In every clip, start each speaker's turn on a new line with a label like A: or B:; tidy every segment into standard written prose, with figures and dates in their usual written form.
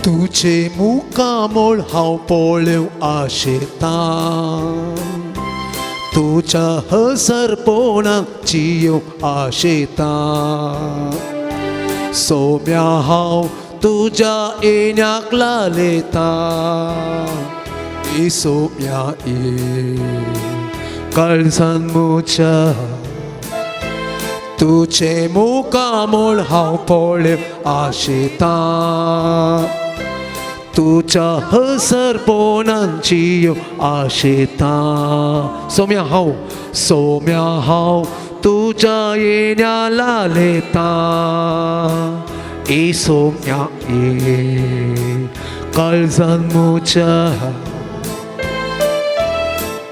A: तुजे मुखामळ हांव पळोवंक आशेतां, तुज्या हसरपणाक जियोवंक आशेतां. सोम्या हांव तुज्या येण्याक लालेतां, ई सोम्या ये काळजान म्हज्या. तुजें मुखामळ हांव पळोवंक आशेतां, तुज्या हसरपणान जियोवंक आशेतां. सोम्या हांव, सोम्या हांव तुज्या येण्या लालेतां, ई सोम्या ये काळजान म्हज्या.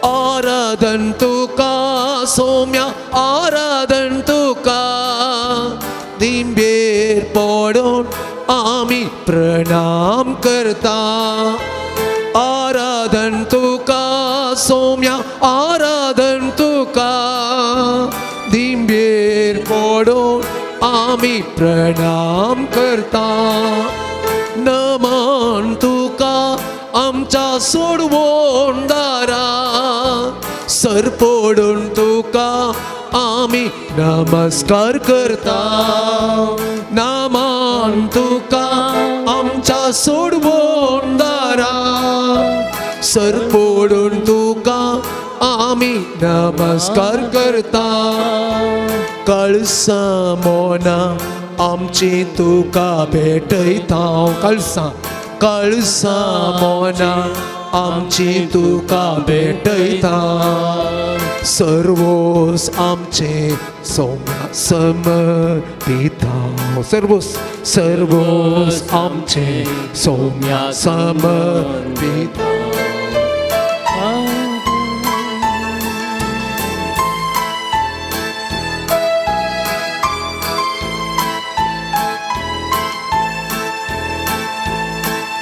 A: आराधन तुका सोम्या, आराधन तुका, दिंबेर पडून आमी प्रणाम करता. आराधन तुका सोम्या, आराधन तुका, दिंबेर पडून आमी प्रणाम करता. नमन तुका आमच्या सोडवून दारा, सर पडून तुका आमी नमस्कार करता. नमन तुका आमच्या सोडवून दारा, सर पडून तुका आमी नमस्कार करता. कळसां मोना आमची तुका भेटयता, कळसां कळसां मोना आमची तुका भेटयता. सर्वोस आमचे सौम्या समर्पिता, सर्वोस सर्वोस आमचे सौम्या समर्पिता.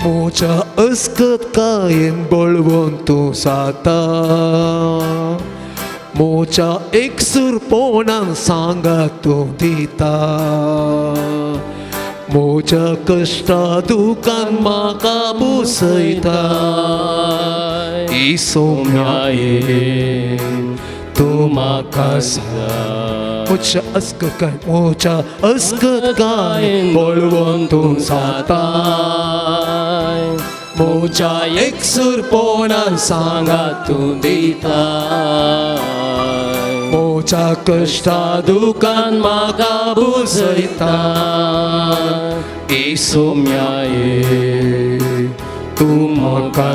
A: म्हज्या अस्कत कायेन बळवंत तूं जाता, म्हज्या एकसूरपणान सांगात तूं दिता. म्हज्या कश्टा दुकान म्हाका बुसयता, ई सोम्या ये तूं म्हाका. म्हज्या अस्कत काय, म्हज्या अस्कत काय बळवंत तूं जाता, म्हज्या एकसूरपणान सांगात तूं दिता. म्हज्या कश्टा दुकान म्हाका बुजयता, ई सोम्या ये तूं म्हाका.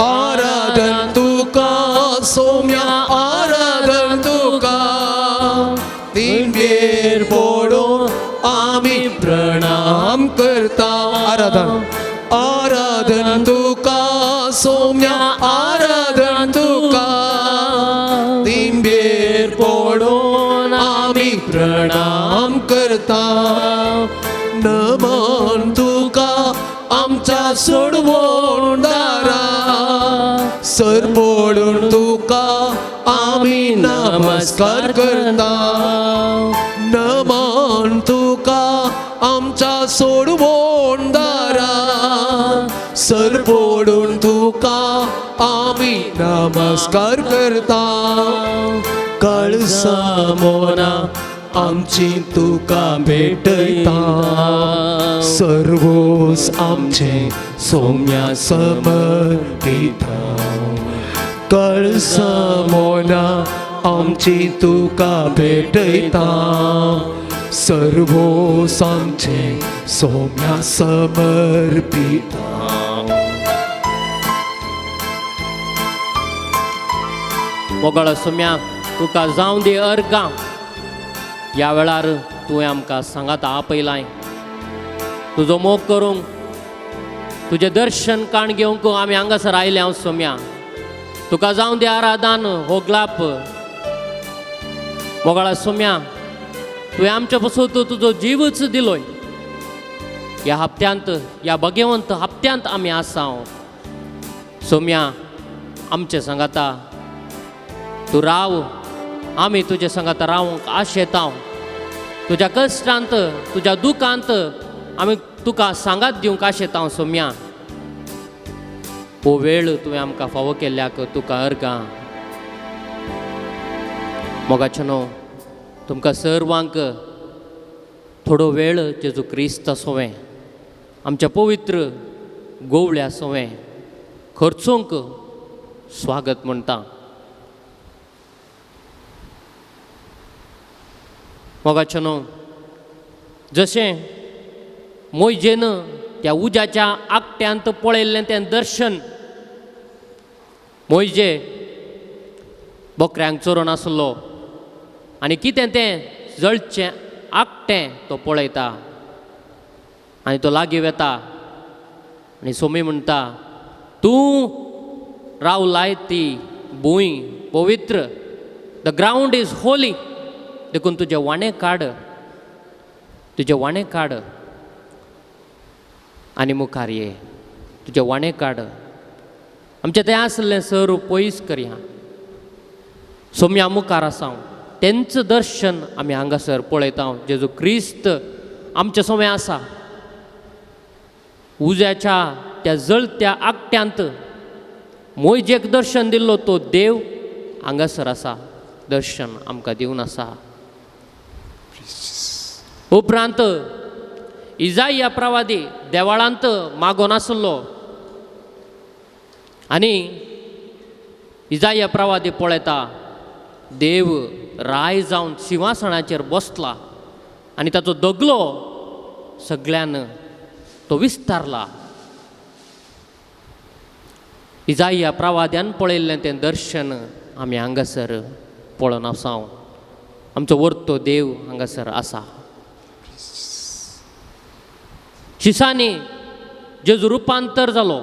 A: आराधन तुका सोम्या, आराधन तुका, दिंबेर पडून आमी प्रणाम करता. आराधन आराधन तुका सोम्या, आराधन तुका, दिंबेर पडून आमी प्रणाम करता. नमन तुका आमच्या सोडवून दारा, सर पडून तुका आमी नमस्कार करता. नमन तुका आमच्या सोडवून दारा, सर पडून तुका आमी नमस्कार करता. कळसां मोना आमची तुका भेटयता, सर्वोस आमचे सोम्या समर्पिता. कळसां मोना आमची तुका भेटयता, सर्वोस आमचे सोम्या समर्पिता.
B: मोगाळ सोम्या, तुका जावं दी अर्गां. ह्या वेळार तुवें आमकां सांगात आपयलाय तुजो मोग करूंक, तुजें दर्शन काण घेवंक आमी हांगासर आयले. हांव सोम्या, तुका जावं दी आराधान हो ग्लाप. मोगाळा सोम्या, तुवें आमच्या पसून तुजो जीवच दिलोय. ह्या हप्त्यांत, ह्या भगेवंत हप्त्यांत आमी आसा. सोम्या, आमचे सांगाता तूं राव, आमी तुजे सांगाता रावंक आशेता. तुज्या कश्टांत, तुज्या दुखांत आमी तुका सांगात दिवंक आशेता सोम्या. हो वेळ तुवें आमकां फावो केल्ल्याक तुका अर्गां. मोगाचें न्हू, तुमकां सर्वांक थोडो वेळ जेजू क्रिस्ता सोवें, आमच्या पवित्र गोवळ्या सोवें खर्चूंक स्वागत म्हणटा. मोगाचें न्हू, जशें मोयजेन त्या उज्याच्या आकट्यांत पळयल्लें तें दर्शन, मोयजे बोकऱ्यांक चोरून आसलो आनी कितें तें जळचें आकटें तो पळयता आनी तो लागीं वेता आनी सोमी म्हणटा, तूं रावलाय ती भूंय पवित्र, the ground is Holi, देखून तुजें वाणें काड, तुजें वाणें काड आनी मुखार ये, तुजें वाणें काड. आमचें तें आसलें सर पयस करया. सोम्या मुखार आसा तेंच दर्शन आमी हांगासर पळयता. जेजू क्रिस्त आमच्या सोम्या आसा. उज्याच्या त्या जळत्या आकट्यांत मोयजेक दर्शन दिल्लो तो देव हांगासर आसा, दर्शन आमकां दिवन आसा. उपरांत इजाया प्रवादी देवाळांत मागोन आसलो आनी इजाया प्रवादी पळयता देव राय जावन शिंवासणाचेर बसला आनी ताचो दगलो सगळ्यान तो विस्तारला. इजाया प्रवाद्यान पळयल्लें तें दर्शन आमी हांगासर पळोवन आसा. आमचो वर्तो देव हांगासर आसा. शिसांनी जेजू रुपांतर जालो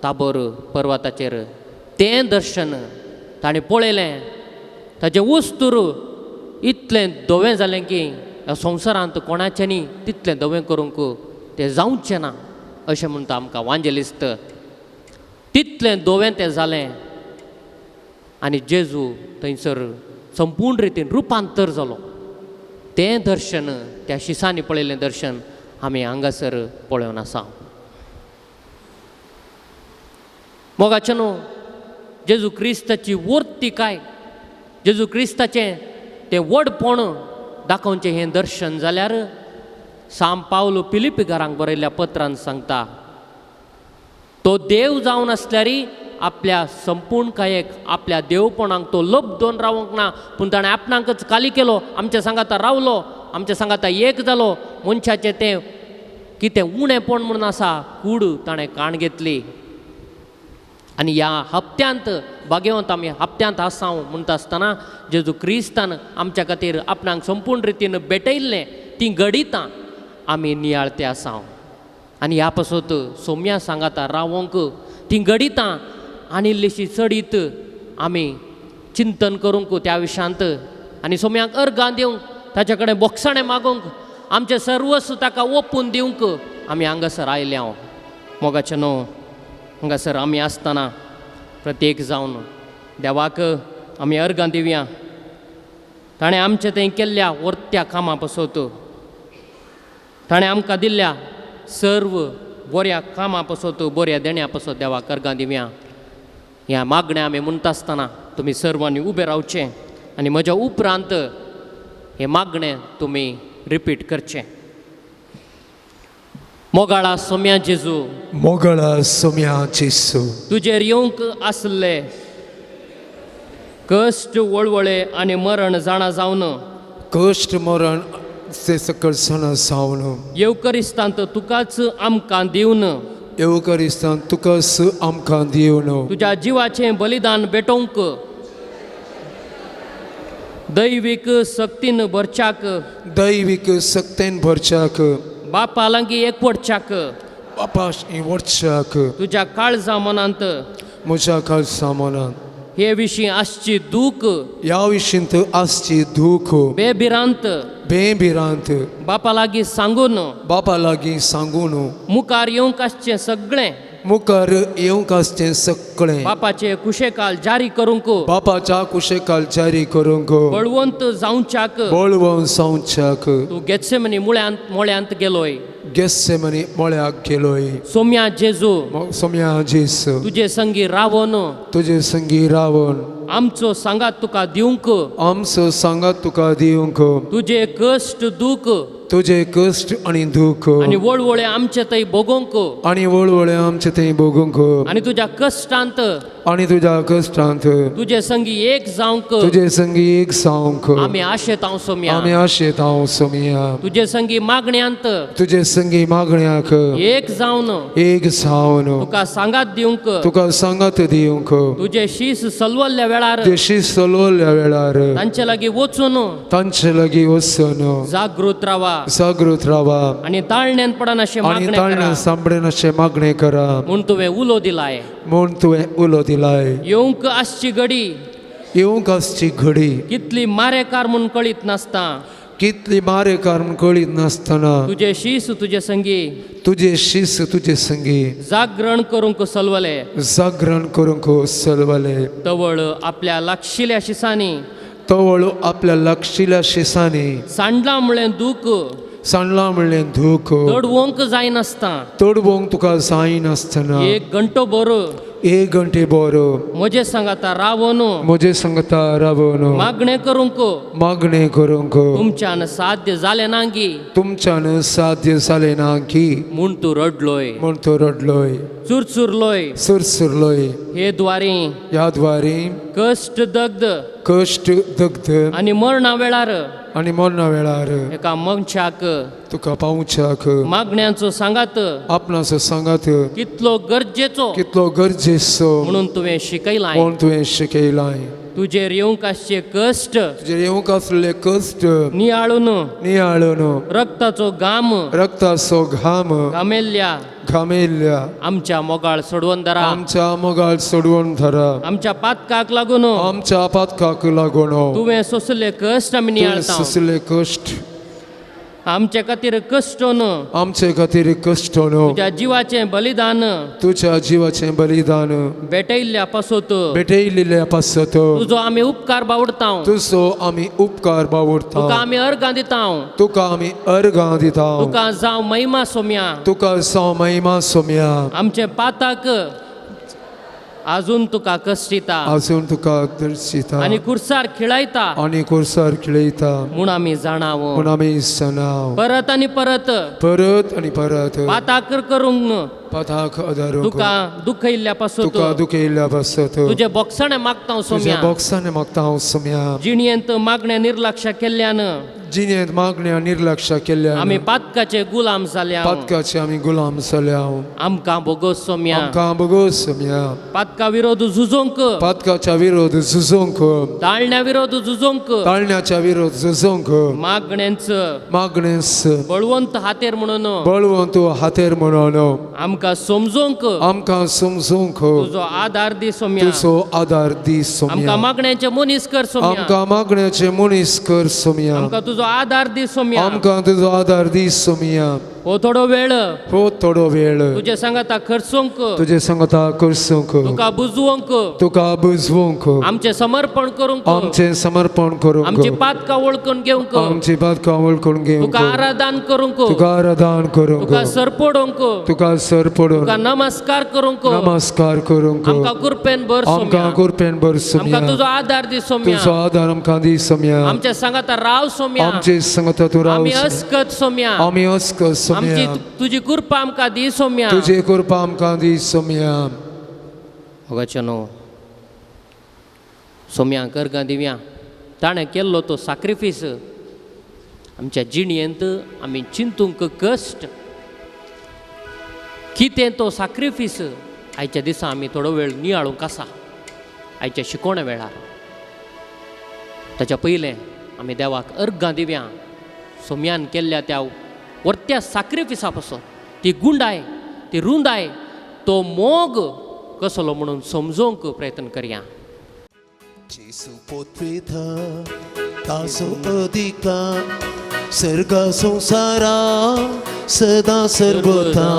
B: ताबोर पर्वताचेर, तें दर्शन ताणें पळयलें. ताचें वस्तूर इतलें धवें जालें की ह्या संवसारांत कोणाच्यांनी तितलें धवें करूंक तें जावचें ना अशें म्हणटा आमकां वांजेलिस्त. तितलें धवें तें जालें आनी जेजू थंयसर संपूर्ण रितीन रुपांतर जालो. तें दर्शन, त्या शिसांनी पळयल्लें दर्शन आमी हांगासर पळोवन आसा. मोगाचें न्हू, जेजू क्रिस्ताची वर्तीकाय, जेजू क्रिस्ताचें तें व्हडपण दाखोवचें हें दर्शन जाल्यार सांत पावलो फिलिपीकारांक बरयल्ल्या पत्रान सांगता, तो देव जावन आसल्यार आपल्या संपूर्णकायेक, आपल्या देवपणाक तो लब्दोन रावंक ना, पूण ताणें आपणाकच खाली केलो, आमच्या सांगाता रावलो, आमच्या सांगाता एक जालो. मनशाचें तें कितें उणेपण म्हणून आसा कूड ताणें काण घेतली. आनी ह्या हप्त्यांत भाग्यवंत आमी हप्त्यांत आसा म्हणटा आसतना जेजू क्रिस्तान आमच्या खातीर आपणाक संपूर्ण रितीन भेटयल्लें तीं घडितां आमी नियाळते आसा. आनी ह्या पासत सोम्या सांगाता रावोंक तीं घडितां आनी इल्लीशी चडीत आमी चिंतन करूंक त्या विशांत आनी सोम्याक अर्गां दिवंक, ताच्या कडेन बोगसाणें मागूंक, आमचें सर्वस्व ताका ओपून दिवंक आमी हांगासर आयले. हांव मोगाचें न्हू, हांगासर आमी आसतना प्रत्येक जावन देवाक आमी अर्गां दिवया. ताणें आमचें थंय केल्ल्या वर्त्या कामां पासत, ताणें आमकां दिल्ल्या सर्व बऱ्या कामां पासत, बऱ्या देण्या पासत देवाक अर्गां दिवया. ह्या मागण्या आमी म्हणटा आसतना तुमी सर्वांनी उबें रावचें आनी म्हज्या उपरांत हें मागणें तुमी रिपीट करचें. मोगाळा सोम्या जेजू,
A: मोगाळा सोम्या जेजू,
B: तुजेर येवंक आसले कश्ट वळवळे आनी मरण जाणा जावन,
A: कश्ट मरण ते सकळ जाणा जावन,
B: येवकरिस्तांत तुकाच आमकां दिवन,
A: येवकरिस्तांत तुकाच आमकां दिवन,
B: तुज्या जिवाचें बलिदान भेटोवंक दैवीक सक्तीन भरच्याक,
A: दैवीक सक्तीन भरच्याक,
B: बापा लागीं एकवटच्याक,
A: बापा वटच्याक,
B: तुज्या काळजा मनांत,
A: म्हज्या काळजा मनांत
B: हे विशीं आसची दूख,
A: ह्या विशींत आसची दूख,
B: बेभिरांत,
A: बेभिरांत,
B: बापा लागीं सांगून,
A: बापा लागीं सांगून,
B: मुखार येवंक आसचें सगळें,
A: मुखार येवंक आसचें सगळें
B: बापाचे कुशेकाल जारी करूंक
A: बापाच्या कुशेकाल जारी करूंक
B: बळवंत जावच्याक
A: बळवंत जावच्याक
B: तूं गेत्सेमनी मुळ्यांत मोळ्यांत गेलोय.
A: गेस्सेमनी मळ्याक गेलोय.
B: सोम्या जेजू,
A: सोम्या जेजू,
B: तुजे संगी रावन
A: तुजे संगी रावन
B: आमचो सांगात तुका दिवंक
A: आमचो सांगात तुका दिवंक
B: तुजे कश्ट दूख
A: तुजे कश्ट आनी दूख
B: आनी वळवळे आमचे थंय भोगोवंक
A: आनी वळवळे आमचे थंय भोगूंक
B: आनी तुज्या कश्टांत
A: आनी तुज्या कश्टांत
B: तुजे संगी एक जावंक
A: तुजे संगी एक जावंक
B: आमी आशेतांव सोम्या.
A: आमी आशेतांव सोम्या.
B: तुजे संगी मागण्यांत
A: तुजे संगी मागण्याक
B: एक जावन
A: एक जावन
B: तुका सांगात दिवंक
A: तुका सांगात दिवंक
B: तुजे शीस सलवल्ल्या वेळार
A: तुजे शीस चलवल्ल्या वेळार
B: तांचे लागीं वचून
A: तांचे लागीं वचून
B: जागृत रावा
A: जागृत रावा
B: आनी ताळण्यान पडनाशें
A: आनी
B: मागणें
A: ताळण्या
B: करा
A: सांबडेनाशें मागणें करा
B: म्हूण तुवें उलो दिलाय.
A: म्हूण तुवें उलो दिलाय.
B: येवंक आसची घडी
A: येवंक आसची घडी
B: कितली मारेकार म्हूण कळीत नासता
A: कितली मारेकार म्हूण कळीत नासतना
B: तुजे शीस तुजे संगी
A: तुजे शीस तुजे संगी
B: जागरण करूंक सलवले
A: जागरण करूंक सलवले.
B: तवळ आपल्या लागशिल्या शिसांनी
A: तवळ आपल्या लागशिल्या शिसांनी
B: सांडलां म्हळें दूख
A: सांडलां म्हणलें दूख
B: तडवंक जायनासता
A: तडवंक तुका जायनासतना
B: एक घंटो भर
A: एक घंटे बरो
B: म्हजे सांगाता रावन
A: म्हजे सांगता रावन
B: मागणें करूंक
A: मागणें करूंक
B: तुमच्यान साध्य जालें ना गी
A: तुमच्यान साध्य जालें ना की
B: म्हूण तूं रडलोय
A: म्हूण तूं रडलोय
B: चुरचुरलोय
A: सुरसुरलोय.
B: हे द्वारी
A: ह्या द्वारी
B: कश्ट दग्ध
A: कश्ट दग्ध
B: आनी मरणा वेळार
A: आनी मरणा वेळार
B: एका मनशाक
A: तुका पावच्याक
B: मागण्यांचो सांगात
A: आपणाचो सांगात
B: कितलो गरजेचो
A: कितलो गरजेचो
B: म्हणून तुवें शिकयलां.
A: म्हूण तुवें शिकयलां.
B: तुजेर येवंक आसचे कश्ट
A: तुजेर येवंक आसलेले कश्ट
B: नियाळून
A: नियाळून
B: रक्ताचो घाम
A: रक्ताचो घाम
B: घामेल्ल्या
A: घामेल्ल्या
B: आमच्या मोगाळ सोडवून धरा
A: आमच्या मोगाळ सोडवून धरा
B: आमच्या पातकाक लागून
A: आमच्या पातकाक लागून
B: तुवें सोंसले कश्ट आमी
A: तुवें
B: नियाळता
A: सोंसले कश्ट
B: आमचे खातीर कश्टोन
A: आमचे खातीर कश्टोन
B: तुज्या जिवाचें बलिदान
A: तुज्या जिवाचें बलिदान
B: भेटयल्ल्या पासत
A: भेटयल्ल्या पासत
B: तुजो आमी उपकार बावडता
A: तुजो आमी उपकार बावडता
B: तुका आमी अर्गां दिता
A: तुका आमी अर्गां दिता
B: तुका जावं महिमा सोम्या
A: तुका जावं महिमा सोम्या
B: आमचे पाताक आजून तुका कश्टिता
A: आजून तुका दर्शिता
B: आनी कुर्सार खिळायता
A: आनी कुर्सार खिळयता
B: म्हूण आमी जाणाव
A: म्हूण आमी जाणाव
B: परत आनी परत
A: परत आनी परत
B: पाताक करूंक
A: पाताक आदारूंक
B: तुका दुखयल्ल्या पासत
A: तुका दुखयल्ल्या पासत
B: तुजे बोगसणे मागता
A: तुज्या
B: सोम्या
A: बोगसाणे मागता हांव सोम्या
B: जिणयेंत मागणे निर्लक्ष केल्ल्यान
A: जिणेंत मागण्या निर्लक्ष केल्ल्यान
B: आमी पातकाचे गुलाम जाल्या
A: पातकाचे आमी गुलाम जाल्या
B: आमकां बोगोस सोम्या
A: आमकां बोगोस सोम्या
B: पातका विरोध झुजोंक
A: पातकाच्या विरोध झुजोंक
B: ताळण्या विरोध झुजोंक
A: ताळण्याच्या विरोध झुजोंक
B: मागण्यांच
A: मागणेस
B: बळवंत हातेर म्हणून
A: बळवंत हातेर म्हणून
B: आमकां समजोंक
A: आमकां समजोंक
B: तुजो आदार दी सोम्या
A: तुजो आदार दी सोम्या
B: आमकां मागण्याचे मनीस कर सोम्या
A: आमकां मागण्याचे मनीस कर सोम्या
B: आमकां तुजो आदार दी सोम्या
A: आमकां तुजो आदार दी सोम्या
B: हो थोडो वेळ
A: हो थोडो वेळ
B: तुजे सांगाता खर्चोंक
A: तुजे सांगाता करसूंक
B: तुका बुजवंक
A: तुका बुजवंक
B: आमचें समर्पण करूंक
A: आमचें समर्पण करूंक
B: आमची पातकां वळखून घेवंक
A: आमची पातकां वळखून घेवंक
B: तुका आराधन करूंक
A: तुका आराधन करूंक
B: तुका सरपडोवंक
A: तुका सरपडून
B: तुका नमस्कार करूंक
A: नमस्कार करूंक
B: आमकां कृपेन भर
A: आमकां
B: सोम्या
A: कृपेन भर सोम्या
B: आमकां तुजो आदार दी सोम्या
A: तुजो आदार आमकां दी सोम्या
B: आमच्या सांगाता राव सोम्या
A: आमचे सांगाता तूं राव
B: आमी अस्कत सोम्या
A: आमी अस्कत
B: आमची
A: सोम्या
B: तुजी कृपा आमकां दी सोम्या
A: तुजी कृपा आमकां दी सोम्या.
B: मोगाचेनो सोम्या करगां दिव्या ताणें केल्लो तो साक्रिफीस आमच्या जिणयेंत आमी चिंतूंक कश्ट कितें तो साक्रिफीस आयच्या दिसा आमी थोडो वेळ नियाळूंक आसा आयच्या शिकोवण्या वेळार. ताच्या पयलें आमी देवाक अर्गां दिव्या सोम्यान केल्ल्या त्या वर्त्या साक्रिफिसा पासून ती गुंडाय ती रुंदाय तो मोग कसलो म्हणून समजोवंक प्रयत्न करया.
C: जेसू पोतवेता ताजो अधिकार
A: सर्गा संसारा सदा सर्वथा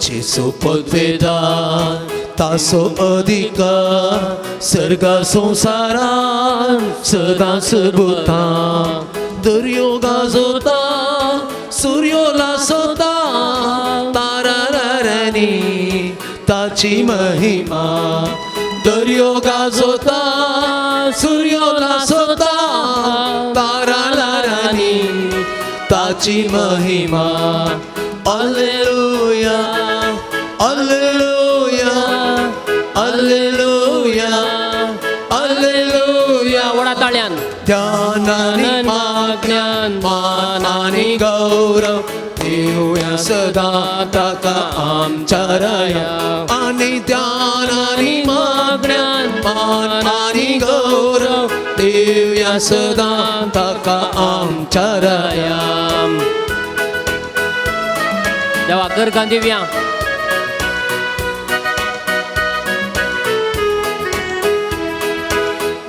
A: जेसू पदवेदार तासो अधिकार सर्गा संसारा सदा सर्वथा दर्यो गाजोता सूर्यो लासोता तारारारांनी ताची महिमा दर्यो गाजोता सूर्यो लासोता तारारारांनी ताची महिमा. Alleluia alleluia alleluia alleluia.
B: व्हडा ताळ्यान
A: ध्यान आनी
B: ज्ञान
A: मान आनी गौरव देवया सदा ताका आमच्या राया. आनी ध्यान आनी
B: ज्ञान
A: मान आनी गौरव देवया सदा ताका आमच्या राया.
B: देवा करकां दिव्या.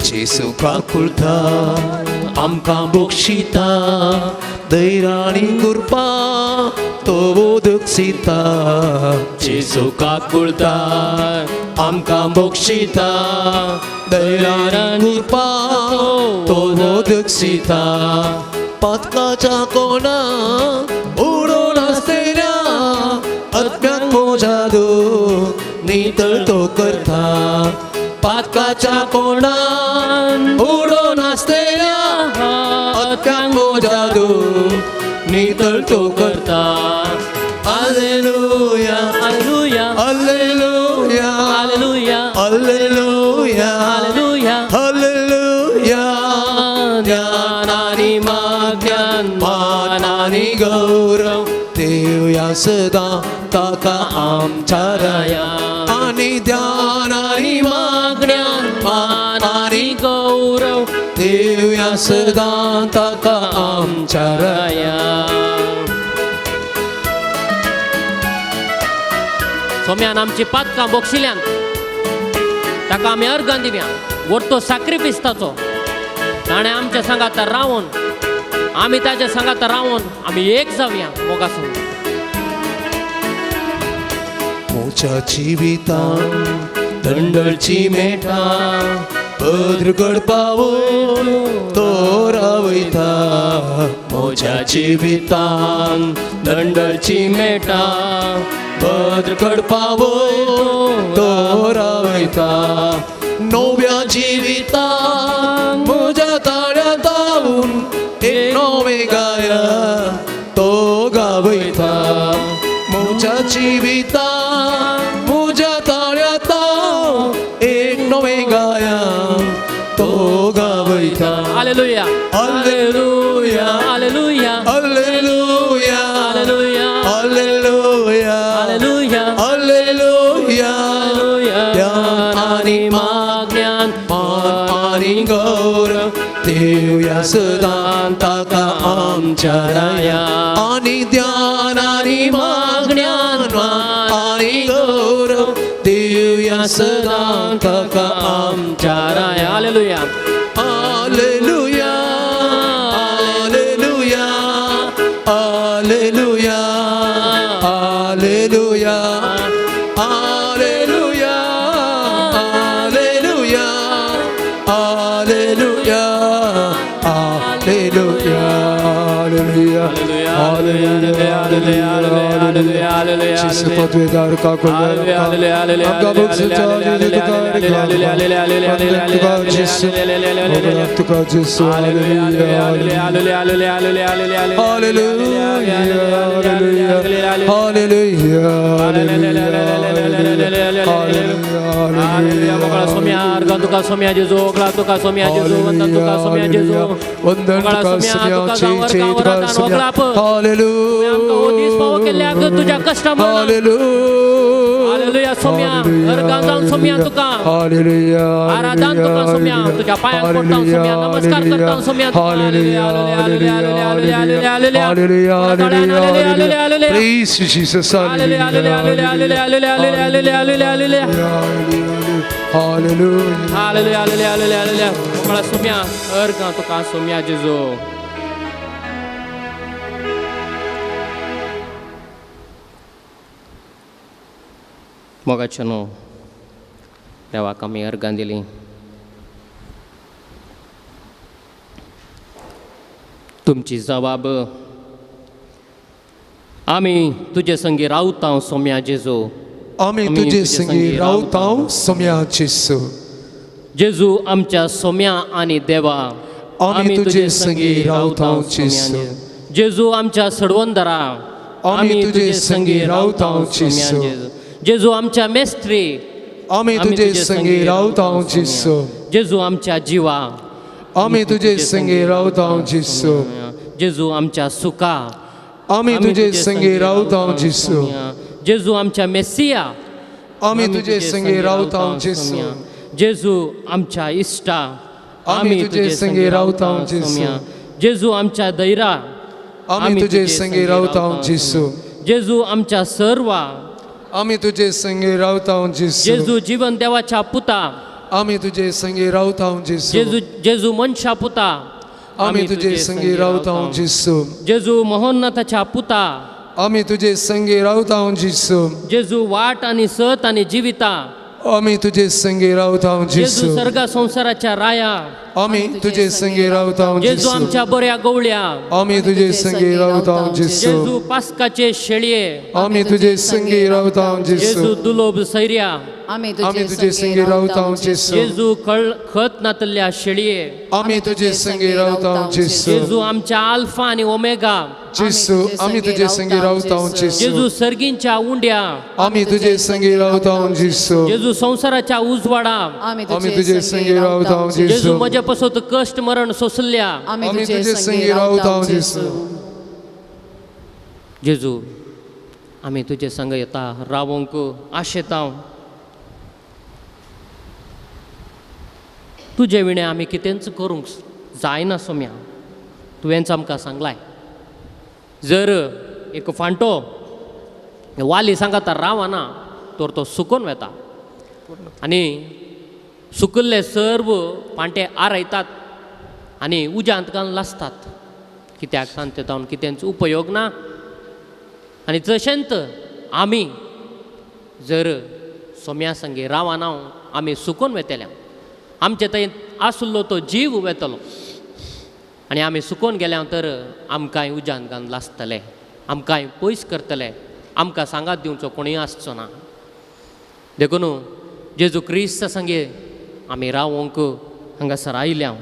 A: जेसू काकुळता आमकां बक्षिता दैराणी कृपा तो दक्षिता. जेसू काकुळता आमकां बक्षिता दैराणी कृपा तो दक्षिता. पातकाच्या कोणा उडोवन आसतल्या अज्ञान मोजादो नितळ तो करता. पातकाच्या कोणान उडोवन आसतल्या अज्ञान मोजादो नितळ तो करता. Alleluia
B: hallelujah
A: alleluia
B: hallelujah
A: alleluia
B: hallelujah
A: alleluia.
B: ज्ञान आनी ज्ञान
A: मान आनी गौरव देवया सदा ताका आमच्या राया. आनी ध्यान आनी
B: ज्ञान मान आनी गौरव
A: देवया सदा ताका आमच्या राया.
B: सोम्यान आमची पातकां बोक्षिल्यान ताका आमी अर्गां दिवया. व्हडतो साक्रिफीस ताचो ताणें आमच्या सांगाता रावन आमी ताच्या सांगाता रावन आमी एक जावया मोगासून.
A: मोच्या जिवितान दंडळची मेटा पद्र घडपावून तो रावयता. मोज्या जिवितान दंडळची मेटा पद्र घडपावून तो रावयता. नव्या जिवितान म्हज्या ताळ्यांत धांवून एक नवें गायन तो गावयता. म्हज्या जिवितान म्हज्या ताळ्यांत धांवून एक नवें गायन तो गावयता.
B: Hallelujah
A: alleluia
B: hallelujah
A: alleluia
B: hallelujah
A: alleluia
B: hallelujah
A: alleluia.
B: Hallelujah.
A: ज्ञान आनी
B: ज्ञान
A: मान आनी गौरव देवया सदा ताका आमच्या राया. आनी ध्यान आनी
B: ज्ञान
A: मान आनी गौरव देवया सदा ताका आमच्या राया.
B: Hallelujah
A: alleluia alleluia alleluia alleluia alleluia alleluia alleluia alleluia alleluia alleluia alleluia.
C: जेसू पदवेदार काकुळदार आमकां बक्षिता तुका जेसू तुका जेसू. Hallelujah hallelujah hallelujah
B: hallelujah. मोगळा Saumya अर्घ तुका सोम्या जेजू ओगळा तुका सोम्या जेजू वंदन तुका सोम्या जेजू
C: वंदन
B: मोगळा
C: तुका
B: सोम्या
C: सोम्या
B: तुका
C: चे
B: जावं
C: चे
B: अर्घां
C: तुका
B: वरादान
C: सोम्या.
B: ओगळा आप
C: हालेलुया
B: आमकां हो दीस फावो केल्ल्याक तुज्या कश्टा म्हणून.
C: हालेलुया
B: हालेलुया सोम्या अर्घां जावन सोम्या तुका
C: हालेलुया
B: आराधन तुका सोम्या तुझ्या पायांक पडटा सोम्या नमस्कार करता सोम्या तुका.
C: Hallelujah
B: hallelujah hallelujah hallelujah
C: hallelujah
B: hallelujah
C: hallelujah
B: hallelujah.
C: Praise you, Jesus.
B: Hallelujah hallelujah hallelujah hallelujah hallelujah hallelujah.
C: Hallelujah.
B: Hallelujah hallelujah hallelujah hallelujah. मोगळा Saumya अर्घां तुका सोम्या जेजू. मोगाचें न्हू देवाक आमी अर्गां दिलीं. तुमची जबाब आमी तुजे संगी रावता सोम्या जेजू.
A: आमी तुजे संगी रावता सोम्या जेजू.
B: जेजू आमच्या सोम्या आनी देवा.
A: आमी तुजे संगी रावता जेजू.
B: जेजू आमच्या सडवंदरा.
A: आमी तुजे संगी रावता जेजू.
B: जेजू आमच्या मेस्त्री.
A: आमी तुजे संगी रावता जेजू.
B: जेजू आमच्या जिवा.
A: आमी तुजे संगी रावता जेजू.
B: जेजू आमच्या सुखा.
A: आमी तुजे संगी रावता जेजू.
B: जेजू आमच्या मेसिया.
A: आमी तुजे संगी रावता जेजू.
B: जेजू आमच्या इश्टा.
A: आमी तुजे संगी रावता जेजू.
B: जेजू आमच्या दैरा.
A: आमी तुजे संगी रावता जेजू.
B: जेजू आमच्या सर्वा.
A: आमी तुजे संगी रावता जेजू.
B: जेजू जीवन देवाच्या पुता.
A: आमी तुजे संगी रावता जेजू.
B: जेजू जेजू मनशा पुता.
A: आमी तुजे संगी रावता जेजू.
B: जेजू मोहननाथाच्या पुता.
A: आमी तुजे संगी रावता जेजू.
B: जेजू वाट आनी सत आनी जिविता.
A: आमी तुजे संगी रावता जेजू.
B: जेजू सर्गा संवसाराच्या राया.
A: आमी तुजे संगी रावता जेजू.
B: जेजू आमच्या बऱ्या गवळ्या.
A: आमी तुजे संगी रावता जेजू.
B: जेजू पास्काचे शेळये.
A: आमी तुजे संगी रावता जेजू.
B: जेजू दुलोब सैर्या.
A: आमी तुजे संगी रावता जेजू.
B: जेजू खत नातल्या शेळये.
A: आमी तुजे संगी रावता जेजू.
B: जेजू आमच्या आल्फा आनी ओमेगा.
A: जेजू आमी तुजे संगी रावता जेजू.
B: जेजू सर्गींच्या उंड्या.
A: आमी तुजे संगी रावता जेजू.
B: जेजू संवसाराच्या उजवाडा.
A: आमी तुजे संगी रावता जेजू.
B: जेजू म्हजे पसत कश्ट मरण सोसल्या.
A: आमी तुजे संगी रावता जेजू.
B: जेजू आमी तुजे संग येता रावंक आशेता. तुजे विणे आमी कितेंच करूंक जायना सोम्या. तुवेंच आमकां सांगलाय जर एक फांटो वाली सांगाता रावना तर तो सुकून वेता आनी सुकल्ले सर्व फांटे आरयतात आनी उज्यांत घालून लासतात. कित्याक तांचे जावन कितेंच उपयोग ना. आनी तशेंच आमी जर सोम्या संगी रावना आमी सुकून वेतले. आमचे थंय आसलो तो जीव वेतलो आनी आमी सुकोन गेल्या तर आमकांय उज्यांत घालून लासतले, आमकांय पयस करतले, आमकां सांगात दिवचो कोणूय आसचो ना. देखून जेजू क्रिस्त संगे आमी रावोंक हांगासर आयल्या.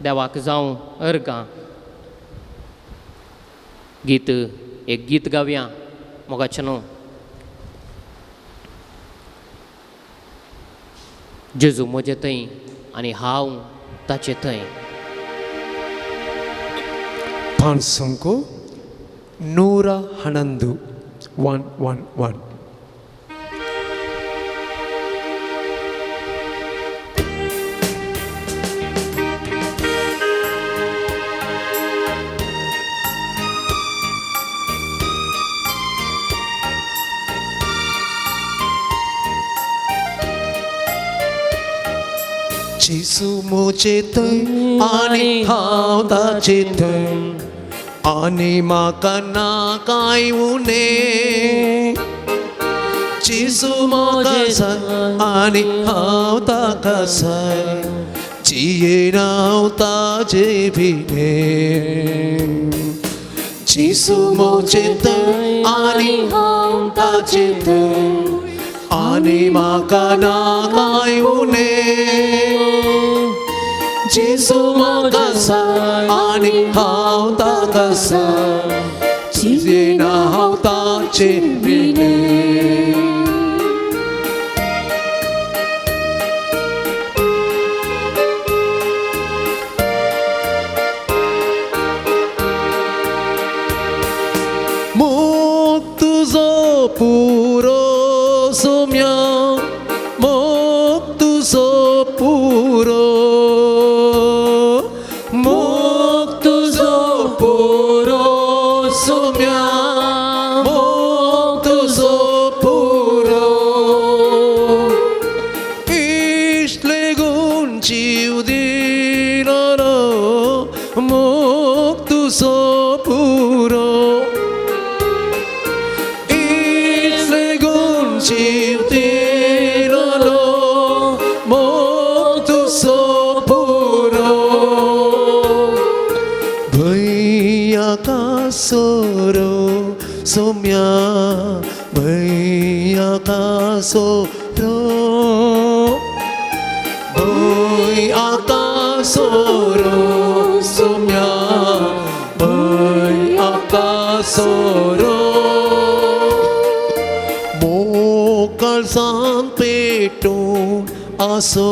B: देवाक जावं अर्गां. गीत एक गीत गावया मोगाचें न्हू. जेजू म्हजे थंय आनी हांव ताचे थंय.
A: पांचसंको नूरा हनंदू 111. जेजू म्हजे थंय आनी हांव ताचे थंय आनी म्हाका ना कांय उणें. जेजू म्हाका साय आनी हांव ताका साय जियेना हांव ताजे भिणें. जेजू म्हजे थंय आनी हांव ताचे थंय आनी म्हाका ना कांय उणें. जेजू म्हाका साय आनी हांव ताका साय जियेना हांव ताचे भिणें. मोग तुजो पुरो सोम्या, मोग तुजो पुरो, मोग तुजो पुरो सोम्या, मोग तुजो पुरो. इश्टले गुण जीव दिलो मोग तुजो पुरो. इश्टले गुण जीव
C: भैया का सोरो सोम्या भैया का सोरो भैया का सोरो सोम्या भैया का सोरो मोकळसान पेटून आसो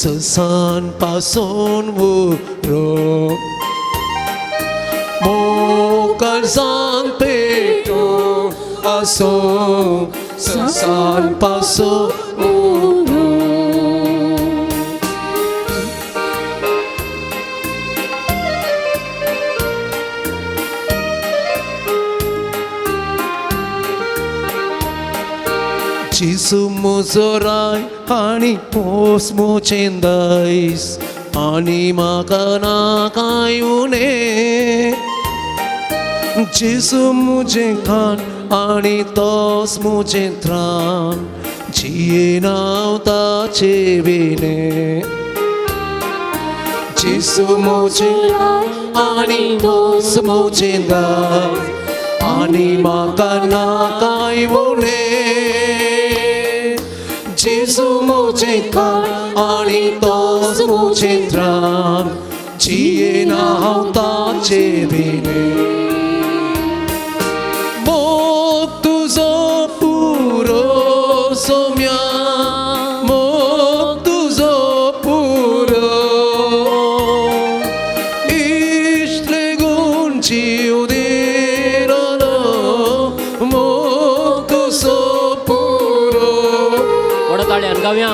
C: ससान पासून उरो मोकळसान पेटून आसो ससान पासून उरो. जेसू म्हजो राय आनी पोस म्हजें दायज आनी म्हाका ना कांय उणें. जेसू म्हजें खाण आनी तोच म्हजें त्राण जियेना हांव ताचे विणें. जेसू म्हजें आनी तोच म्हजें दायज आनी म्हाका ना कांय उणें. जेसू म्हजें खाण आनी तोच म्हजें त्राण जियेना हांव ताचे विणें. मोग तुजो पुरो सोम्या मोग तुजो पुरो इश्ट लेगून जीव दिलो मोग तुजो पुरो.
B: व्हडा ताळयान गावया.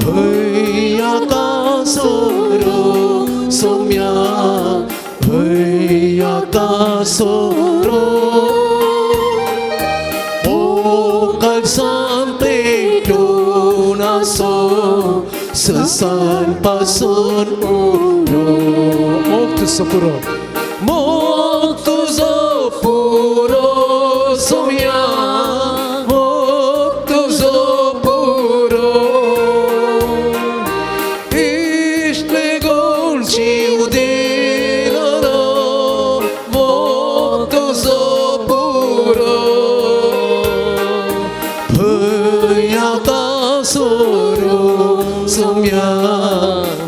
C: भैया का सोरो सोम्या भैया का सोरो मोकळसान पेटून आसो ससान पासून उरो. मोग तुजो पुरो मोग तुजो पुरो सोम्या मोग तुजो पुरो इश्ट लेगून जीव दिलो मोग तुजो पुरो. भैया का सोरो सोम्या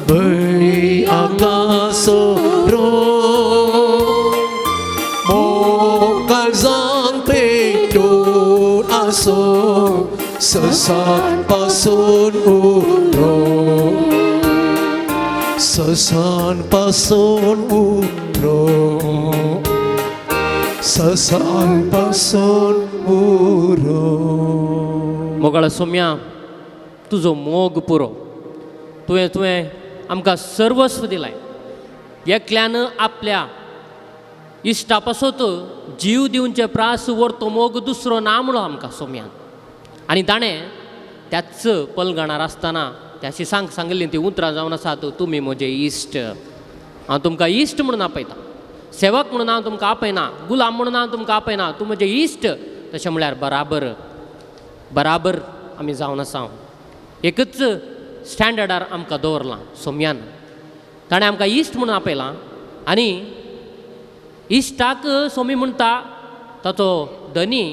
C: भैया का सोरो मोकळसान पेटून आसो ससान पासून उरो ससान पासून उरो ससान पासून उरो.
B: मोगाळ सोम्या तुजो मोग पुरो. तुवें तुवें आमकां सर्वस्व दिलाय. एकल्यान आपल्या इश्टा पासत जीव दिवचे प्रास व्हरतो मोग दुसरो ना म्हणलो आमकां सोम्यान. आनी ताणें त्याच पलगणार आसतना त्याशी सांगिल्लीं ती उतरां जावन आसात, तुमी म्हजे इश्ट, हांव तुमकां इश्ट म्हणून आपयतां, सेवक म्हणून हांव तुमकां आपयना, गुलाम म्हणून हांव तुमकां आपयना, तूं म्हजे इश्ट. तशें म्हळ्यार बराबर बराबर आमी जावन आसा. एकच स्टँडर्डार आमकां दवरलां सोम्यान. ताणें आमकां इश्ट म्हणून आपयलां आनी इश्टाक सोमी म्हणटा ताचो धनी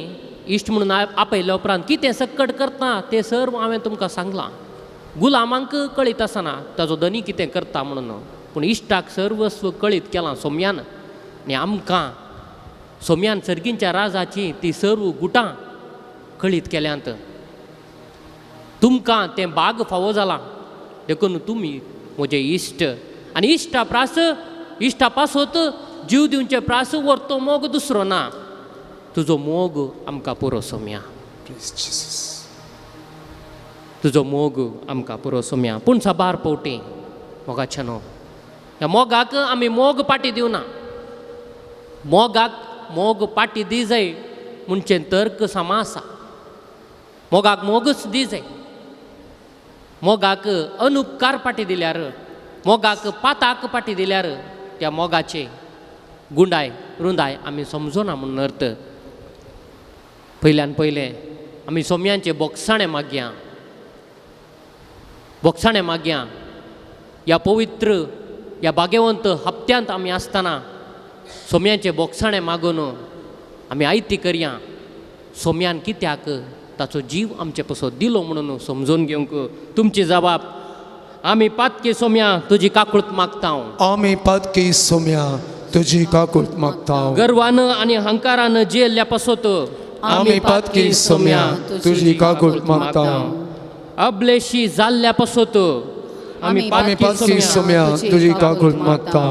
B: इश्ट म्हणून आपयल्या उपरांत कितें सक्कड करता तें सर्व हांवें तुमकां सांगलां. गुलामांक कळीत आसना ताचो धनी कितें करता म्हणून, पूण इश्टाक सर्वस्व कळीत केलां सोम्यान. आनी आमकां सोम्यान सर्गींच्या राजाची ती सर्व गुटां कळीत केल्यांत. तुमकां तें बाग फावो जालां देखून तुमी म्हजे इश्ट. आनी इश्टा प्रास इश्टा पासत जीव दिवचे प्रास व्हरतो मोग दुसरो ना. तुजो मोग आमकां पुरो सोम्या, तुजो मोग आमकां पुरो सोम्या. पूण साबार पवटी मोगाचें न्हू ह्या मोगाक आमी मोग पाटी दिवना. मोगाक मोग पाटी दी जाय म्हणचें तर्क समा आसा. मोगाक मोगच दी जाय. मोगाक अनुपकार पाटी दिल्यार, मोगाक पाताक पाटी दिल्यार त्या मोगाचे गुंडाय रुंदाय आमी समजोना म्हणून अर्थ. पयल्यान पयलें आमी सोम्यांचे बोगसाणें मागया, बोगसाणें मागया. ह्या पवित्र ह्या भाग्यवंत हप्त्यांत आमी आसतना सोम्याचें बोगसाणें मागून आमी आयती करया. सोम्यान कित्याक ताचो जीव आमचे पसो दिलो म्हणून समजून घेवंक तुमची जबाब. आमी पातकी सोम्या तुजी काकूळत मागता.
A: आमी पातकी सोम्या तुजी काकूळत मागता.
B: गर्वान आनी हंकारान जियेल्ल्या पासत
A: आमी पातकी सोम्या तुजी काकूळत मागता.
B: अबलेशी जाल्ल्या पासत आमी
A: आमी पातकी सोम्या तुजी काकूळत मागता.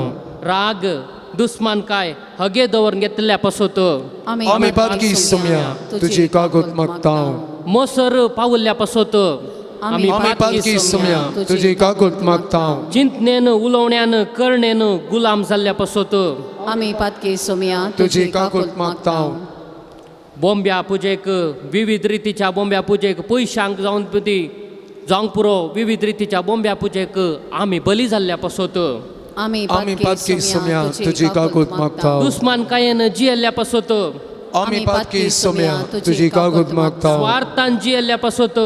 B: राग दुस्मान काय हगे दवरून घेतल्या पासत
A: आमी पातकी सोम्या तुजी काकूळत मागता.
B: मोसर पावल्ल्या पासत
A: आमी पातकी सोम्या तुजी काकूळत मागता.
B: चिंतनेन उलोवण्यान करणेन गुलाम जाल्ल्या पासत
D: आमी पातकी सोम्या
A: तुजी काकूळत मागता.
B: बोंब्या पुजेक विविध रितीच्या बोंब्या पुजेक पयशांक जावन ती जावंक पुरो विविध रितीच्या बोंब्या पुजेक आमी बली जाल्ल्या पासत
D: आमी
A: आमी पातकी सोम्या तुजी काकूळत मागता.
B: दुस्मान कायेन जियेल्ल्या पासत
A: आमी पातकी सोम्या तुजी काकूळत मागता.
B: स्वार्थान जियेल्ल्या पासत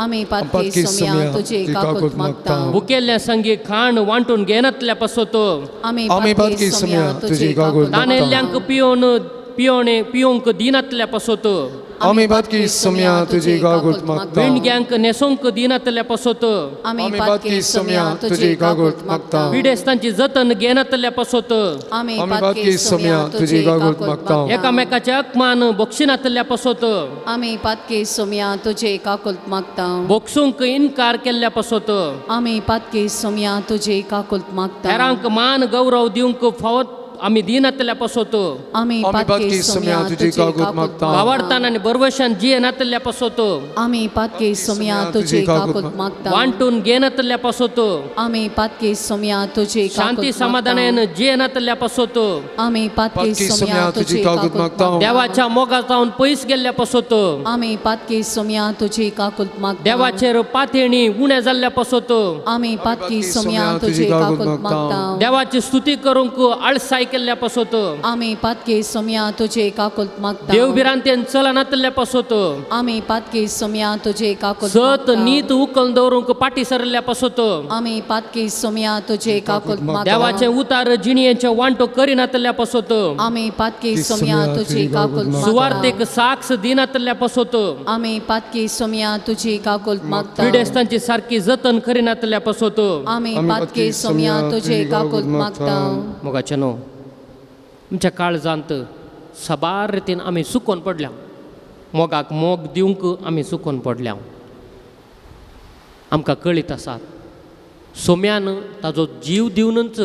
D: आमी पातकी सोम्या तुजी काकूळत मागता.
B: भुकेल्ल्या संगी खाण वांटून घेनातल्या पासत
A: आमी पातकी सोम्या तुजी काकूळत मागता.
B: तानेल्ल्यांक पियोवन पियोणे पिवंक दिनातल्या पासत
A: आमी पातकी सोम्या तुजी काकूळत मागता.
B: विणग्यांक न्हेसोवंक दिनातल्या पासत
D: आमी
A: आमी पातकी सोम्या तुजी काकूळत मागता.
B: पिडेस्तांची जतन घेनातल्या पासत
D: आमी
A: आमी पातकी सोम्या तुजी काकूळत मागता.
B: एकामेकाचे अपमान बक्षिनातल्या पासत
D: आमी पातकी सोम्या तुजी काकूळत मागता.
B: बोक्षूंक इनकार केल्ल्या पासत
D: आमी पातकी सोम्या तुजी काकूळत मागता.
B: हेरांक मान गौरव दिवंक फावत आमी दिनातल्या पासत
D: आमी
A: पातकी सोम्या तुजी काकूळत मागता.
B: भावार्थान आनी बरवशान जियेनातल्या पासत
D: आमी पातकी सोम्या तुजी काकूळत मागता.
B: वांटून घेनातल्या पासत
D: आमी पातकी सोम्या तुजी
B: शांती समाधानान जियेनातल्या पासत
D: आमी पातकी सोम्या तुजी काकूळत मागता.
B: देवाच्या मोगा जावन पयस गेल्ल्या पासत
D: आमी पातकी सोम्या तुजी काकूळत मागता.
B: देवाचेर पातेणी उणें जाल्ल्या पासत
D: आमी पातकी सोम्या तुजी काकूळत मागता.
B: देवाची स्तुती करूंक आळसाय केल्ल्या पासत
D: आमी पातकी सोम्या तुजी काकूळत मागता.
B: देव भिरांतेन चलनातल्या पासत
D: आमी पातकी सोम्या तुजी काकूळत
B: सत नीत उकल दवरूंक पाटी सरल्या पासत
D: आमी पातकी सोम्या तुजी काकूळत मागता.
B: देवाचे उतार जिणयेचे वांटो करिनातल्या पासत
D: आमी पातकी सोम्या तुजी काकूळत मागता.
B: सुवार्थेक साक्ष दिनातल्या पासत
D: आमी पातकी सोम्या तुजी काकूळत मागता.
B: पिडेस्तांची सारकी जतन करिनातल्या पासत
D: आमी पातकी सोम्या तुजी काकूळत मागता.
B: मोगाचे न्हू आमच्या काळजांत साबार रितीन आमी सुकोन पडल्या. मोगाक मोग दिवंक आमी सुकोन पडल्या. आमकां कळीत आसात सोम्यान ताजो जीव दिवनच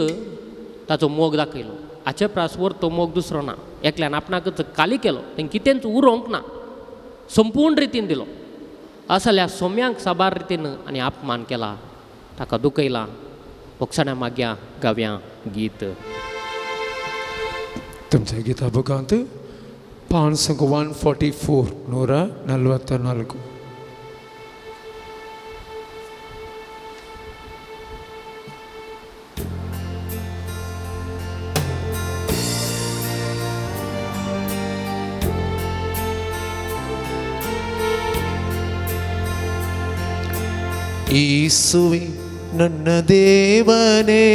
B: ताचो मोग दाखयलो. हाचे प्रास वर तो मोग दुसरो ना. एकल्यान आपणाकच काली केलो तें कितेंच उरोवंक ना संपूर्ण रितीन दिलो. असल्या सोम्यांक साबार रितीन आनी अपमान केला ताका दुखयला. बोगसाण्या माग्या गाव्या गीत
A: तुमच्या गीता बुकांत 144 144.
E: ಯೇಸುವೆ ನನ್ನ ದೇವನೇ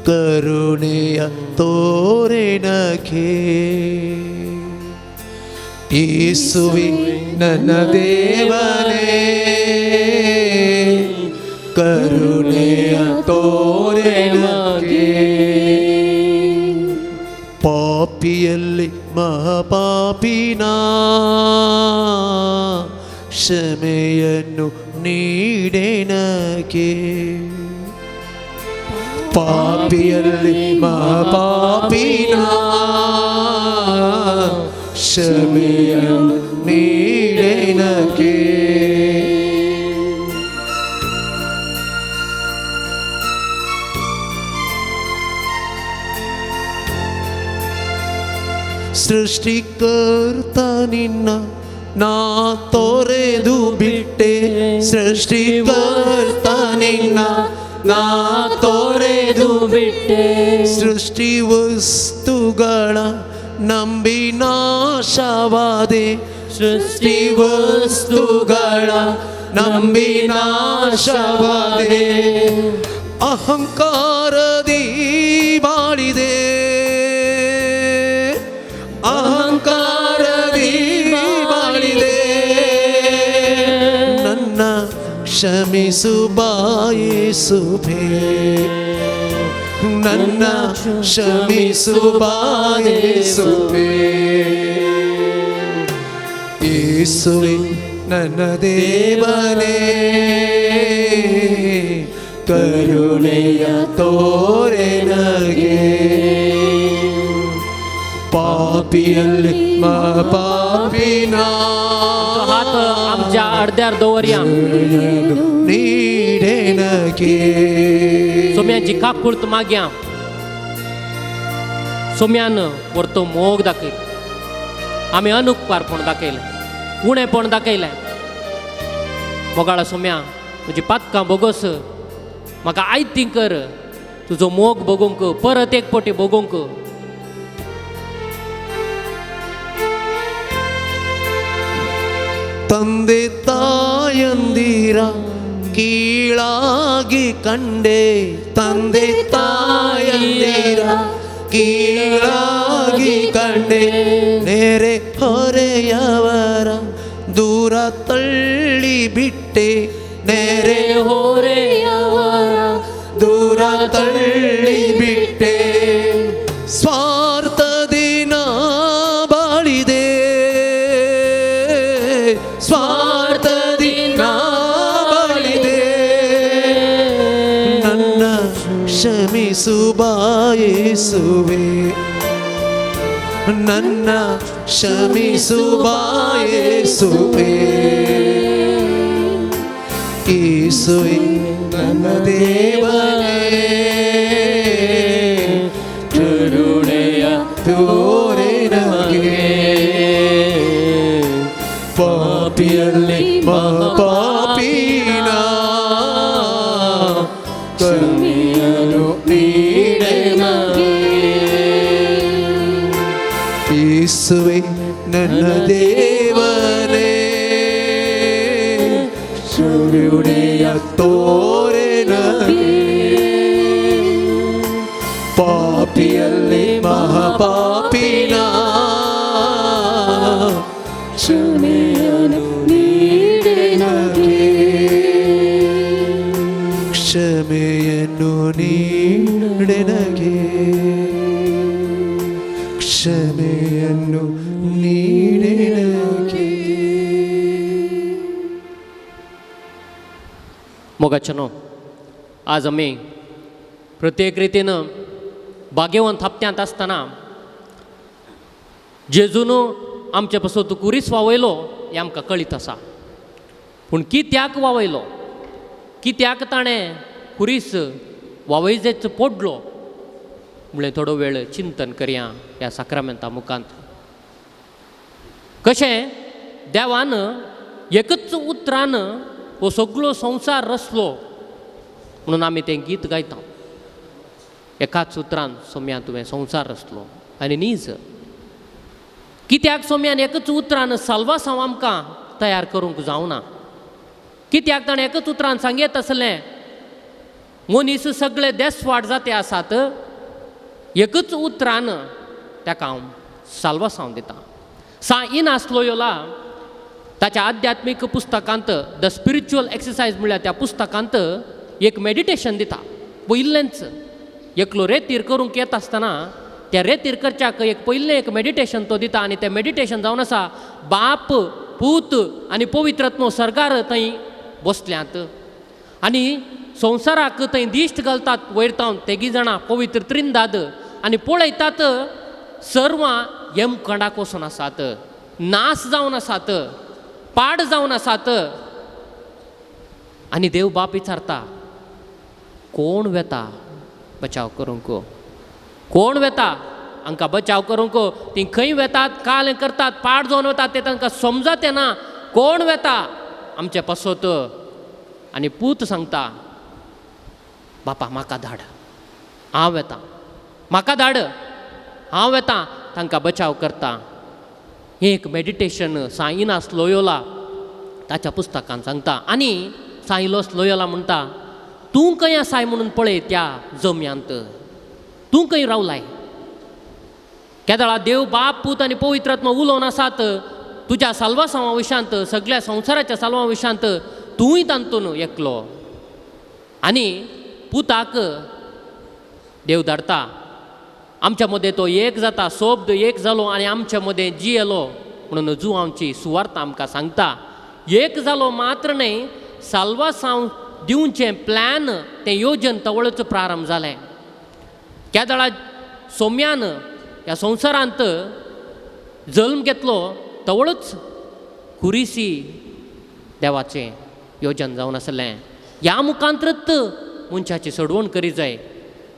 E: ಕರುಣೆಯ ತೋರೆನಗೆ. ಯೇಸುವೆ ನನ್ನ ದೇವನೇ ಕರುಣೆಯ ತೋರೆನಗೆ. ಪಾಪಿಯಲ್ಲಿ ಮಹಾಪಾಪಿನ ಕ್ಷಮೆಯನ್ನು ನೀಡೆನಗೆ. ಪಾಪಿಯಲ್ಲಿ ಮಹಾಪಾಪಿನ ಕ್ಷಮೆಯನ್ನು ನೀಡೆನಗೆ. ಸೃಷ್ಟಿಕರ್ತ ನಿನ್ನ ನಾ ತೊರೆದು ಬಿಟ್ಟೆ. ಸೃಷ್ಟಿಕರ್ತ ನಿನ್ನ ನಾ ತೊರೆದು ಬಿಟ್ಟೆ. ಸೃಷ್ಟಿ ವಸ್ತುಗಳ ನಂಬಿ ನಾಶವಾದೆ. ಸೃಷ್ಟಿ ವಸ್ತುಗಳ ನಂಬಿ ನಾಶವಾದೆ. ಅಹಂಕಾರದಿ ಬಾಳಿ ಬಾಳಿದೆ, ಅಹಂಕಾರದಿ ಬಾಳಿದೆ, ನನ್ನ ಕ್ಷಮಿಸು ಬಾಯಿಸುವೆ, ನನ್ನ ಕ್ಷಮಿಸು ಬಾಯಿಸುವೆ. ಯೇಸುವೆ ನನ್ನ ದೇವನೇ, ಕರುಣೆಯ ತೋರೆ ನನಗೆ, ಪಾಪಿಯಲ್ಲಿ ಪಾಪಿನ
B: हात आमच्या अर्द्यार दवरया.
E: ನೀಡೆನಗೆ.
B: सोम्याची काकुळत माग्या. सोम्यान परतो मोग दाखयल, आमी अनुकपारपण दाखयलें, उणेपण दाखयलें. मोगाळा सोम्या, म्हजी पातकां बोगोस, म्हाका आयती कर, तुजो मोग बगोवंक, परत एक पटी बगोवंक.
E: ತಂದೆ ತಾಯಂದಿರ ಕೀಳಾಗಿ ಕಂಡೆ, ತಂದೆ ತಾಯಂದಿರ ಕೀಳಾಗಿ ಕಂಡೆ, ನೆರೆ ಹೊರೆಯವರ ದೂರ ತಳ್ಳಿ ಬಿಟ್ಟೆ, ನೆರೆ ಹೊರೆಯವರ ದೂರ ತಳ್ಳಿ ಬಿಟ್ಟೆ, ಸ್ವಾರ್ಥದಿ ನಾ ಬಾಳಿದೆ, ಸ್ವಾರ್ಥದಿ ನಾ ಬಾಳಿದೆ, ನನ್ನ ಕ್ಷಮಿಸು ಬಾಯಿಸುವೆ, ನನ್ನ ಕ್ಷಮಿಸು ಬಾಯಿಸುವೆ. ಯೇಸುವೆ ನನ್ನ ದೇವನೇ, ಕರುಣೆಯ ತೋರೆ ನನಗೆ, ಪಾಪಿಯಲ್ಲಿ ಪಾಪಿನ ಕ್ಷಮೆಯನ್ನು ನೀಡೆನಗೆ. ಯೇಸುವೆ ನನ್ನ ದೇವನೇ, ಕರುಣೆಯ ತೋರೆ ನನಗೆ, ಪಾಪಿಯಲ್ಲಿ ಮಹಾಪಾಪಿನ ಕ್ಷಮೆಯನ್ನು ನೀಡೆನಗೆ, ಕ್ಷಮೆಯನ್ನು ನೀಡೆನಗೆ, ಕ್ಷಮೆಯನ್ನು ನೀಡೆನಗೆ.
B: मोगाचेनो, आज आमी प्रत्येक रितीन भाग्यवंत हप्त्यांत आसतना जेजून आमचे पासत कुरीस वावयलो हें आमकां कळीत आसा. पूण कित्याक वावयलो, कित्याक ताणें कुरीस वावयजेच पडलो म्हणलें थोडो वेळ चिंतन करया ह्या साक्रामेंता मुखांत. कशें देवान एकच उतरान हो सगळो संवसार रचलो म्हणून आमी तें गीत गायता. एकाच उतरान सोम्या तुवें संवसार रचलो. आनी नीज कित्याक सोम्यान एकच उतरान साल्वासांव आमकां तयार करूंक जावना? कित्याक ताणें एकच उतरान सांगयत आसलें मनीस सगळे देसवाट जाते आसात, एकच उतरान ताका हांव साल्वासांव दिता. सा इनास लोयोला ताच्या आध्यात्मीक पुस्तकांत the spiritual exercise म्हणल्यार त्या पुस्तकांत एक मेडिटेशन दिता. पयलेंच एकलो रेतीर करूंक येता आसतना त्या रेतीर करच्याक एक पयलें एक मेडिटेशन तो दिता. आनी तें मेडिटेशन जावन आसा बाप, पूत आनी पवित्रत्मो सरकार थंय बसल्यात आनी संवसाराक थंय दिश्ट घालतात वयर तावन तेगी जाणां पवित्र त्रिंदाद आनी पळयतात सर्वां यमकंडाक वचून आसात, नास जावन आसात, पाड जावन आसात. आनी देव बाप विचारता, कोण वेता बचाव करूंक? कोण वेता हांकां बचाव करूंक? ती खंय वेतात, काल करतात, पाड जावन वतात ते तांकां समजत येना. कोण वेता आमचे पासत? आनी पूत सांगता, बापा म्हाका धाड, हांव वेता, म्हाका धाड, हांव वेता, तांकां बचाव करता. हें एक मेडिटेशन साईनास लोयोला ताच्या पुस्तकान सांगता. आनी साईलोस लोयोला म्हणटा, तूं खंय आसाय म्हणून पळय त्या जम्यांत, तूं खंय रावलाय? केदळा देव बाप पूत आनी पवित्र आत्मा उलोवन आसात तुज्या साल्वासांवा विशांत, सगळ्या संवसाराच्या साल्वा विशांत, तूंय तातूंत एकलो. आनी पुताक देव धाडटा, आमच्या मदें तो एक जाता, सोब्द एक जालो आनी आमच्या मदें जियेलो म्हणून जुवांची सुवार्थ आमकां सांगता. एक जालो मात्र न्हय, साल्वासांव दिवचें प्लॅन तें योजन तवळच प्रारंभ जालें. केदळा सोम्यान ह्या संवसारांत जल्म घेतलो तवळच कुरिसी देवाचें योजन जावन आसलें. ह्या मुखांतरत मनशाची सोडवण करी जाय.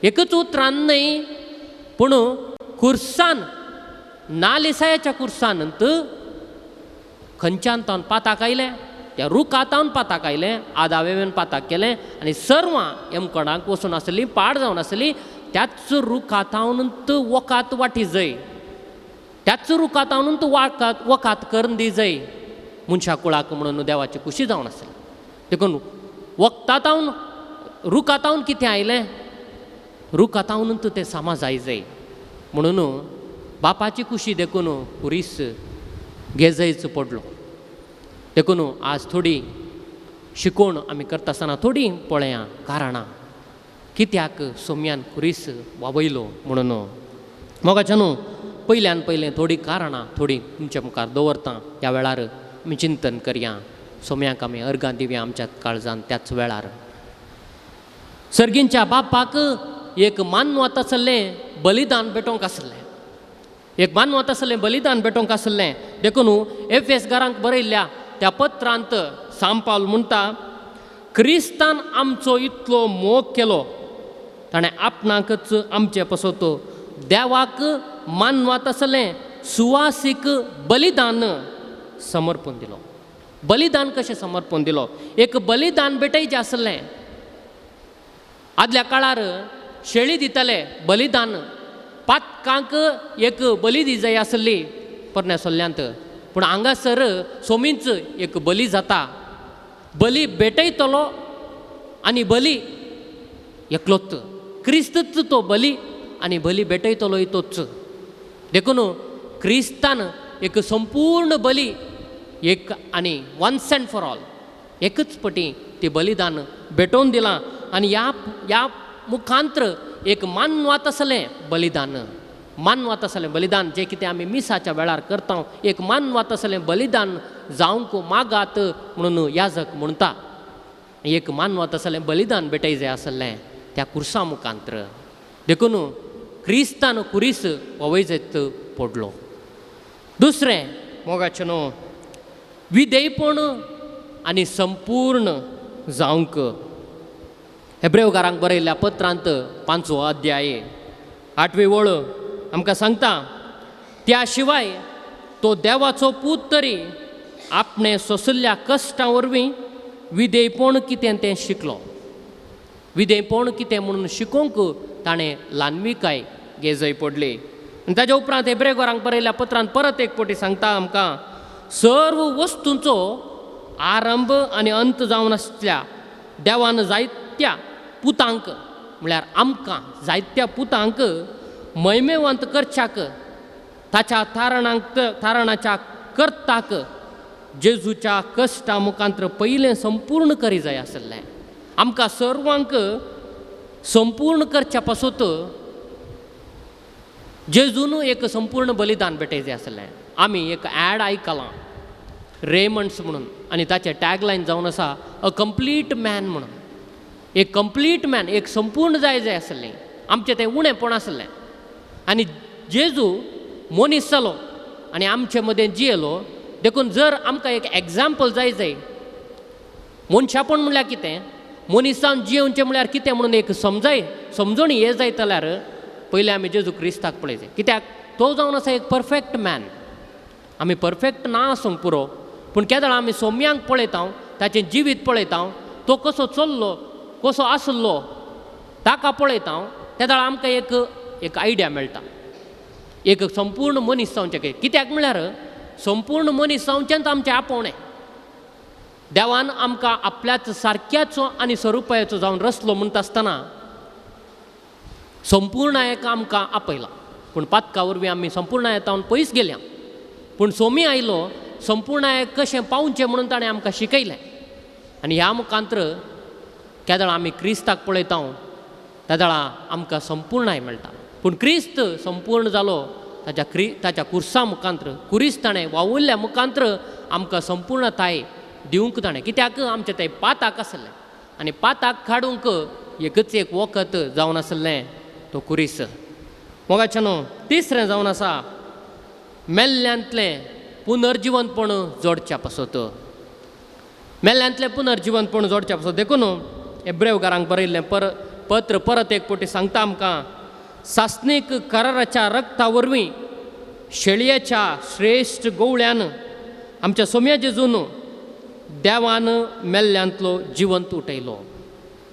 B: एकच उतरान न्हय पूण कुर्सान, नालिसायाच्या कुर्सानंत खंयच्यान तावन पाताक आयलें, त्या रुखातावन पाताक आयलें, आदावेन पाताक केलें आनी सर्वां यमकणाक वचून आसली, पाड जावन आसली, त्याच रुखातावन वकात वाटी जाय, त्याच रुखातावन वाकात वकात करून दी जाय मनशा कुळाक म्हणून देवाची खुशी जावन आसली. देखून वखदातावन रुखातावन कितें आयलें, रुखातावन तें सामा जाय जाय म्हणून बापाची खुशी देखून पुरीस गेजयच पडलो. देखून आज थोडी शिकोवण आमी करता आसतना थोडी पळया कारणां कित्याक सोम्यान खुरीस वावयलो म्हणून. मोगाच्यान पयल्यान पयलें थोडीं कारणां थोडीं तुमच्या मुखार दवरता. ह्या वेळार आमी चिंतन करया, सोम्याक आमी अर्गां दिवया आमच्या काळजान. त्याच वेळार सर्गींच्या बापाक एक मानवत आसलें बलिदान भेटोवंक आसलें, एक मानवत आसलें बलिदान भेटोवंक आसलें. देखून एफ एस घरांक बरयल्ल्या त्या पत्रांत सांपावल म्हणटा, क्रिस्तान आमचो इतलो मोग केलो, ताणें आपणाकच आमचे पसत देवाक मानवत आसलें सुवासीक बलिदान समर्पण दिलो. बलिदान कशें समर्पण दिलो? एक बलिदान भेटयचें आसलें. आदल्या काळार शेळी दिताले बलिदान, पातकांक एक बली दी जाय आसली पोरण्या सोल्ल्यांत, पूण हांगासर सोमीच एक बली जाता. बली भेटयतलो आनी बली एकलोच, क्रिस्तच तो बली आनी बली भेटयतलोय तोच. देखून क्रिस्तान एक संपूर्ण बली एक आनी वन्स अँड फॉर ऑल एकच पटी ती बलिदान भेटोवन दिलां आनी ह्या ह्या मुखांत्र एक मानवात आसलें बलिदान, मानवात आसलें बलिदान जें कितें आमी मिसाच्या वेळार करता, एक मानवात आसलें बलिदान जावंक मागात म्हणून याजक म्हणटा. एक मानवात आसलें बलिदान भेटय जाय आसलें त्या कुर्सा मुखांत्र. देखून क्रिस्तान कुरीस ववयजत पडलो. दुसरें मोगाचें न्हू विधेयपण आनी संपूर्ण जावंक. हेब्रेवकारांक बरयल्ल्या पत्रांत 5वो अध्याय 8वी वळ आमकां सांगता, त्या शिवाय तो देवाचो पूत तरी आपणें सोंशिल्ल्या कश्टां वरवीं विधेयपण कितें तें शिकलो. विधेयपण कितें म्हणून शिकोवंक ताणें ल्हानविकाय गेजय पडली. आनी ताज्या उपरांत हेब्रेवकारांक बरयल्ल्या पत्रांत परत एक पटी सांगता आमकां, सर्व वस्तूंचो आरंभ आनी अंत जावन आसल्या देवान जायत्या पुतांक, म्हळ्यार आमकां जायत्या पुतांक मैमेवंत करच्याक ताच्या तारणाक तारणाच्या करताक जेजूच्या कश्टा मुखांत्र पयलें संपूर्ण करी जाय आसलें. आमकां सर्वांक संपूर्ण करच्या पासून जेजून एक संपूर्ण बलिदान भेटय जाय आसलें. आमी एक एड आयकलां रेमंड्स म्हणून आनी ताचें टॅगलायन जावन आसा अ कंप्लीट मॅन म्हणून. एक कंप्लीट मॅन, एक संपूर्ण जाय जाय आसलें. आमचें तें उणेंपण आसलें आनी जेजू मनीस जालो आनी आमचे मदें जियेलो. देखून जर आमकां एक एग्जाम्पल जाय जाय, मनशापण म्हणल्यार कितें, मनीसान जियेवचें म्हणल्यार कितें म्हणून एक समजाय समजणी हे जायत जाल्यार पयलें आमी जेजू क्रिस्ताक पळयचें. कित्याक तो जावन आसा एक परफेक्ट मॅन. आमी परफेक्ट ना आसूंक पुरो, पूण केदळा आमी सोम्यांक पळयता, ताचें जिवीत पळयता, तो कसो चल्लो कसो आसलो ताका पळयता, तेदळा आमकां एक एक आयडिया मेळटा, एक संपूर्ण मनीस जावचें. कित्याक म्हळ्यार संपूर्ण मनीस जावचेंच आमचें आपोवणें. देवान आमकां आपल्याच सारक्याचो आनी स्वरुपाचो जावन रचलो म्हणटा आसतना संपूर्णायेक आमकां आपयलां. पूण पातका वरवीं आमी संपूर्णायेतावन पयस गेल्या. पूण सोमी आयलो संपूर्णायेक कशें पावचें म्हणून ताणें आमकां शिकयलें. आनी ह्या मुखांत्र केदळा आमी क्रिस्ताक पळयता तेदळा आमकां संपूर्णाय मेळटा. पूण क्रिस्त संपूर्ण जालो ताच्या ताच्या कुर्सा मुखांत्र, कुरीस ताणें वावुरल्या मुखांत्र आमकां संपूर्णताय दिवंक ताणें. कित्याक आमचें तें पाताक आसलें आनी पाताक काडूंक एकच एक वखद जावन आसलें तो कुरीस. मोगाचें न्हू तिसरें जावन आसा मेल्ल्यांतलें पुनर्जिवनपण जोडच्या पासत. मेल्ल्यांतलें पुनर्जिवनपण जोडच्या पासत. देखून एब्रेवकारांक बरयल्लें पत्र परत एक फावटी सांगता आमकां, सासणीक कराराच्या रक्ता वरवीं शेळयेच्या श्रेश्ठ गोवळ्यान आमच्या सोम्या जेजून देवान मेल्ल्यांतलो जिवंत उठयलो.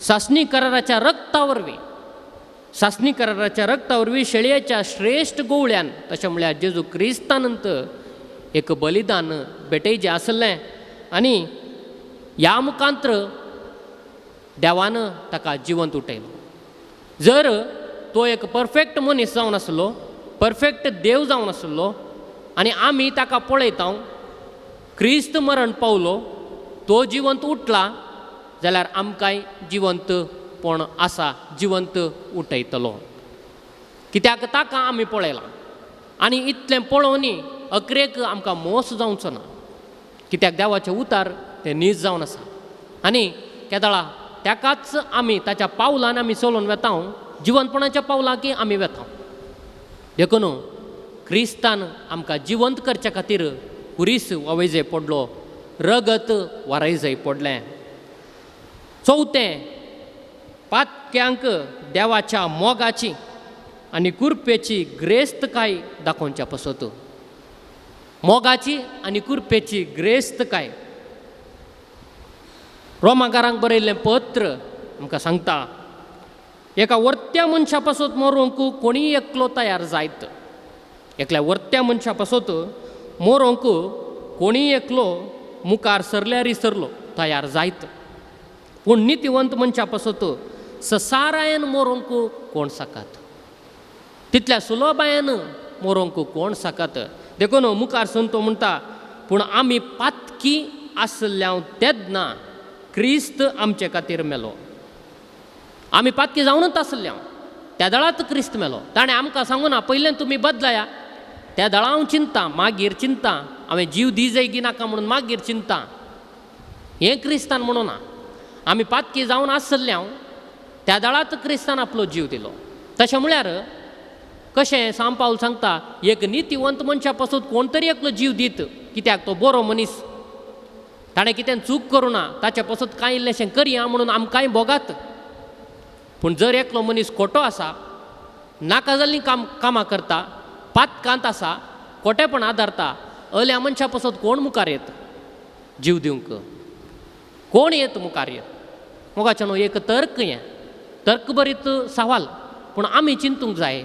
B: सासणी कराराच्या रक्ता वरवीं, सासणी कराराच्या रक्ता वरवीं शेळयेच्या श्रेश्ठ गोवळ्यान, तशें म्हळ्यार जेजू क्रिस्तानंत एक बलिदान भेटयचें आसलें आनी ह्या मुखांत्र देवान ताका जिवंत उठयलो. जर तो एक परफेक्ट मनीस जावन आसलो, परफेक्ट देव जावन आसलो आनी आमी ताका पळयता क्रिस्त मरण पावलो, तो जिवंत उठला जाल्यार आमकांय जिवंतपण आसा, जिवंत उठयतलो. कित्याक ताका आमी पळयलां आनी इतलें पळोवनी अकरेक आमकां मोस जावचो ना. कित्याक देवाचें उतार तें नीज जावन आसा आनी केदळा ताकाच आमी ताच्या पावलान आमी चलोवन वेता, जिवंतपणाच्या पावलां की आमी वेता. देखून क्रिस्तान आमकां जिवंत करच्या खातीर कुरीस वावयजय पडलो, रगत वारयजय पडलें. चवथें, पातक्यांक देवाच्या मोगाची आनी कुरपेची ग्रेस्तकाय दाखोवच्या पासत. मोगाची आनी कुरपेची ग्रेस्तकाय. रोमाकारांक बरयल्लें पत्र आमकां सांगता, एका वर्त्या मनशा पासत मरोंक कोणीय एकलो तयार जायत. एकल्या वर्त्या मनशा पासत मरोंक कोणीय एकलो मुखार सरल्यारी सरलो तयार जायत. पूण नितिवंत मनशा पासत ससारायन मरोंक कोण साकात, तितल्या सुलभायन मरोंक कोण साकात. देखून मुखार सून तो म्हणटा, पूण आमी पातकी आसल्या तेन्ना क्रिस्त आमचे खातीर मेलो. आमी पातकी जावनूच आसल्या त्या दळांत क्रिस्त मेलो. ताणें आमकां सांगू ना पयलें तुमी बदलाया, त्या दळा हांव चिंता, मागीर चिंता हांवें जीव दी जाय की नाका म्हणून मागीर चिंता. हें क्रिस्तान म्हणू ना. आमी पातकी जावन आसल्या त्या दळांत क्रिस्तान आपलो जीव दिलो. तशें म्हळ्यार कशें सांव पावल सांगता, एक नितिवंत मनशा पासून कोण तरी एकलो जीव दीत, कित्याक तो बरो मनीस, ताणें कितें चूक करूं ना, ताचे पासून कांय इल्लेशें करया म्हणून आमकांय भोगात. पूण जर एकलो मनीस खोटो आसा, नाका जाल्लीं कामां करता, पातकांत आसा, खोटेपण आदारता, अल्या मनशा पासून कोण मुखार येत जीव दिवंक? कोण येत मुखार येत? मोगाचें न्हू एक तर्क, हें तर्क बरीत सवाल. पूण आमी चिंतूंक जाय,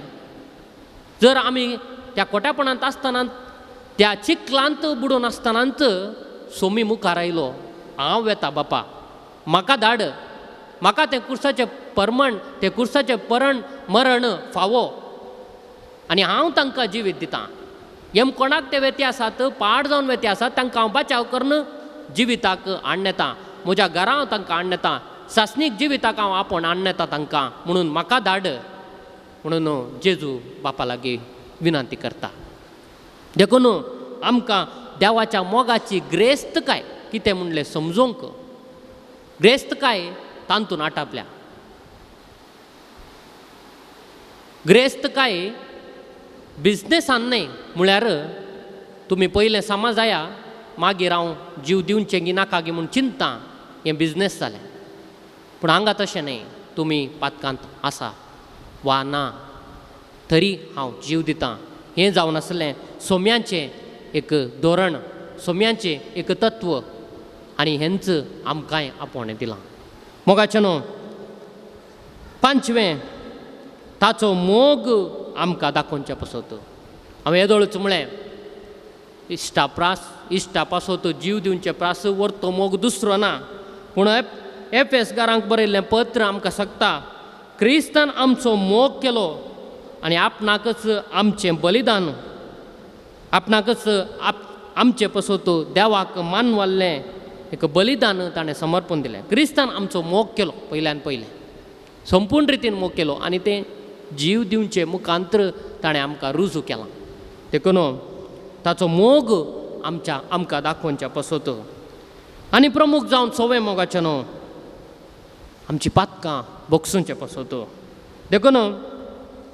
B: जर आमी त्या खोटेपणांत आसतना, त्या चिखलांत बुडून आसतनाच सोमी मुखार आयलो, हांव वेता बापा, म्हाका धाड, म्हाका तें कुर्साचें परमण, तें कुर्साचें परण मरण फावो आनी हांव तांकां जिवीत दितां. येम कोणाक ते वेते आसात, पाड जावन वेते आसात, तांकां हांव बचाव करून जिविताक हाडून येता, म्हज्या घरा हांव तांकां हाडून येता, सासणीक जिविताक हांव आपोवन हाडून येता तांकां, म्हणून म्हाका धाड म्हणून जेजू बापा लागीं विनंती करता. देखून आमकां देवाच्या मोगाची ग्रेस्तकाय कितें म्हणलें समजूंक, ग्रेस्तकाय तांतून आटापल्या. ग्रेस्तकाय बिजनेसान न्हय, म्हळ्यार तुमी पयलें सामा जाया मागीर हांव जीव दिवचें गी नाका गी म्हूण चिंता, हें बिजनेस जालें. पूण हांगा तशें न्हय, तुमी पातकांत आसा वा ना तरी हांव जीव दितां, हें जावन आसलें सोम्यांचें एक धोरण, सोम्यांचें एक तत्व आनी हेंच आमकांय आपोवणें दिलां. मोगाचें न्हू पांचवें, ताचो मोग आमकां दाखोवच्या पासत. हांवें येदोळच म्हळें, इश्टा प्रास इश्टा पासत जीव दिवचे प्रास वरतो मोग दुसरो ना. पूण एफ एस गारांक बरयल्लें पत्र आमकां सांगता, क्रिस्तान आमचो मोग केलो आनी आपणाकच आमचें बलिदान, आपणाकच आमचे पसत देवाक मानवल्लें एक बलिदान ताणें समर्पण दिलें. क्रिस्तान आमचो मोग केलो पयल्यान पयलें, संपूर्ण रितीन मोग केलो आनी तें जीव दिवचें मुखांत्र ताणें आमकां रुजू केलां. देखून ताचो मोग आमच्या आमकां दाखोवच्या पसत आनी प्रमुख जावन सवे मोगाचें न्हू आमची पातकां बोगसूंचे पसत. देखून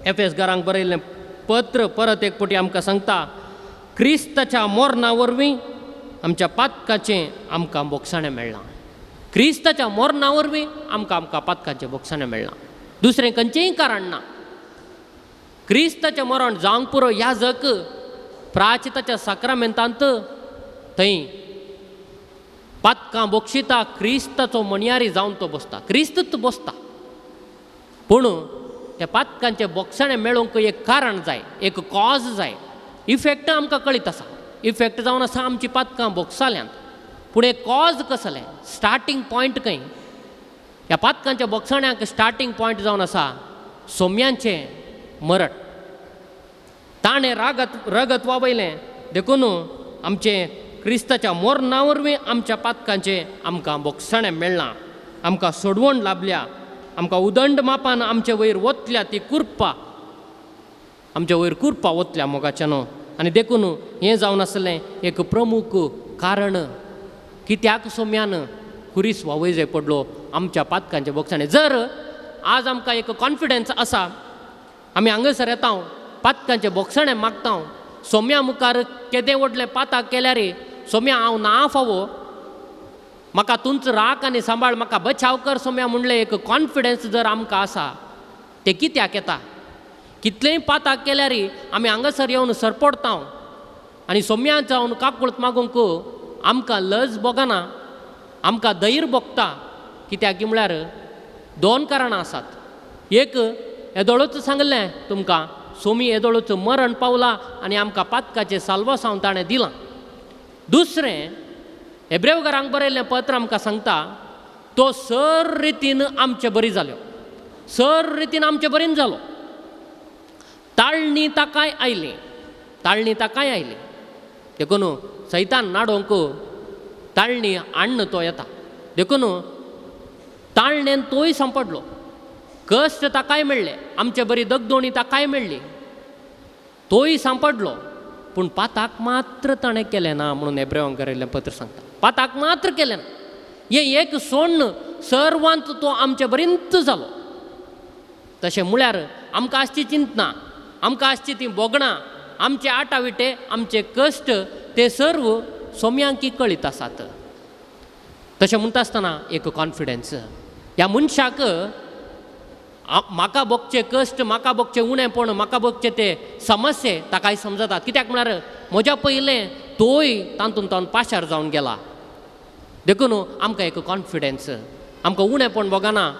B: एफ एस घरांक बरयल्लें पत्र परत एक फावटी आमकां सांगता, क्रिस्ताच्या मोरणा वरवीं आमच्या पातकाचें आमकां बोगसाणें मेळ्ळां. क्रिस्ताच्या मोरणा वरवीं आमकां आमकां पातकाचें बोगसाणें मेळ्ळां, दुसरें खंयचेंय कारण ना. क्रिस्ताचें मरण जावंक पुरो याजक प्राचिताच्या साक्रामेंतांत थंय पातकां बोगशिता, क्रिस्ताचो मणयारी जावन तो बसता, क्रिस्तच बसता. पूण त्या पातकांचें बोगसाणें मेळोवंक एक कारण जाय, एक कॉज जाय. इफेक्ट आमकां कळीत आसा, इफेक्ट जावन आसा आमची पातकां बोगसाल्यांत, पूण एक कॉज कसलें, स्टार्टींग पॉयंट खंय? ह्या पातकांच्या बोगसाण्यांक स्टार्टींग पॉयंट जावन आसा सोम्यांचें मरण. ताणें रगत वावयलें, देखून आमचें क्रिस्ताच्या मोरणा वरवीं आमच्या पातकांचें आमकां बोगसाणें मेळ्ळां, आमकां सोडवण लाभल्या, आमकां उदंड मापान आमचे वयर वतल्या ती कुरपा, आमच्या वयर कुरपा वतल्या मोगाच्या न्हू. आनी देखून हें जावन आसलें एक प्रमुख कारण कित्याक सोम्यान खुरीस वावय पडलो आमच्या पातकांच्या बोगसाणें. जर आज आमकां एक कॉन्फिडन्स आसा, आमी हांगासर येता, पातकांचें बोगसाणें मागता, सोम्या मुखार केदें व्हडलें पाताक केल्यार सोम्या हांव ना फावो, म्हाका तुमचो राख आनी सांबाळ, म्हाका बचाव कर सोम्या म्हणलें एक कॉन्फिडन्स जर आमकां आसा, तें कित्याक येता? कितलेंय पाताक केल्यार आमी हांगासर येवन सरपडता आनी सोम्या जावन काकूळत मागूंक आमकां लज भोगना, आमकां धैर्य भोगता. कित्याक म्हळ्यार दोन कारणां आसात. एक, येदोळूच सांगलें तुमकां, सोमी येदोळूच मरण पावला आनी आमकां पातकाचें साल्वासांव ताणें दिलां. दुसरें, हेब्रेवकारांक बरयल्लें पत्र आमकां सांगता, तो सर रितीन आमचे बरी जाल्यो, सर रितीन आमचे बरीन जालो. ताळणी ताकाय आयली, ताळणी ताकाय आयली. देखून सैतान नाडोवंक ताळणी हाडून तो येता, देखून ताळणेन तोय सांपडलो. कश्ट ताकाय मेळ्ळे, आमचे बरी दगदोणी ताकाय मेळ्ळी, तोय सांपडलो. पूण पाताक मात्र ताणें केलें ना म्हणून हेब्रेवांक बरयल्लें पत्र सांगता, पाताक मात्र केलें ना. हें एक सोण्ण सर्वांत तो आमचे बरींत जालो. तशें म्हळ्यार आमकां आसची चिंतना, आमकां आसची तीं भोगणां, आमचे आटाविटे, आमचे कश्ट ते सर्व सोम्यांकी कळीत आसात. तशें म्हणटा आसतना एक कॉन्फिडन्स ह्या मनशाक, म्हाका भोगचे कश्ट, म्हाका भोगचे उणेपण, म्हाका भोगचे ते समस्ये ताकाय समजतात. कित्याक म्हळ्यार म्हज्या पयलें तोय तातूंत तावन पाशार जावन गेला. देखून आमकां एक कॉन्फिडन्स, आमकां उणेपण भोगना.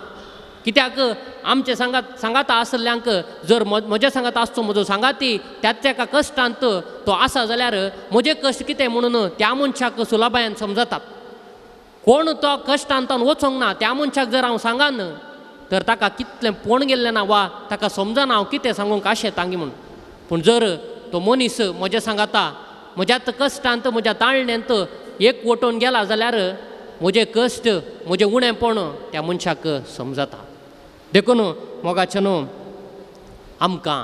B: कित्याक आमचे सांगाता आसल्ल्यांक जर म्हज्या सांगाता आसचो म्हजो सांगाती त्याच एका कश्टांत तो आसा जाल्यार म्हजे कश्ट कितें म्हणून त्या मनशाक सुलभायेन समजतात. कोण तो कश्टांत वचोंक ना त्या मनशाक जर हांव सांगान तर ताका कितलें पोण गेल्लें ना वा ताका समजना हांव कितें सांगूंक आशें तांगी म्हूण. पूण जर तो मनीस म्हज्या सांगाता म्हज्याच कश्टांत म्हज्या ताळण्यांत एक वटोवन गेला जाल्यार म्हजें कश्ट म्हजें उणेपण त्या मनशाक समजता. देखून मोगाचें न्हू आमकां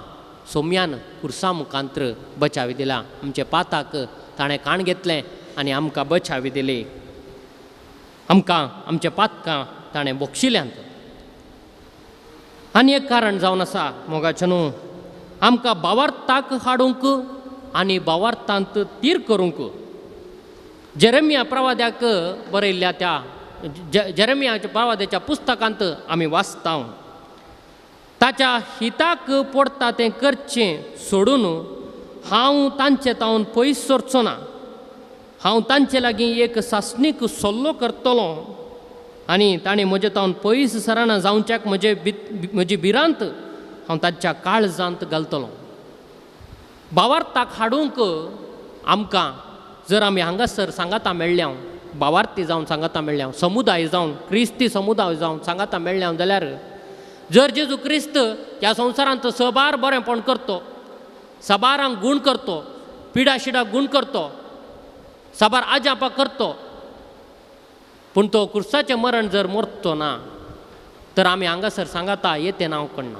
B: सोम्यान खुर्सा मुखांत्र बचावी दिला, आमचे पाताक ताणें काण घेतलें आनी आमकां बचावी दिली, आमकां आमच्या पातकां ताणें बोगशिल्यांत. आनी एक कारण जावन आसा मोगाचें न्हू, आमकां भावार्थाक हाडूंक आनी भावार्थांत तीर करूंक. जेरेमिया प्रवाद्याक बरयल्ल्या त्या जेरेमिया प्रवाद्याच्या पुस्तकांत आमी वाचता, ताच्या हिताक पडटा तें करचें सोडून हांव तांचे तावन पयस सरचो ना, हांव तांचे लागीं एक सासणीक सल्लो करतलो आनी ताणें म्हजे तावन पयस सरना जावच्याक म्हजी भिरांत हांव तांच्या काळजांत घालतलो. भावार्थाक हाडूंक आमकां जर आमी हांगासर सांगाता मेळ्ळ्या, भावार्थी जावन सांगाता मेळ्ळ्या, समुदाय जावन क्रिस्ती समुदाय जावन सांगाता मेळ्ळ्या जाल्यार जर जेजू क्रिस्त ह्या संवसारांत सबार बरेंपण करतो, सबारांक गूण करतो, पिडाशिडाक गूण करतो, साबार आजापा करतो, पूण तो क्रुसाचें मरण जर मरतो ना तर आमी हांगासर सांगाता येते नांव कडना.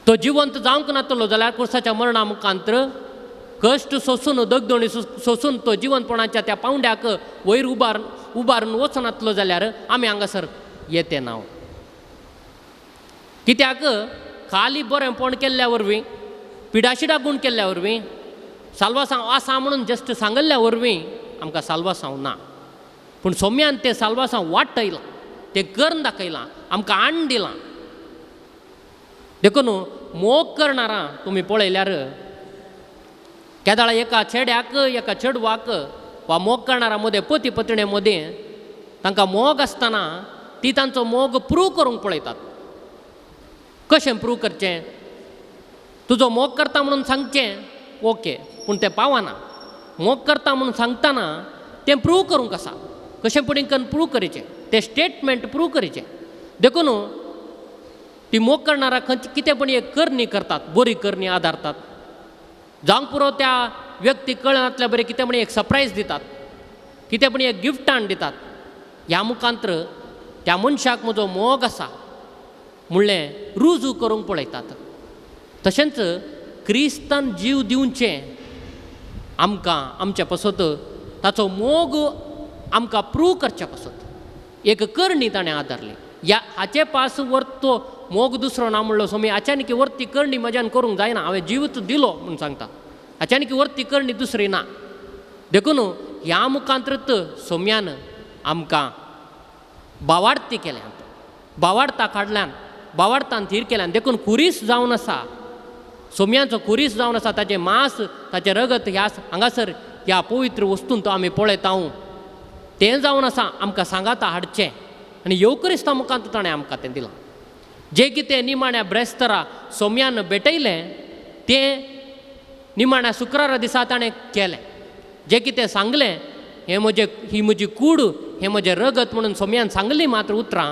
B: तो जिवंत जावंक नातलो जाल्यार क्रुसाच्या मरणा मुखांत्र कश्ट सोसून, दगदणी सोसून तो जिवंतपणाच्या त्या पावंड्याक वयर उबारून वचनातलो जाल्यार आमी हांगासर येते नांव. कित्याक खाली बरेंपण केल्ल्या वरवीं, पिडाशिडा गूण केल्ल्या वरवीं, साल्वासांव आसा म्हणून जस्ट सांगल्ल्या वरवीं आमकां साल्वासांव ना. पूण सोम्यान तें साल्वासांव वाटयलां, तें करून दाखयलां, आमकां आण दिलां. देखून मोग करणारा तुमी पळयल्यार केदाळा एका चेड्याक एका चेडवाक वा मोग करणारा मदें पती पत्णे मदें तांकां मोग आसतना ती तांचो मोग प्रूव करूंक पळयतात. कशें प्रूव करचें? तुजो मोग करता म्हणून सांगचें ओके, पूण तें पावना. मोग करता म्हणून सांगतना तें प्रूव करूंक आसा, कशें पडी करून प्रूव करचें, तें स्टेटमेंट प्रूव करचें. देखून ती मोग करणारा खंयची कितें पण एक करणी करतात, बरी करणी आदारतात, जावंक पुरो त्या व्यक्ती कळनातल्या बरें कितें म्हण एक सरप्रायज दितात, कितें पण एक गिफ्ट हाडून दितात. ह्या मुखांत्र त्या मनशाक म्हजो मोग आसा म्हणलें रुजू करूंक पळयतात. तशेंच क्रिस्तान जीव दिवचें आमकां आमच्या पासत, ताचो मोग आमकां प्रूव करच्या पासत एक करणी ताणें आदारली. ह्या हाचे पास वर्तो मोग दुसरो ना म्हणलो स्वामी अचानक वर्ती करणी म्हज्यान करूंक जायना, हांवें जीवच दिलो म्हूण सांगता, अचानक वर्ती करणी दुसरी ना. देखून ह्या मुखांतरत सोम्यान आमकां बावाडती केल्यान, बावाडता काडल्यान, बावाडतान थीर केल्यान. देखून खुरीस जावन आसा, सोम्यांचो खुरीस जावन आसा, ताचें मांस ताचें रगत ह्या हांगासर ह्या पवित्र वस्तून तो आमी पळयता. तें जावन आसा आमकां सांगाता हाडचें आनी येवक्रिस्ता मुखांत ताणें आमकां तें दिलां. जें कितें निमाण्या ब्रेस्तरा सोम्यान भेटयलें तें निमाण्या शुक्रारा दिसा ताणें केलें. जें कितें सांगलें हें म्हजें, ही म्हजी कूड, हें म्हजें रगत म्हणून सोम्यान सांगली मात्र उतरां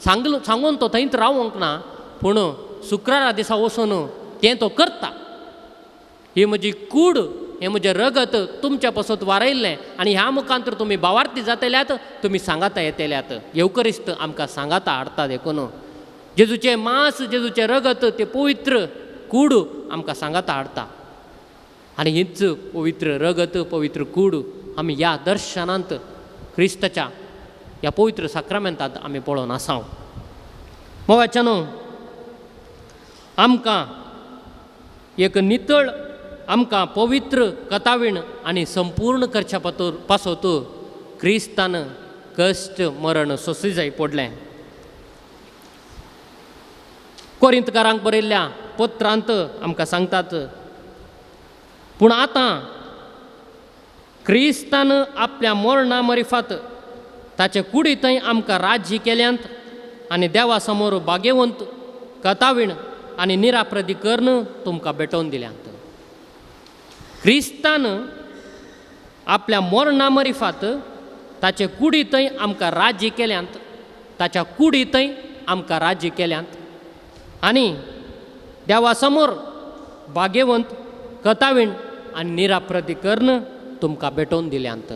B: सांगलो, सांगून तो थंयच रावंक ना, पूण शुक्रारा दिसा वचून तें तो करता. ही म्हजी कूड, हें म्हजें रगत तुमच्या पासत वारयल्लें आनी ह्या मुखांतर तुमी बावार्थी जातल्यात, तुमी सांगाता येतल्यात. येवकरिस्त आमकां सांगाता हाडटा. देखून जेजूचें मांस, जेजूचें रगत, तें पवित्र कूड आमकां सांगाता हाडटा आनी हीच पवित्र रगत, पवित्र कूड आमी ह्या दर्शनांत क्रिस्ताच्या ह्या पवित्र साक्रामेंतांत आमी पळोवन आसा. मोगाच्यानो, आमकां एक नितळ, आमकां पवित्र कथावीण आनी संपूर्ण करच्या पासत क्रिस्तान कश्ट मरण सोंसी जाय पडलें. कोरिंतकारांक बरयल्ल्या पत्रांत आमकां सांगतात, पूण आतां क्रिस्तान आपल्या मरणा मरिफात ताचे कुडींतय आमकां राज्य केल्यांत आनी देवा समोर बागेवंत कथावीण आनी निराप्रदी करून तुमकां भेटोवन दिल्यांत. क्रिस्तान आपल्या मरणा मरिफात ताचे कुडींतय आमकां राज्य केल्यांत, ताच्या कुडींतय आमकां राज्य केल्यांत आनी देवा समोर बागेवंत कथावीण आनी निराप्रदी करून तुमकां भेटोवन दिल्यांत.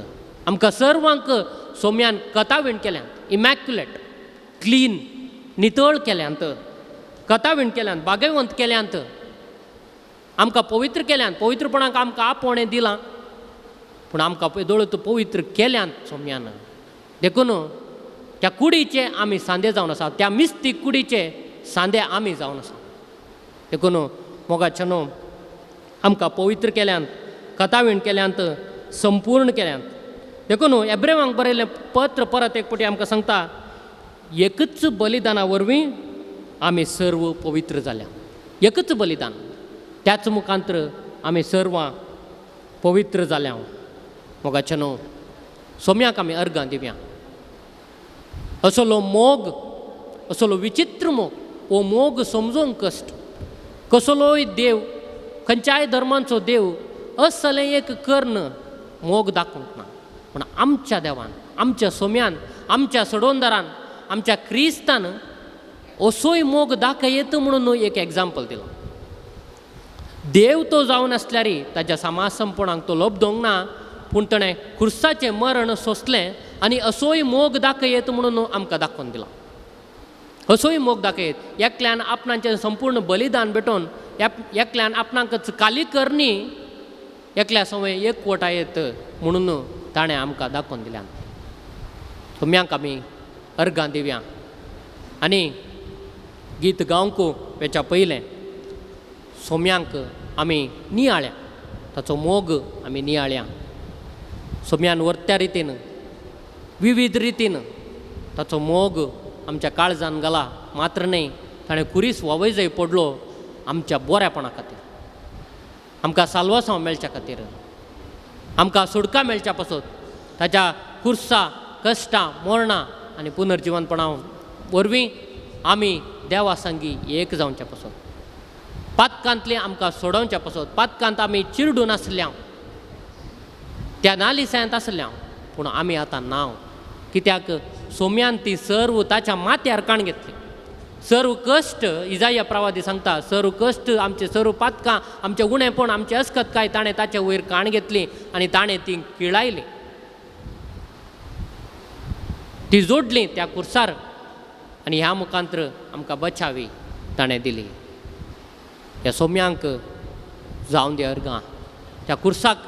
B: आमकां सर्वांक सोम्यान कथावीण केल्यांत, इमॅक्युलेट, क्लीन, नितळ केल्यांत, कथावीण केल्यांत, बागेवंत केल्यांत, आमकां पवित्र केल्यांत. पवित्रपणाक आमकां आपोवणें दिलां, पूण आमकां दोळत पवित्र केल्यांत सोम्यान. देखून त्या कुडीचे आमी सांदे जावन आसा, त्या मिस्तीक कुडीचे सांदे आमी जावन आसा. देखून मोगाच्यानो, आमकां पवित्र केल्यांत, कथावीण केल्यांत, संपूर्ण केल्यांत. देखून एब्रेवांक बरयल्लें पत्र परत एक फावटी आमकां सांगता, एकच बलिदाना वरवीं आमी सर्व पवित्र जाल्या. एकच बलिदान, त्याच मुखांत्र आमी सर्वां पवित्र जाल्या. मोगाच्यानो, सोम्याक आमी अर्गां दिवया. असलो मोग, असलो विचित्र मोग, हो मोग समजूंक कश्ट. कसलोय देव, खंयच्याय धर्मांचो देव असलें एक कर्ण मोग दाखोवंक ना, पूण आमच्या देवान, आमच्या सोम्यान, आमच्या सडोंदरान, आमच्या क्रिस्तान असोय मोग दाखयत म्हणून एक एग्जाम्पल दिलां. देव तो जावन आसल्यार ताच्या सामासमपणाक तो लब्दोंक ना, पूण ताणें खुर्साचें मरण सोंसलें आनी असोय मोग दाखयत म्हणून आमकां दाखोवन दिला. असोय मोग दाखयत एकल्यान आपणाचें संपूर्ण बलिदान भेटोवन एकल्यान आपणाकच काली करणी एकल्या संवय एकवटा येत म्हणून ताणें आमकां दाखोवन दिल्यान. सोम्यांक आमी अर्गां दिवया आनी गीत गावंक वेच्या पयलें सोम्यांक आमी नियाळ्या, ताचो मोग आमी नियाळ्या. सोम्यान वर्त्या रितीन विविध रितीन ताचो मोग आमच्या काळजान घाला मात्र न्हय, ताणें खुरीस वावय पडलो आमच्या बऱ्यापणा खातीर, आमकां साल्वासांव मेळच्या खातीर, आमकां सुटका मेळच्या पासत ताच्या खुर्सा कश्टां मरणां आनी पुनर्जिवनपणा वरवीं आमी देवा संगी एक जावच्या पासत, पातकांतलें आमकां सोडोवच्या पासत. पातकांत आमी चिरडून आसल्या, त्या नालिसांत आसल्या, पूण आमी आतां नांव कित्याक सोम्यान ती सर्व ताच्या माथ्यार काण घेतली. सर्व कश्ट इजाया प्रवादी सांगता, सर्व कश्ट आमचे, सर्व पातकां, आमचें उणेपण, आमचें अस्कतकाय ताणें ताचे वयर काण घेतली आनी ताणें ती किळायली, ती जोडली त्या कुर्सार आनी ह्या मुखांत्र आमकां बचावी ताणें दिली. ह्या सोम्यांक जावन दी अर्गां, त्या कुर्साक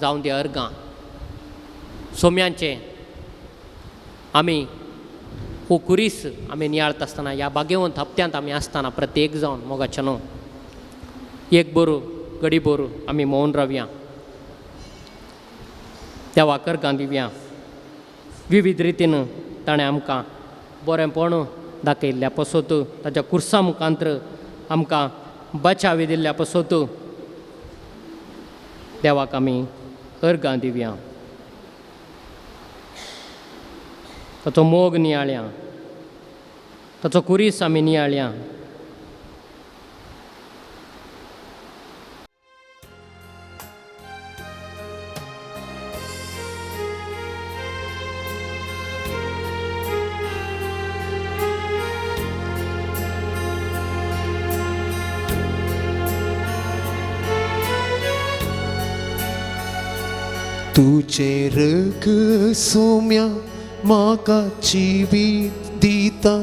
B: जावन दी अर्गां. सोम्यांचें आमी हो कुरीस आमी नियाळत आसतना ह्या बागेवंत हप्त्यांत आमी आसतना प्रत्येक जावन मोगाचें न्हू एक बरो गडी बरो आमी मौन रावया, देवाक अर्गां दिवया. विविध रितीन ताणें आमकां बरेंपण दाखयल्ल्या पसत, ताच्या कुर्सा मुखांत्र आमकां बचावी दिल्ल्या पसत देवाक आमी अर्गां दिवया. ताचो मोग नियाळया, ताचो कुरीस आमी नियाळया.
E: तुझे रग सोम्या म्हाका जिवीत दिता,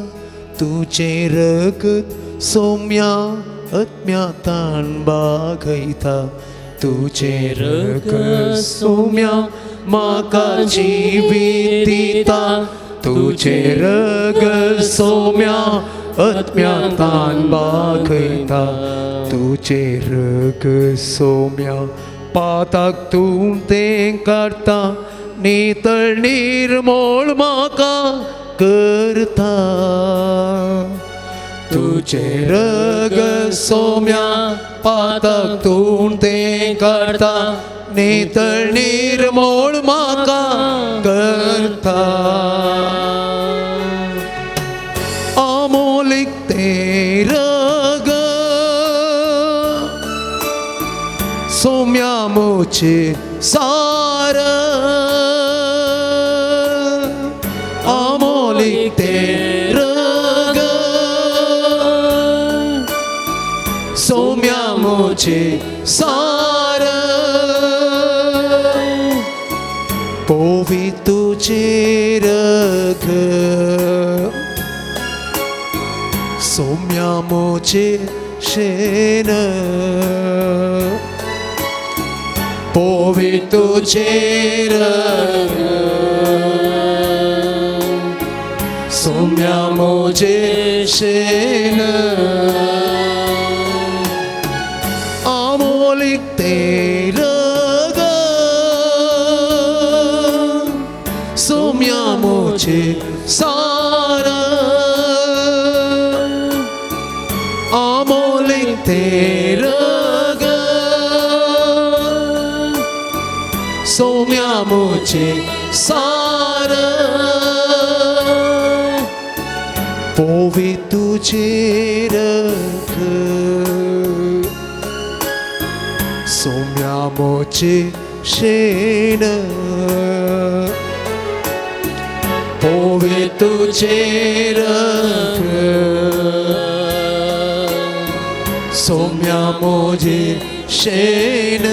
E: तुझे रगत सोम्या आत्म्यातान बागयता, तुझे रगत सोम्या म्हाका जिवीत दिता, तुझे रगत सोम्या आत्म्यातान बागयता, तुझे रगत सोम्या पाताक तूं तें करता, नितळ निर्मोळ म्हाका करता, तुझे रगत सोम्या पाताक तूं तें करता, नितळ निर्मोळ म्हाका करता. अमोलिक तें रगत सोम्या मुझे सार, अमोलिक तें रगत सोम्या मुझे सार, पोवी तुझे रगत सोम्या मुझे शेन, पोवी तुझे रगत सोम्या मुझे शेन, अमोलिक तें रगत सोम्या मुझे सार, अमोलिक तें रगत सोम्या मुझे सार, पोवी तुझे रगत सोम्या मुझे शेन, पोवी तुझे रगत सोम्या मोजे शेण.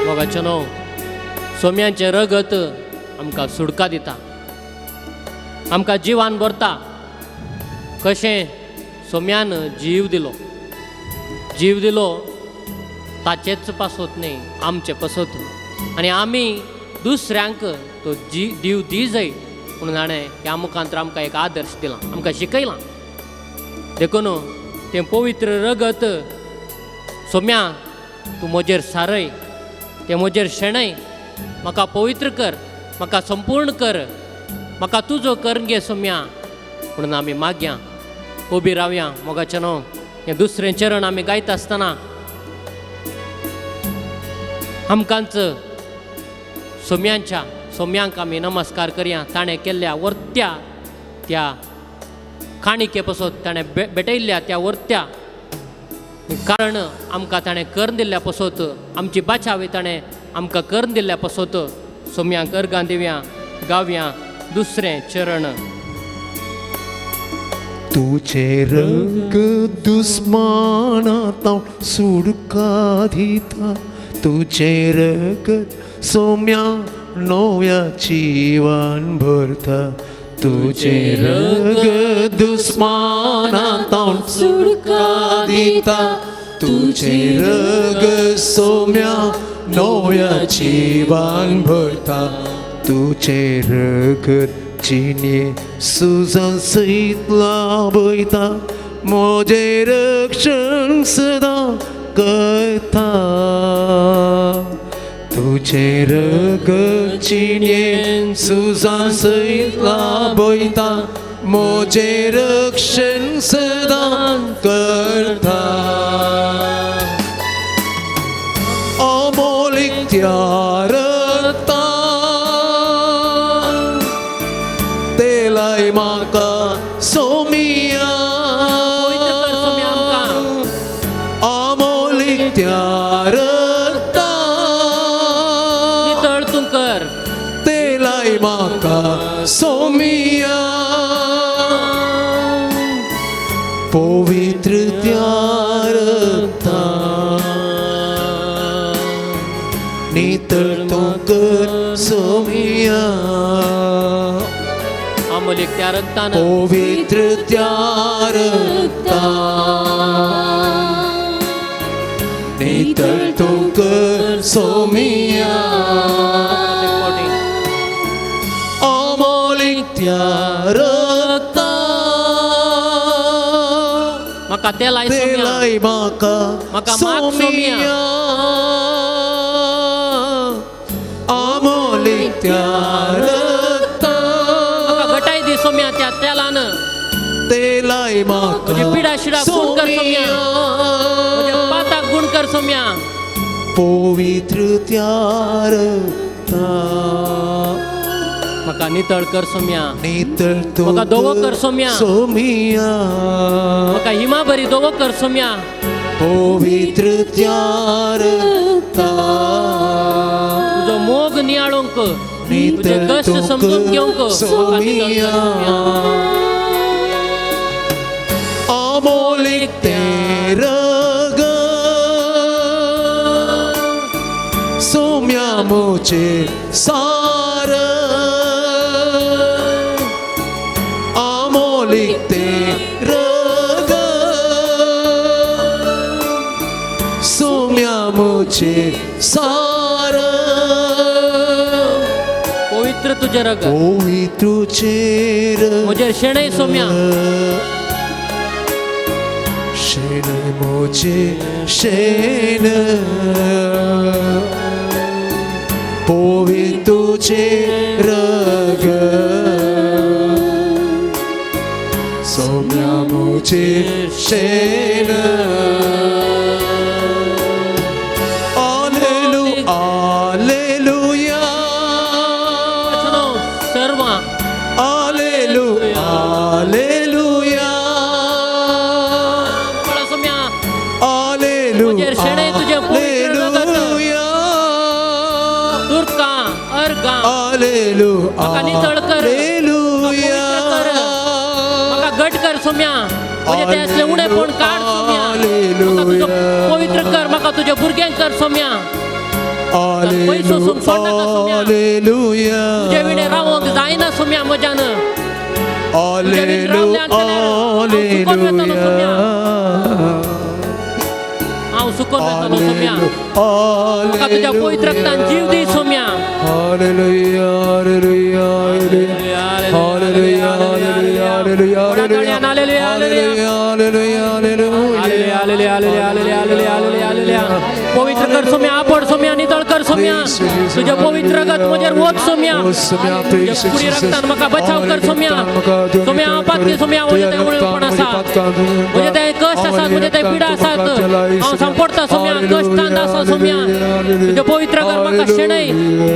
B: मोगाचेनो, सोम्यांचें रगत आमकां सुडका दिता, आमकां जिवान भरता. कशें सोम्यान जीव दिलो, जीव दिलो ताचेच पासत न्ही, आमचे पासत, आनी आमी दुसऱ्यांक तो जी दीव दी जाय म्हणून ताणें ह्या मुखांतर आमकां एक आदर्श दिला, आमकां शिकयलां. देखून तें पवित्र रगत सोम्या तूं म्हजेर सारय, तें म्हजेर शेणय, म्हाका पवित्र कर, म्हाका संपूर्ण कर, म्हाका तुजो करून घे सोम्या म्हणून आमी मागया, उबी रावया. मोगाचें न्हू, हें दुसरें चरण आमी गायता आसतना आमकांच सोम्यांच्या सोम्यांक आमी नमस्कार करया. ताणें केल्ल्या वर्त्या त्या काणिके पसत, ताणें भेटयल्ल्या त्या वर्त्या कारण आमकां ताणें करून दिल्ल्या पसत, आमची बाचावी ताणें आमकां करून दिल्ल्या पसत सोम्यांक अर्गां दिवया, गावया दुसरें चरण.
E: तुझे रंग दुस्मानांत सुडका दिता, तुझे रगत सोम्या नव्या जिवान भरता, तुझे रगत दुस्मानांत सुडका दिता, तुझे रगत सोम्या नव्या जिवान भरता, तुझे रगत जिणे सुजान सयत लाभयता, म्हजें रक्षण सदां करता, तुझे रगत जिणे सुजान सयत लाभयता, म्हजें रक्षण सदां करता. अमोलीक त्या रगतान तेलाय म्हाका सोमिया, अमोलीक त्या रगतान
B: नितळ तूं कर,
E: तेलाय म्हाका सोमिया, पवित्र त्या रगतान नितळ तूं कर सोमिया,
B: अमोलीक त्या रगतान,
E: पवित्र त्या रगतान नितळ तूं कर सोमिया, अमोलीक त्या रगतान
B: म्हाका तेलाय
E: तेलाय म्हाका सोमिया, अमोलीक त्या रगतान
B: घटाय दी सोम्या त्या तेलान,
E: तेलाय म्हाका
B: म्हजी पिडा शिडा गुण कर सोम्या, म्हज्या पाताक गुण कर सोम्या,
E: पवित्र त्या रगतान
B: म्हाका नितळ कर सोम्या,
E: नितळ तूं
B: म्हाका दोवो कर सोम्या,
E: सोमिया,
B: म्हाका हिमा बरी दोवो कर सोम्या,
E: पवित्र त्या रगतान
B: तुजो मोग नियाळूंक, तुजे
E: नितळ
B: कश्ट
E: तूं
B: समजून घेवंक
E: कर
B: म्हाका नितळ कर
E: सोमिया,
B: सोम्या.
E: अमोलीक तें रगत सोम्या म्हजें सार, अमोलीक तें रगत सोम्या म्हजें सार,
B: पवित्र तुजें रगत
E: पवित्र तुजें रगत
B: म्हजेर शेणय सोम्या,
E: शेण म्हजें शेण, पवित्र तुजें रगत सोम्या म्हजें शेण. आलेलु आलेलुया,
B: सर्वां
E: आलेलु आलेलुया,
B: सोम्या
E: आलेलु
B: म्हजेर शेणय तुजें पवित्र रगत.
E: आलेलुया,
B: तुका अर्गां.
E: आलेलुया,
B: म्हाका नितळ कर,
E: आलेलुया.
B: म्हाका पवित्र कर, म्हाका घट कर सोम्या, म्हजें तें असलें उणेपण काड सोम्या, म्हाका तुजो पवित्र कर, म्हाका तुज्या भुरग्यांक कर सोम्या. पयस वचूंक सोडनाका सोम्या.
E: आलेलुया,
B: तुजे विणें रावंक जायना सोम्या म्हज्यान. तुजे विणें रावल्यान जाल्यार हांव सुकोन वेतलो सोम्या, हांव सुकोन वेतलो सोम्या. म्हाका तुज्या पवित्र रक्तान जीव दी Saumya.
C: Hallelujah, hallelujah, hallelujah, hallelujah, hallelujah, hallelujah, hallelujah, hallelujah,
B: hallelujah, hallelujah, hallelujah, hallelujah, hallelujah. पवित्र कर सोम्या, आपड सोम्या, नितळ कर सोम्या. तुझ्या पवित्र रगत म्हजेर वत सोम्या. तुज्या कुडी रक्तान म्हाका बचाव कर सोम्या. सोम्या, हांव पातकी सोम्या, म्हजें तें उणेपण आसा, म्हजें तें कश्ट आसात, म्हजें तें पिडा आसात. हांव सांपडटा सोम्या, कश्टांत आसा सोम्या. तुजें पवित्र रगत म्हाका शेणय,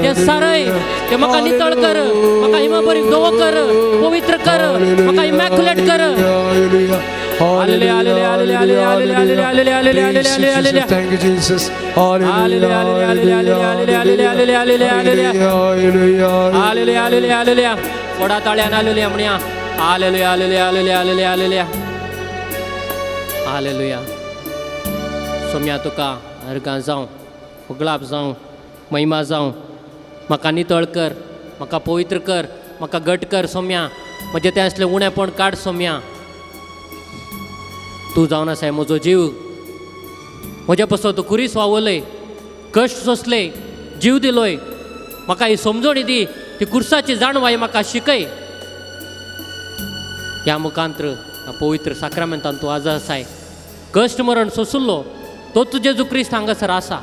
B: तें सारय, तें म्हाका नितळ कर, म्हाका हिमाबरी धवो कर, पवित्र कर, म्हाका इमॅक्युलेट कर.
C: Hallelujah,
B: hallelujah, hallelujah, hallelujah, hallelujah, hallelujah, hallelujah, hallelujah.
C: Thank you, Jesus.
B: Hallelujah, hallelujah, hallelujah, hallelujah, hallelujah, hallelujah.
C: Hallelujah.
B: Hallelujah, hallelujah, hallelujah. व्हडा ताळ्यान हालेलुया म्हणया. Hallelujah, hallelujah, hallelujah, hallelujah, hallelujah, hallelujah. सोम्या तुका अर्गां जावं, उगळाप जावं, महिमा जावं. म्हाका नितळ कर, म्हाका पवित्र कर, म्हाका घट कर सोम्या. म्हजें तें असलें उणेपण काड सोम्या. तूं जावन आसाय म्हजो जीव, म्हज्या पासत तूं खुरीस वावरलय, कश्ट सोंसले, जीव दिलोय. म्हाका ही समजणी दी, ती कुर्साची जाणवाय म्हाका शिकय. ह्या मुखांत्र ह्या पवित्र साक्रामेंतान तूं आज आसाय. कश्ट मरण सोंसुल्लो तोच जेजू क्रिस्त हांगासर आसा,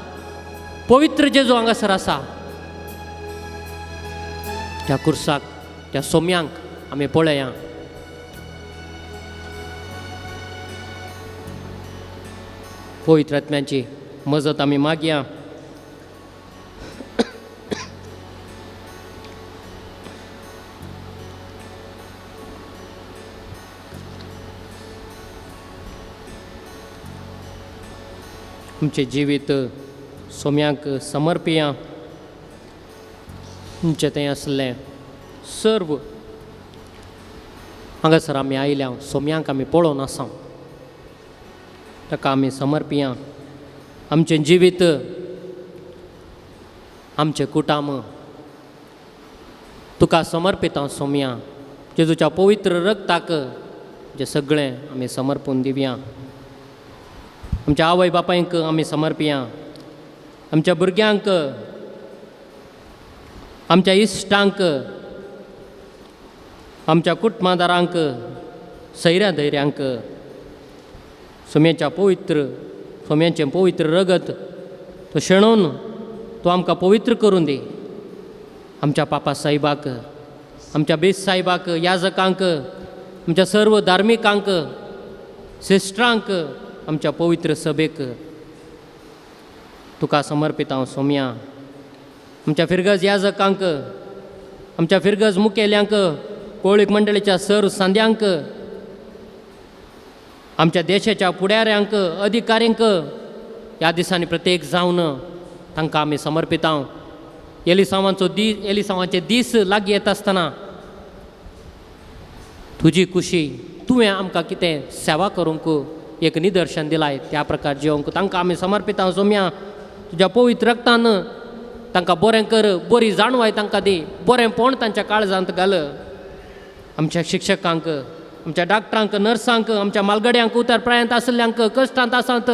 B: पवित्र जेजू हांगासर आसा. त्या कुर्साक, त्या सोम्यांक आमी पळया. पवित्र आत्म्याची मजत आमी मागया. आमचें जिवीत सोम्यांक समर्पिया. आमचें तें आसलें सर्व हांगासर आमी आयल्या, सोम्यांक आमी पळोवन आसा, ताका आमी समर्पिया. आमचें जिवीत, आमचें कुटाम तुका समर्पिता सोम्या. जेजूच्या पवित्र रक्ताक जें सगळें आमी समर्पून दिवया. आमच्या आवय बापायंक आमी समर्पिया, आमच्या भुरग्यांक, आमच्या इश्टांक, आमच्या कुटुंबादारांक, सैऱ्या धैर्यांक. सोम्याच्या पवित्र, सोम्याचें पवित्र रगत तो शेणोवन तो आमकां पवित्र करून दी. आमच्या पापा साहेबाक, आमच्या बेस साहेबाक, याजकांक, आमच्या सर्व धार्मिकांक, सिस्टरांक, आमच्या पवित्र सभेक तुका समर्पित हांव सोम्या. आमच्या फिरगज याजकांक, आमच्या फिरगज मुखेल्यांक, कोळीक मंडळीच्या सर्व सांद्यांक, आमच्या देशाच्या फुडाऱ्यांक, अधिकाऱ्यांक ह्या दिसांनी प्रत्येक जावन तांकां आमी समर्पितांव. एलिसांवांचो दीस, एलिसांवांचे दीस लागीं येता आसतना तुजी खुशी तुवें आमकां कितें सेवा करूंक एक निदर्शन दिलाय त्या प्रकार जिवंक तांकां आमी समर्पितांव सोम्या. तुज्या पवित्र रक्तान तांकां बरें कर, बरी जाणवाय तांकां दी, बरेंपण तांच्या काळजांत घाल. आमच्या शिक्षकांक, आमच्या डाक्टरांक, नर्सांक, आमच्या मालगड्यांक, उतर प्रायांत आशिल्ल्यांक, कश्टांत आसात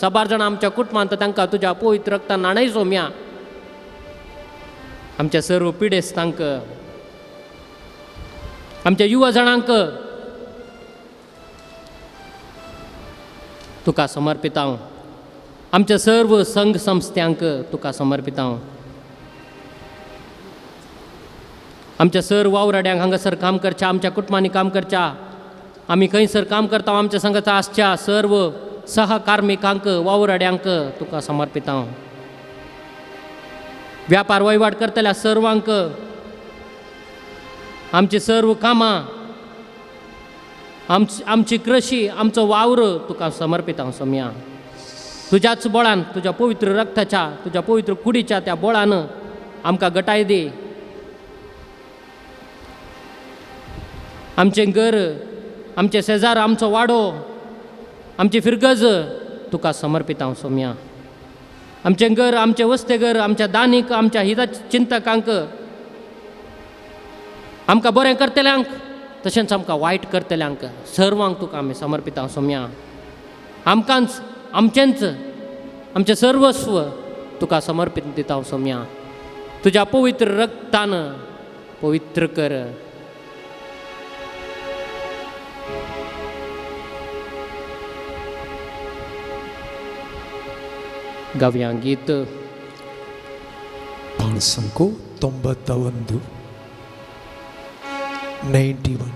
B: साबार जाणां आमच्या कुटुंबांत, तांकां तुज्या पवित्र रक्तान न्हाणय सोम्या. आमच्या सर्व पिडेस्तांक, आमच्या युवा जाणांक तुका समर्पितांव. आमच्या सर्व संघ संस्थ्यांक तुका समर्पितांव. आमच्या सर्व वावराड्यांक हांगासर काम करच्या, आमच्या कुटुंबांनी काम करच्या, आमी खंयसर काम करता आमच्या संगाचा आसच्या सर्व सहकार्मिकांक, वावराड्यांक तुका समर्पितांव. व्यापार वहिवाट करतल्या सर्वांक, आमची सर्व कामां, आमची कृशी, आमचो वावर तुका समर्पितांव सोम्या. तुज्याच बळान, तुज्या पवित्र रक्ताच्या, तुज्या पवित्र कुडीच्या त्या बळान आमकां गटाय दी. आमचें घर, आमचें शेजार, आमचो वाडो, आमची फिरगज तुका समर्पितांव सोम्या. आमचें घर, आमचें वस्ते घर, आमच्या दानीक, आमच्या हिता चिंतकांक, आमकां बरें करतल्यांक तशेंच आमकां वायट करतल्यांक सर्वांक तुका आमी समर्पितांव सोम्या. आमकांच, आमचेंच, आमचें सर्वस्व तुका समर्पीत दिता सोम्या. तुज्या पवित्र रक्तान पवित्र कर. गावया गीत
A: पाणसंको 91 91.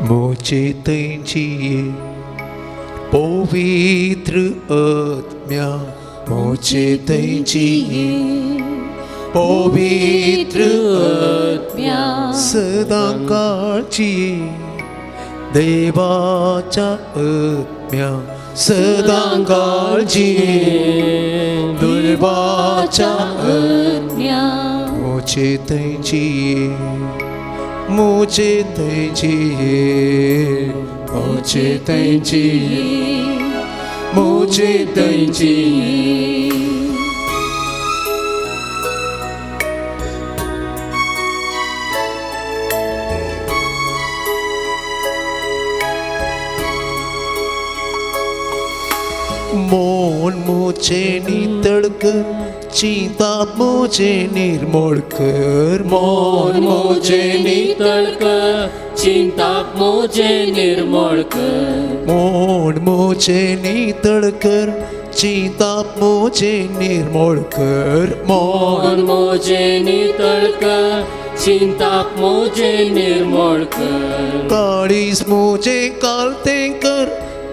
A: मोचे तैंची पवित्र आत्म्या, मोचे तैंची पवित्र
D: आत्म्या,
A: सदां काळची देवाच्या आत्म्या, सदां काळची देवाच्या
D: आत्म्या,
A: मोचे तैंची, मोचे तैंची, मोचे तैंची, मोचे तैंची. मोन मोचे नितळ कर, चिंता मोचे निर्मोळ कर, मोन मोचे
B: नितळ कर, चिंता मोचे निर्मोळ कर,
A: मोन मोचे नितळ कर, चिंता मोचे निर्मोळ कर,
B: मोन मोचे नितळ कर, चिंता मोचे निर्मोळ कर,
A: काळीस मोचे कालते कर,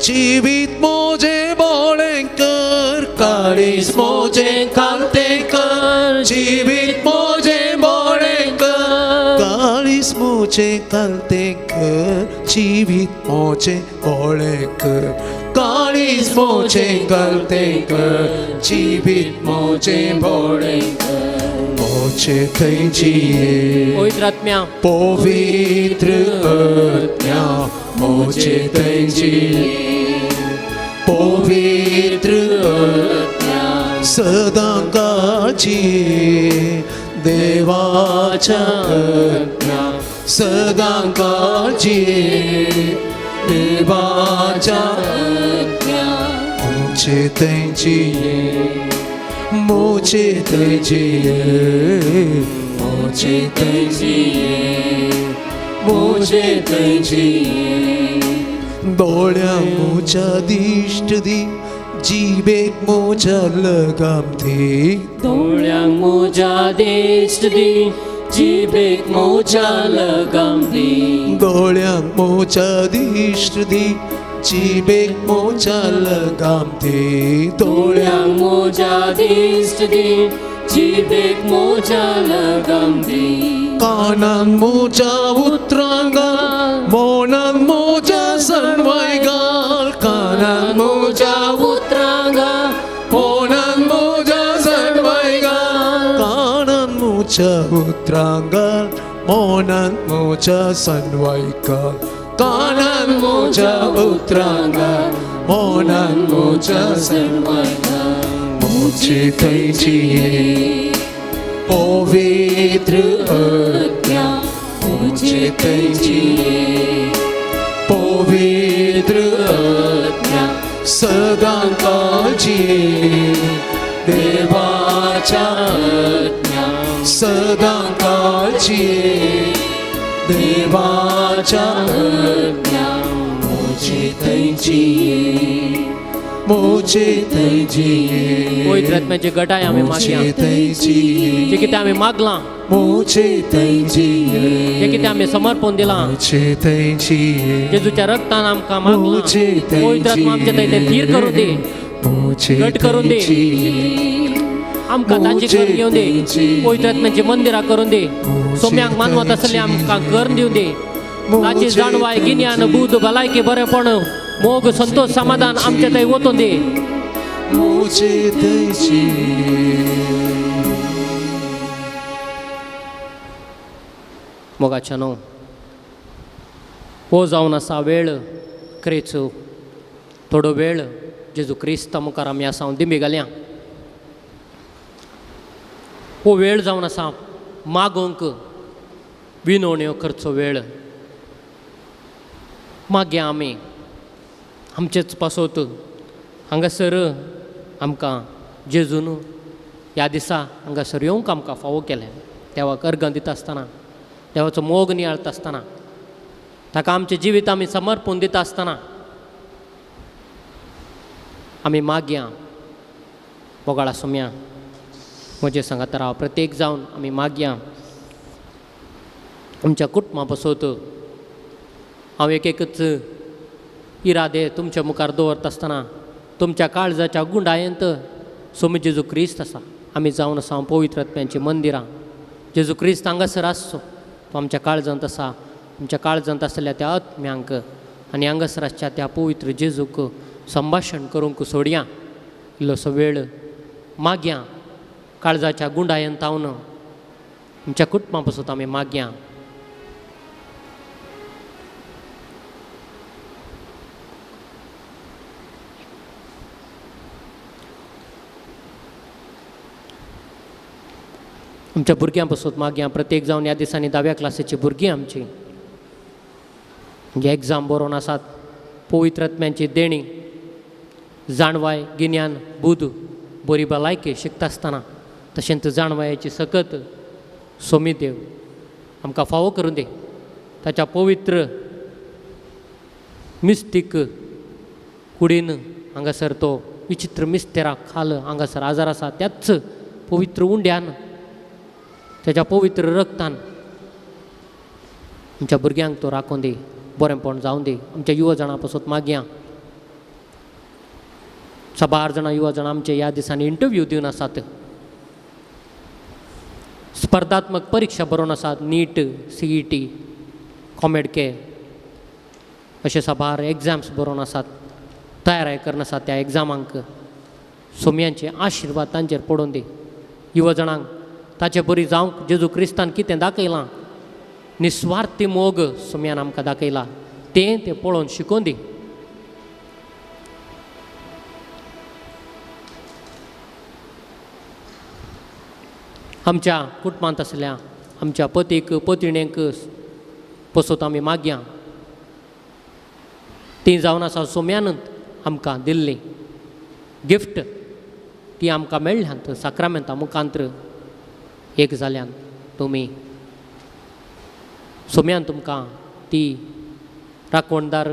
A: जिवीत मोजे बोळे कर, काळीस मोजे कालते कर, जिवीत मोजे बोळे कर, काळीस मोजे कालते कर, जिवीत मोजे बोळे कर, काळीस मोजे कालते कर, जिवीत मोजे बोळे कर, मोजे थंयची
B: पवित्र आत्म्या,
A: पवित्र आत्म्या, मोजे थंयची पवित्र आत्म्या, सदां काळची देवाच्या आत्म्या, सदां काळची देवाच्या
D: आत्म्या,
A: मोजे थंयची, मोजे थंयची, मोजे
B: थंयची, मोजे थंयची.
A: दोळ्या मोजा दिश्ट दी, जिबेक मोजा लगाम दी,
B: दोळ्यांक मोजा दिश्ट दी, जिबेक मोजा लगाम दी,
A: दोळ्यांक मोजा दिश्ट दी, जिबेक मोजा लगाम दी,
B: दोळ्यांक मोजा दिश्ट दी, जिबेक मोजा लगाम दी,
A: कानांक मोजा उतरां घाल, मोनांक मोजा सणवाय घाल, कानांक मोजा
B: उतरां घाल,
A: मोनांक मोजा सणवाय घाल, कानांक मोजा उतरां घाल, मोनांक मोजा सणवाय घाल, कानांक मोजा उतरां घाल, मोनांक मोजा
B: सणवाय घाल,
A: मोजे थंयची पवित्र आत्म्या, मोजे थंयची पवित्र आत्म्या, सदां काळची देवाच्या आत्म्या, सदां काळची देवाच्या
B: आत्म्या, मोजे थंयची,
A: मोजे थंयची,
B: पवित्र आत्म्याची गटाय आमी मागया,
A: मोजे थंयची,
B: जे कितें आमी मागलां,
A: मोजे थंयची,
B: जे कितें आमी समर्पण दिलां,
A: मोजे थंयची,
B: जेजूच्या रक्तान आमकां मागलां,
A: मोजे
B: पवित्र आत्मा आमचे थंय तें थीर करूं दी,
A: मोजे
B: घट करून दी,
A: थंयची,
B: आमकां ताजी करून घेवन दी, पवित्र आत्म्याची मंदिरां करून दी. सोम्यांक मानवत आसलें आमकां करून दिवं दी. ताची जाणवाय, गिन्यान, बूद, भलायकी, बरेंपण, मोग, संतोष, समाधान आमचे थंय वतून दी. मोगाच्या न्हू हो जावन आसा वेळ क्रेचो थोडो वेळ जेजू क्रिस्ता मुखार आमी आसा हांव दिंबी घालया. हो वेळ जावन आसा मागोवंक विनवण्यो करचो वेळ. मागया आमी आमचेच पासत हांगासर आमकां जेजून ह्या दिसा हांगासर येवंक आमकां फावो केलें. देवाक अर्गां दिता आसतना, देवाचो मोग नियाळता आसतना, ताका आमचें जिवीत आमी समर्पून दिता आसतना आमी मागया. मोगाळा सोम्या म्हजे सांगात राव प्रत्येक जावन आमी मागया आमच्या कुटुंबा पासत. हांव एक एकच इरादे तुमच्या मुखार दवरता आसतना तुमच्या काळजाच्या गुंडायेंत सोमी जेजू क्रिस्त आसा. आमी जावन आसा पवित्र आत्म्यांचीं मंदिरां. जेजू क्रिस्त हांगासर आसचो, तो आमच्या काळजांत आसा. आमच्या काळजांत आसल्या त्या आत्म्यांक आनी हांगासर आसच्या त्या पवित्र जेजूक संभाशण करूंक सोडया. इल्लोसो वेळ मागया काळजाच्या गुंडायेंत तावन आमच्या कुटुंबा पासत आमी मागया. आमच्या भुरग्यां पासत मागया. प्रत्येक जावन ह्या दिसांनी धाव्या क्लासीची भुरगीं आमची जे एग्जाम बरोवन आसात, पवित्र आत्म्यांची देणी, जाणवाय, गिन्यान, बुद, बरी भलायकी शिकता आसतना तशेंच जाणवायेची सकत सोमी देव आमकां फावो करून दी. ताच्या पवित्र मिस्तीक कुडीन हांगासर तो विचित्र मिस्तेरा खाल हांगासर आजार आसा त्याच पवित्र उंड्यान ताच्या पवित्र रक्तान आमच्या भुरग्यांक तो राखून दी, बरेंपण जावन दी. आमच्या युवा जाणां पासत मागया. साबार जाणां युवा जाणां आमचे ह्या दिसांनी इंटरव्यू दिवन आसात, स्पर्धात्मक परिक्षा बरोवन आसात, नीट, CET, COMEDK अशे साबार एग्जाम्स बरोवन आसात, तयारी करून आसात त्या एग्जामांक. सोम्यांचे आशिर्वाद तांचेर पडून दी. युवा जाणांक ताचे बरी जावंक जेजू क्रिस्तान कितें दाखयलां, निस्वार्थी मोग सोम्यान आमकां दाखयला, तें तें पळोवन शिकोवन दी. आमच्या कुटुंबांत आसल्या आमच्या पतीक पतिणेक पसत आमी मागया. ती जावन आसा सोम्यानूच आमकां दिल्ली गिफ्ट, ती आमकां मेळ्ळ्यांत साक्रामेंता मुखांत्र एक जाल्यान तुमी सोम्यान तुमकां ती राखवणदार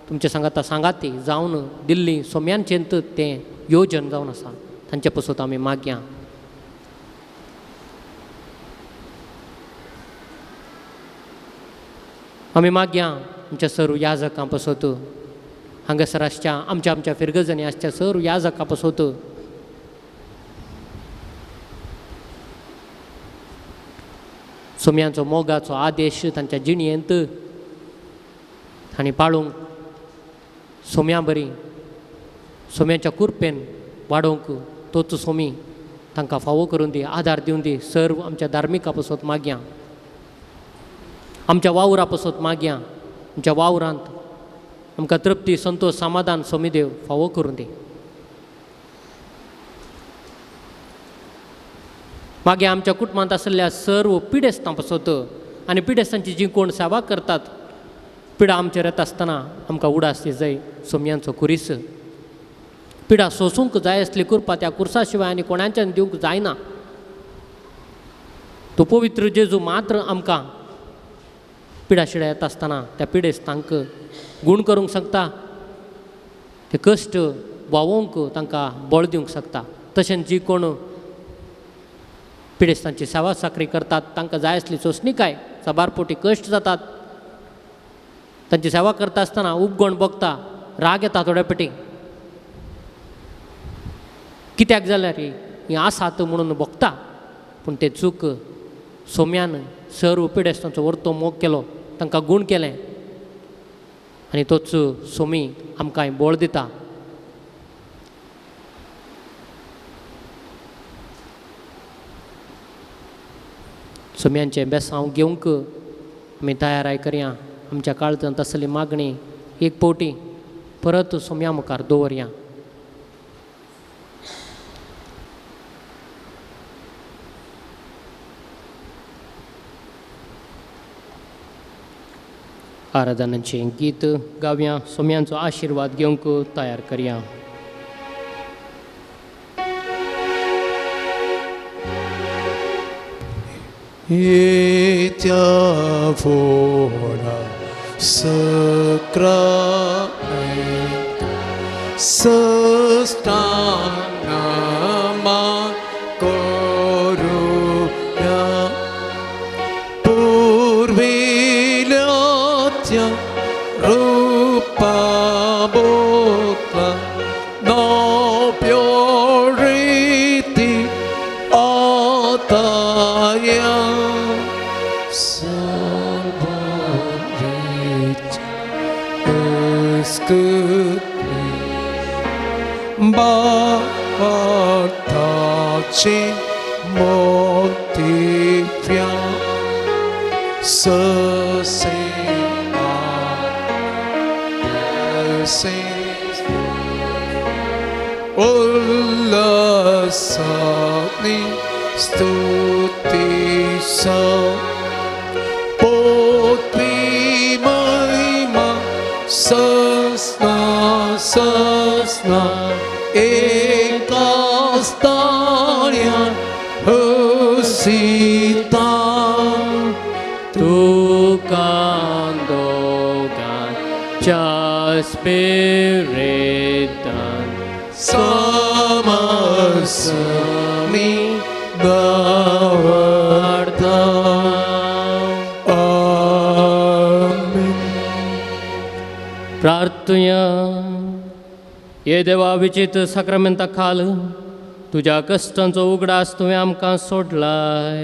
B: तुमचे सांगाता सांगाती जावन दिल्ली सोम्यांचेंत तें योजन जावन आसा, तांचे पसत आमी मागया. आमी मागया आमच्या सर्व याजकां पसत, हांगासर आसच्या आमच्या आमच्या फिरगजांनी आसच्या सर्व याजकां पसत. सोम्यांचो मोगाचो आदेश तांच्या जिणेंत तांणी पाळूंक, सोम्या बरी सोम्यांच्या कुरपेन वाडोवंक तोच सोमी तांकां फावो करून दी, आदार दिवन दी. सर्व आमच्या धार्मिका पसत मागया, आमच्या वावरा पसत मागया. आमच्या वावरांत आमकां तृप्ती, संतोष, समाधान सोमी देव फावो करून दी. मागीर आमच्या कुटुंबांत आशिल्ल्या सर्व पिडेस्तां पसत आनी पिडेस्तांची जी कोण सेवा करतात, पिडा आमचेर येता आसतना आमकां उडास दी जाय सोम्यांचो खुरीस. पिडा सोसूंक जाय आसली कृपा त्या कुर्सा शिवाय आनी कोणाच्यान दिवंक जायना. तो पवित्र जेजू मात्र आमकां पिडा शिडा येता आसतना त्या पिडेस्तांक गूण करूंक शकता, ते कश्ट व्हांवोवंक तांकां बळ दिवंक शकता. तशेंच जी कोण पिडेस्तांची सेवा साकरी करतात तांकां जाय आसली सोंसणीकाय, साबार पोटी कश्ट जातात, तांची सेवा करता आसतना उपगण भोगता, राग येता थोड्या पेटी, कित्याक जाल्यार ही आसात म्हणून भोगता, पूण ते चूक सोम्यान सर्व पिडेस्तांचो वर्तो मोग केलो, तांकां गूण केलें आनी तोच सोमी आमकां बळ दिता. सोम्यांचें बेसांव घेवंक आमी तयाराय करया. आमच्या काळजांत आसली मागणी एक फावटी परत सोम्या मुखार दवरया. आराधनाचें गीत गावया, सोम्यांचो आशिर्वाद घेवंक तयार करया.
E: येत्या फोडा सक्रामेंत सस्तांग मान करुया पुर्विल्या त्या रुपा बोकला नव्यो रिती आताया बापाचे मोतिव्या ससे से उल्लासानी स्तुती स पोती महिमा सस्ना सस्ना एकास्तान्या हसीता
B: तुका दोगांच्या स्पिरितान
E: समसमी दवरता. आमेन.
B: प्रार्थुया. ये देवा विचित्र साक्रामेंता खाल तुज्या कश्टांचो उगडास तुवें आमकां सोडलाय.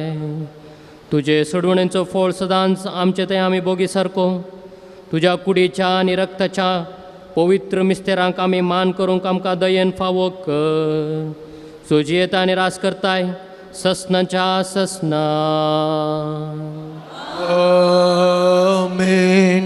B: तुजे सोडवणेचो फोळ सदांच आमचे थंय आमी बोगी सारको तुज्या कुडीच्या आनी रक्ताच्या पवित्र मिस्तेरांक आमी मान करूंक आमकां दयेन फावो कर. सोजियेता आनी रास करताय ससनाच्या ससना.
E: आमेन.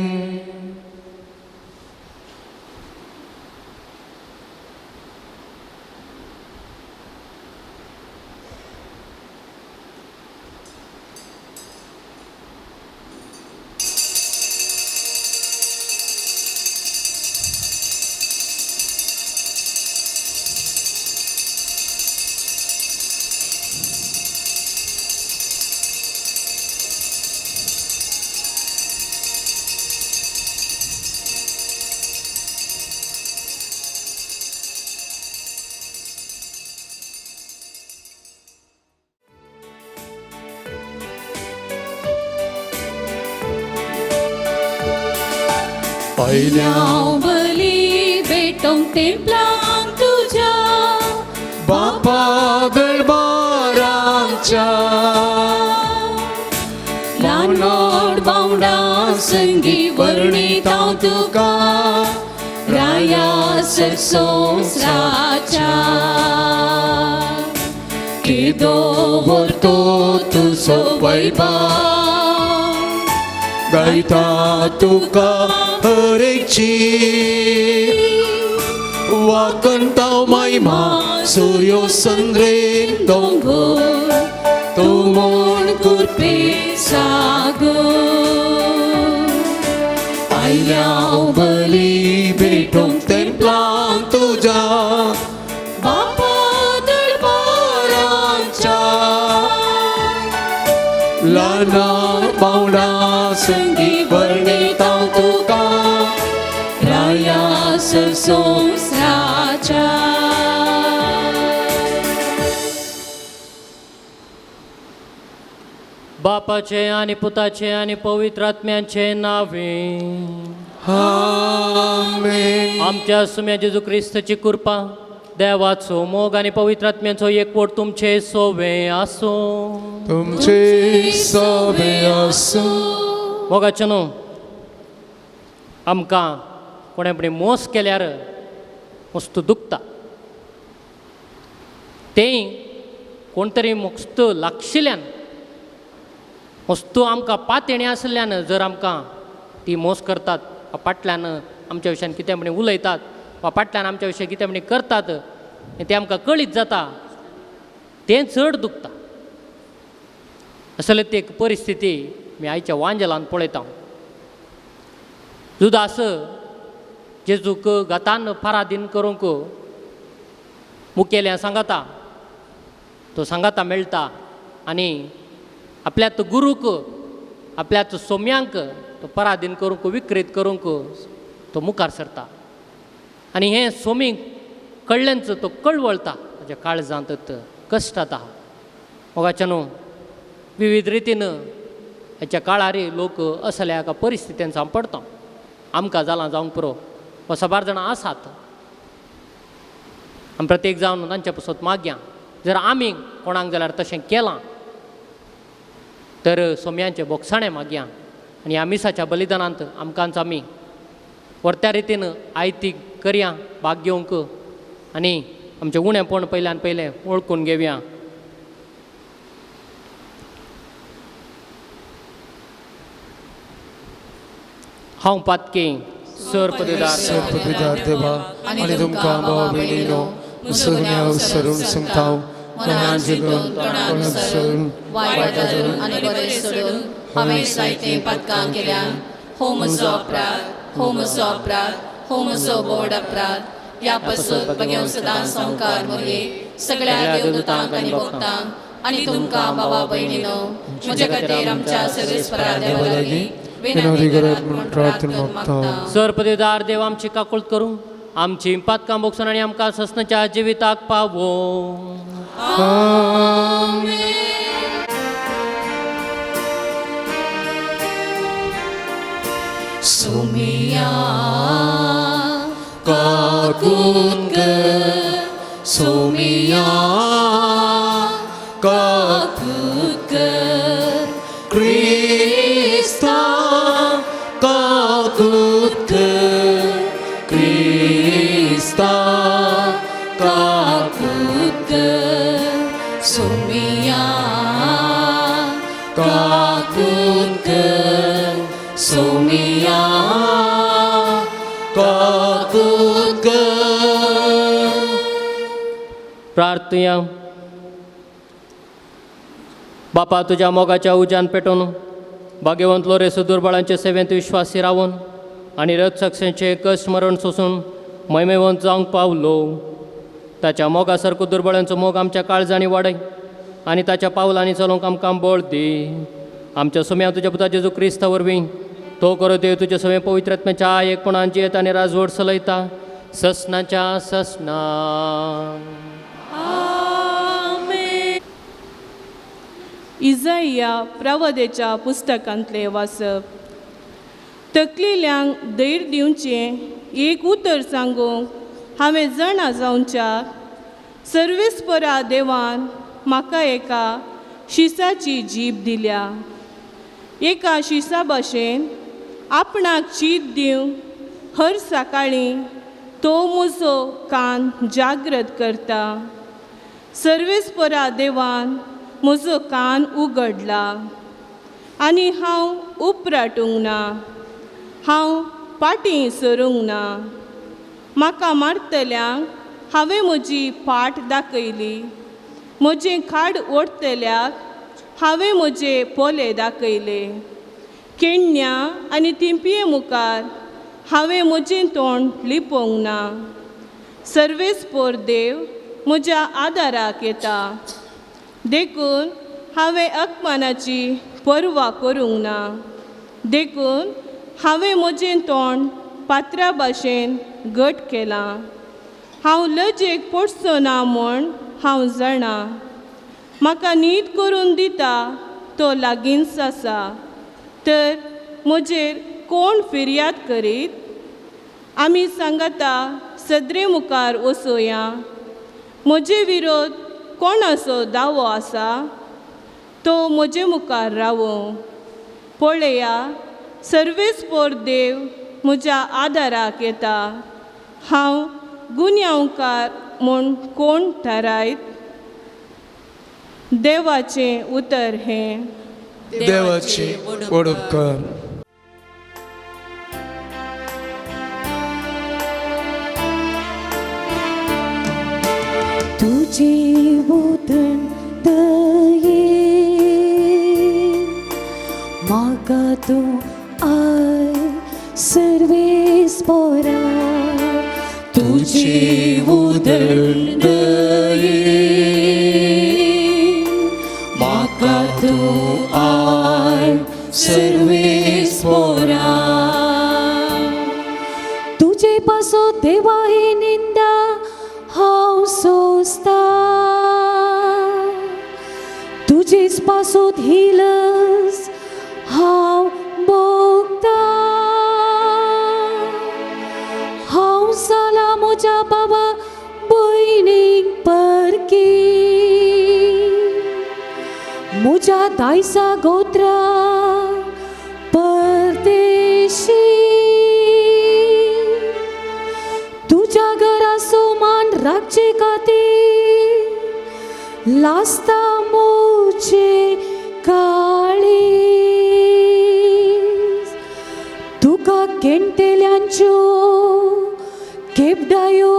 D: हांव बली भेटोवंक तेंपलांक तुज्या
E: बापा दरबाराच्या
D: ल्हान व्हड भावंडां संगी वर्णीत हांव तुका राया संवसाराच्या. केदो व्हरतो तुजो वैभव
E: गायता तुका हरेकची वाकंता महिमा सूर्यो संद्रेन
D: दोंगर तूं म्हूण कुरपे सागर. आयल्या हांव बली
E: भेटूंक तेंपलांक तुज्या
D: बापा दरबाराच्या
E: ल्हाना पावडा
D: संगी वर्णीत हांव तुका राया संवसाराच्या.
B: बापाचे आनी पुताचे आनी पवित्र आत्म्याचे नावे
E: आमेन.
B: आमच्या सुम्या जेजू क्रिस्ताची कृपा, देवाचो मोग आनी पवित्र आत्म्याचो एकवट तुमचे सोवे आसूं.
A: तुमचे सोवे आसूं.
B: मोगाचें न्हू आमकां कोणें आपणे मोस केल्यार मस्त दुखता, तें कोण तरी मस्त लागशिल्ल्यान मस्त आमकां पातेणी आशिल्ल्यान जर आमकां ती मोस करतात वा फाटल्यान आमच्या विशयान कितें म्हणी उलयतात वा फाटल्यान आमच्या विशय कितें म्हणी करतात तें आमकां कळीत जाता, तें चड दुखता. असले ती एक परिस्थिती मी आयच्या वांजेलान पळयता. जुदास जेजूक गतान पराधीन करूंक मुखेल्या सांगाता, तो सांगाता मेळटा आनी आपल्यात गुरूक आपल्यात सोम्यांक तो पराधीन करूंक विक्रीत करूंक तो मुखार सरता आनी हें सोमीक कळ्ळ्यांच तो कळवळता, ताच्या काळजांत कश्ट जाता. मोगाच्या न्हू विविध रितीन हाच्या काळार लोक असल्या एका परिस्थितीन सांपडटा. आमकां जालां जावंक पुरो वा साबार जाणां आसात, आमी प्रत्येक जावन तांच्या पासत मागया. जर आमी कोणाक जाल्यार तशें केलां तर सोम्यांचें बोगसाणें मागया आनी ह्या मिसाच्या बलिदानांत आमकांच आमी व्हरत्या रितीन आयती करया भाग घेवंक आनी आमचें उणेंपण पयल्यान पयलें वळखून घेवया. हांव पातकी सर पदवीदार
A: सर पदवीदार देवा आनी तुमकां भावा भयणीनो सगळ्या सरून सांगता मनान जिखून तोंडान सरून
D: वायट धरून आनी बरें सोडून हांवें जायतीं पातकां केल्या. हो म्हजो अपराध, हो म्हजो अपराध, हो म्हजो व्हड अपराध. ह्या पासून बघेवन सदां संवकार मुरये सगळ्या देवदूतांक आनी भक्तांक आनी तुमकां भावा भयणीनो म्हज्या खातीर आमच्या सर्वेस्परा देवा लागीं विनंती करात म्हूण प्रार्थना मागता.
B: सर पदवीदार देव आमची काकुळट करूं, आमची पातकां भोगसून आनी आमकां ससनाच्या जिविताक पावो.
D: सोमिया
E: काकूत कर, सोमिया काकूत कर, क्रिस्ता काकूत कर, क्रिस्ता
D: काकूत कर, सोमिया
E: काकूत कर, सोमिया काकूत कर.
B: प्रार्थया. बापा तुज्या मोगाच्या उज्यान पेटोवन भाग्यवंत लोरेसो दुर्बळांचे सेवेंत विश्वासी रावन आनी रथसक्षेचे कश्ट मरण सोसून महिमेवंत जावंक पावलो. ताच्या मोगा सारको दुर्बळांचो मोग आमच्या काळजांनी वाडय आनी ताच्या पावलांनी चलोवंक आमकां बळ दी. आमच्या सोम्या तुज्या पुता जेजू क्रिस्ता वरवीं तो करो देव तुज्या सगळें पवित्र आत्म्याच्या एकपणान जियेता आनी राजवट चलयता ससनाच्या ससना.
F: इजाइया प्रवदेच्या पुस्तकांतलें वाचप. तकलेल्यांक धैर्य दिवचें एक उतर सांगूंक हांवें जाणा जावच्या सर्वेस्परा देवान म्हाका एका शिसाची जीब दिल्या. एका शिसा भाशेन आपणाक चीत दिवंक हर सकाळीं तो म्हजो कान जागृत करता. सर्वेस्परा देवान म्हजो कान उगडला आनी हांव उपराटूंक ना, हांव फाटीं सरूंक ना. म्हाका मारतल्यांक हांवें म्हजी फाट दाखयली, म्हजें खाड ओडटल्याक हांवें म्हजे पोले दाखयले. केण्ण्या आनी तिंपये मुखार हांवें म्हजें तोंड लिपोवंक ना. सर्वेस्पोर देव म्हज्या आदाराक येता, देखून हांवें अपमानाची पर्वा करूंक ना. देखून हांवें म्हजें तोंड पात्रा भाशेन घट केलां. हांव लजेक पडचो ना म्हूण हांव जाणा. म्हाका न्हीद करून दिता तो लागींच आसा, तर म्हजेर कोण फिर्याद करीत? आमी सांगाता सदरे मुखार वचोया म्हजे विरोध कोणाचो दावो आसा तो म्हजे मुखार रावो. पळया सर्वेस्पोर देव म्हज्या आदाराक येता. हांव गुन्यांवकार म्हूण कोण थारायत? देवाचें उतर हें.
A: देवाचे व्हड उपकार.
E: तुझे उदण दये म्हाका तूं I सर्वेस्पोरा. तुझे उदण दये म्हाका तूं I सर्वेस्पोरा. तुझे पासो देवा ही निंदा हांव सोंसता. तुजेच पासत हिलस हांव भोगता. हांव जाला म्हज्या बाबा भयणीक परकी. म्हज्या दायसा गोत्रा परदेशी. तुज्या घराचो मान राखचे खातीर लासता म्हजें काळीज. तुका केणटेल्यांच्यो केपडायो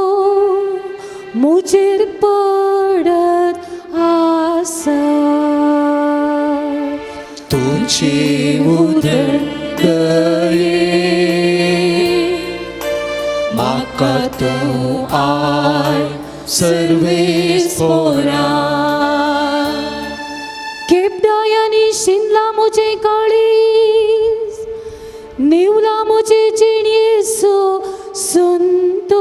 E: म्हजेर पडत आसा.
A: तुझी उदण दये म्हाका तूं I सर्वेस्पोरा.
E: केपडायांनी शिनला म्हजें काळीज, नेवला म्हजे जिणयेचो संतोस.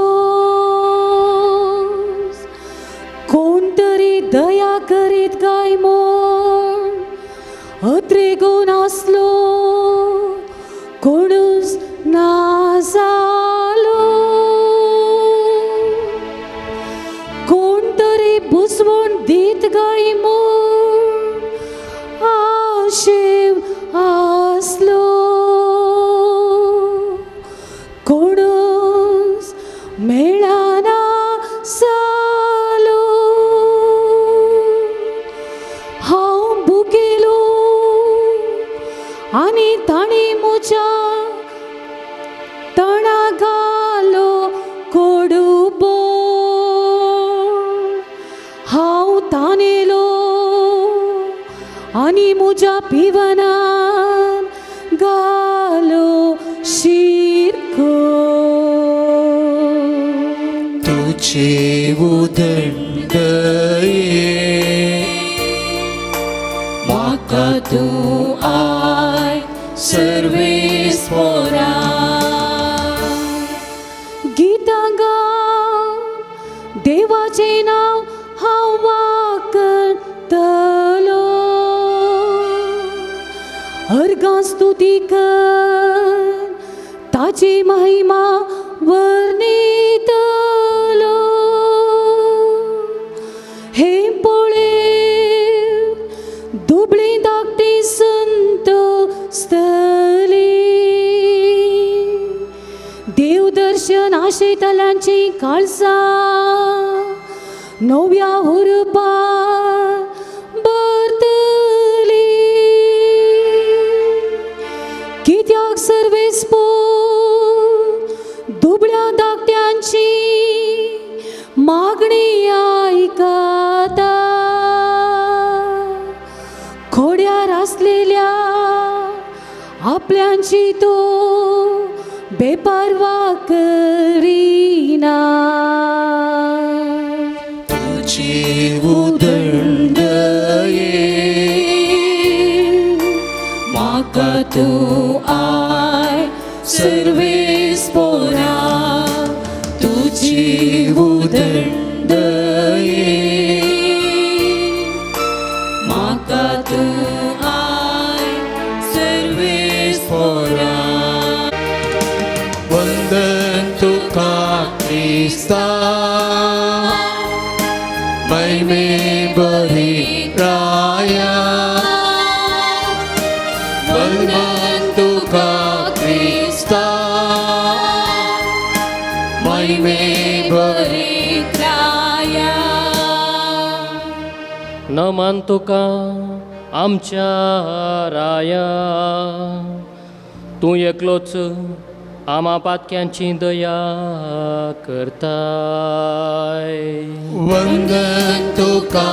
E: कोण तरी दया करीत काय म्हूण अत्रेगून आसलो, कोणूच ना जालो. कोण तरी बुजवण दीत काय म्हूण आशेव आसलो, कोणूच मेळना जालो. हांव भुकेलो आनी तांणी म्हज्या तणा घालो कोडूबो. हांव तानेलो आनी म्हज्या पिवनान घालो शिरको.
A: तुझे उदण दये म्हाका तूं I सर्वेस्पोरा.
E: गितां गावन देवाचें नांव हांव वाखणतलो. अर्गां स्तुती कर ताची महिमा वर्णितलो. हे पळय दुबळी धाकटी संतोसतली. देवदर्शन आशेतल्यांची काळजां नव्या उर्बा भरतली. कित्याक सर्वेस्पोर दुबळ्या धाकट्यांची मागणी आयकता. खोड्यार आसलेल्या आपल्यांची तो बेपर्वा करीना.
A: तुझे उदण दये म्हाका तूं I सर्वेस्पोरा. तुझे उदण दये म्हाका तूं I सर्वेस्पोरा. वंदन तुका क्रिस्ता, महिमे बरी राया वंदन तुका क्रिस्ता महिमे बरी
D: राया
B: नमन तुका आमच्या राया तूं एकलोच आमा पातक्यांची दया करताय.
A: वंदन तुका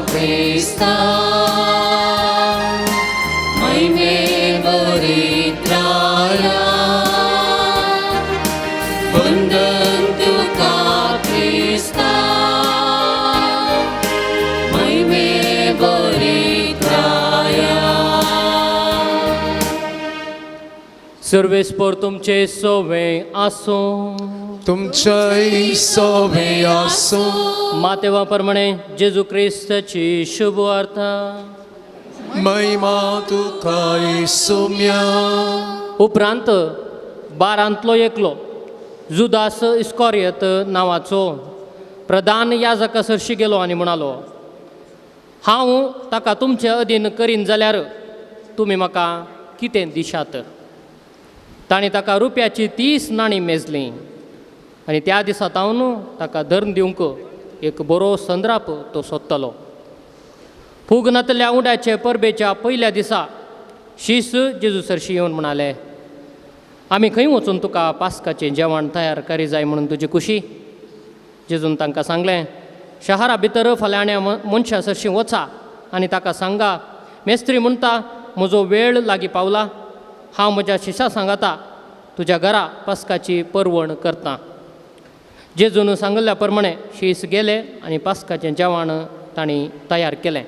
A: क्रिस्ता महिमे बरी राया वंदन तुका क्रिस्ता महिमे बरी राया.
B: सर्वेस्पर तुमचे सोवे आसूं.
A: तुमच्याय सोवे आसूं.
B: मातेवा प्रमाणे जेजू क्रिस्ताची शुभ वार्ता.
A: महिमा तुका येसुम्या.
B: उपरांत बारांतलो एकलो जुदास इस्कॉरियत नांवाचो प्रधान याजका सरशी गेलो आनी म्हणालो, हांव ताका तुमचे अधीन करीन जाल्यार तुमी म्हाका कितें दिशात? ताणें ताका रुपयाची 30 नाणीं मेजलीं आनी त्या दिसा तावन ताका धर्म दिवंक एक बरो संद्राप तो सोदतालो. फूग नातल्या उंड्याचे परबेच्या पयल्या दिसा शीस जेजू सरशी येवन म्हणाले, आमी खंय वचून तुका पास्काचें जेवण तयार करी जाय म्हणून तुजी खुशी? जेजून तांकां सांगलें, शहरा भितर फलाण्या मनशा सरशी वचा आनी ताका सांगा, मेस्त्री म्हणटा म्हजो वेळ लागीं पावला, हांव म्हज्या शिशा सांगाता तुज्या घरा पास्काची परवण करता. जेजून सांगिल्ल्या प्रमाणे शीस गेले आनी पास्काचें जेवण तांणी तयार केलें.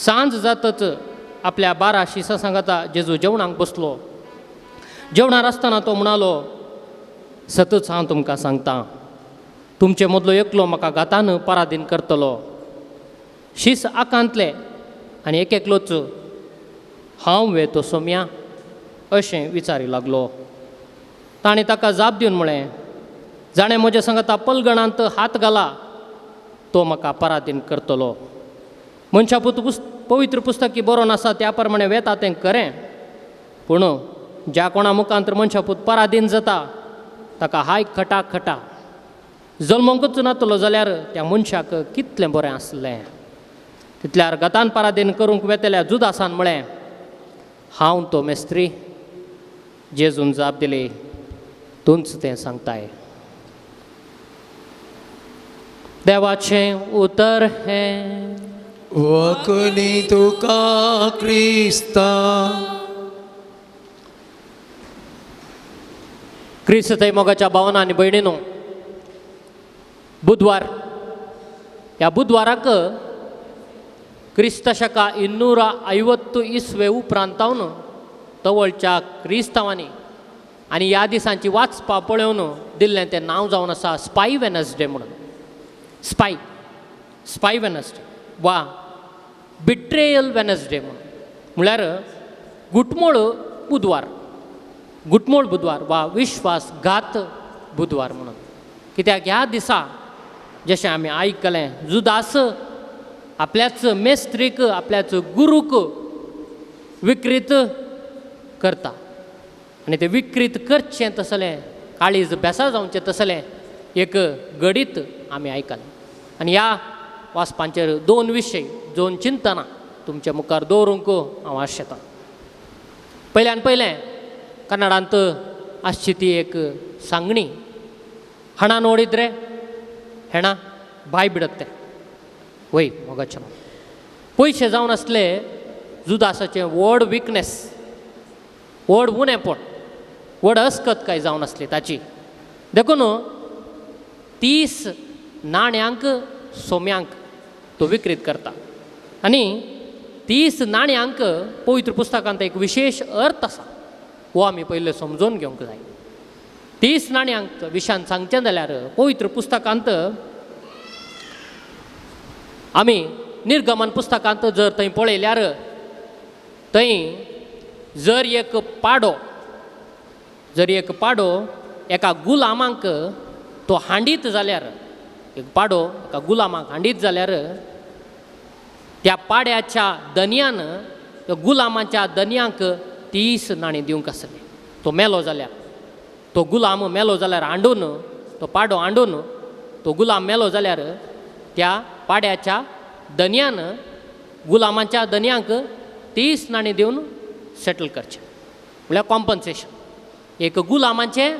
B: सांज जातच आपल्या 12 शिसां सांगाता जेजू जेवणाक बसलो. जेवणार आसतना तो म्हणालो, सतच हांव तुमकां सांगता, तुमचे मदलो एकलो म्हाका घातान पराधीन करतलो. शीस आकांतले आनी एक एकलोच हांव वे तो सोम्या अशें विचारी लागलो. ताणें ताका जाप दिवन म्हळें, जाणें म्हज्या सांगाता पलगणांत हात घाला तो म्हाका पराधीन करतलो. मनशापूत पवित्र पुस्तकी बरोवन आसा त्या प्रमाणे वेता तें खरें, पूण ज्या कोणा मुखांत मनशापूत पराधीन जाता ताका हाय खटा खटा. जल्मोंकूच नातलो जाल्यार त्या मनशाक कितलें बरें आसलें. तितल्यार गतान पराधीन करूंक वेतल्या जुदासान म्हळें, हांव तो मेस्त्री. जेजून जाप दिली, तूंच तें सांगताय. देवाचें उतर हें.
A: वखली तुका क्रिस्ता.
B: क्रिस्त थंय मोगाच्या भावना आनी भयणीनो, बुधवार, ह्या बुधवाराक क्रिस्त शका 250 इसवे उपरांतावन तवळच्या क्रिस्तांवांनी आनी ह्या दिसांची वाचपा पळोवन दिल्लें तें नांव जावन आसा स्पाय वेनसडे म्हणून. स्पाय स्पाय वेनसडे वा बिट्रेयल वेनसडे म्हणून, म्हळ्यार गुटमोळ बुधवार, गुटमोळ बुधवार वा विश्वासघात बुधवार म्हणून. कित्याक ह्या दिसा जशें आमी आयकलें, जुदास आपल्याच मेस्त्रीक आपल्याच गुरूक विक्रीत करता आनी ते विक्रीत करचें तसलें काळीज बेसार जावचें तसलें एक गडीत आमी आयकलें. आनी ह्या वाचपांचेर दोन विशय, दोन चिंतनां तुमच्या मुखार दवरूंक हांव आशेतां. पयल्यान पयलें कन्नडांत आसची ती एक सांगणी, हणा नोडिद्रे हेणा बाय बिडत तें वय मोगाचें पयशे जावन आसले जुदासाचें व्हड विकनेस, व्हड उणेपण, व्हड अस्कत काय जावन आसली ताची. देखून 30 नाण्यांक सोम्यांक तो विक्रीत करता. आनी 30 नाण्यांक पवित्र पुस्तकांत एक विशेश अर्थ आसा, हो आमी पयलें समजून घेवंक जाय. 30 नाण्यांक विशयान सांगचें जाल्यार पवित्र पुस्तकांत आमी निर्गमन पुस्तकांत जर थंय पळयल्यार थंय जर एक पाडो, जर एक पाडो एका गुलामांक तो हांडीत जाल्यार, एक पाडो एका गुलामाक हांडीत जाल्यार त्या पाड्याच्या दनयान त्या गुलामाच्या दनयांक 30 नाणीं दिवंक आसलें. तो मेलो जाल्यार, तो गुलाम मेलो जाल्यार हांडून, तो पाडो हांडून तो गुलाम मेलो जाल्यार त्या पाड्याच्या दनयान गुलामाच्या दनयांक 30 नाणीं दिवन सेटल करचें, म्हणल्यार कॉम्पन्सेशन. एक गुलामाचें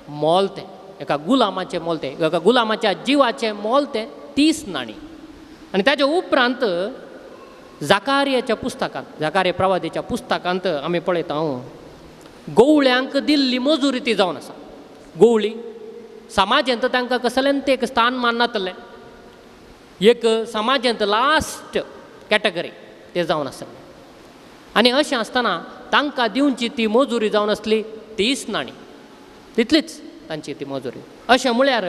B: मोल तें, एका गुलामाचें मोल तें, एका गुलामाच्या जिवाचें मोल तें 30 नाणीं. आनी ताच्या उपरांत जाकार्याच्या पुस्तकांत, जाकार्य प्रवादीच्या पुस्तकांत आमी पळयता गवळ्यांक दिल्ली मजुरी ती जावन आसा. गवळी समाजांत तांकां कसलेंच एक स्थान माननातलें, एक समाजांत लास्ट कॅटेगरी ते जावन आसलें. आनी अशें आसतना तांकां दिवची ती मजुरी जावन आसली 30 नाणीं, तितलीच तांची ती मजुरी. अशें म्हळ्यार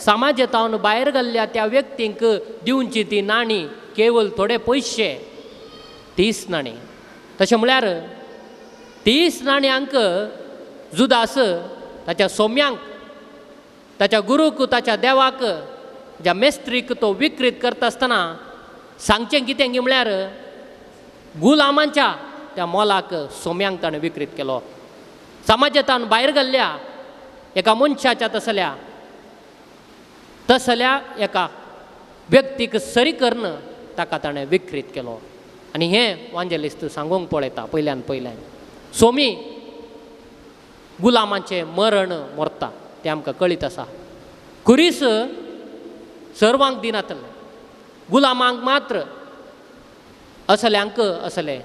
B: समाजांत भायर गेल्ल्या त्या व्यक्तींक दिवची ती नाणी केवल थोडे पयशे, 30 नाणीं. तशें म्हळ्यार 30 नाण्यांक जुदास ताच्या सोम्यांक, ताच्या गुरूक, ताच्या देवाक, ज्या मेस्त्रीक तो विक्रीत करता आसतना सांगचें कितें म्हळ्यार गुलामांच्या त्या मोलाक सोम्यांक ताणें विक्रीत केलो. समाजांत भायर गेल्ल्या एका मनशाच्या तसल्या तसल्या एका व्यक्तीक सरी करून ताका ताणें विक्रीत केलो. आनी हें वांजेलिस्त सांगूंक पळयता पयल्यान पयल्यान सोमी गुलामाचें मरण मरता तें आमकां कळीत आसा. खुरीस सर्वांक दिनातलें, गुलामांक मात्र असल्यांक असलें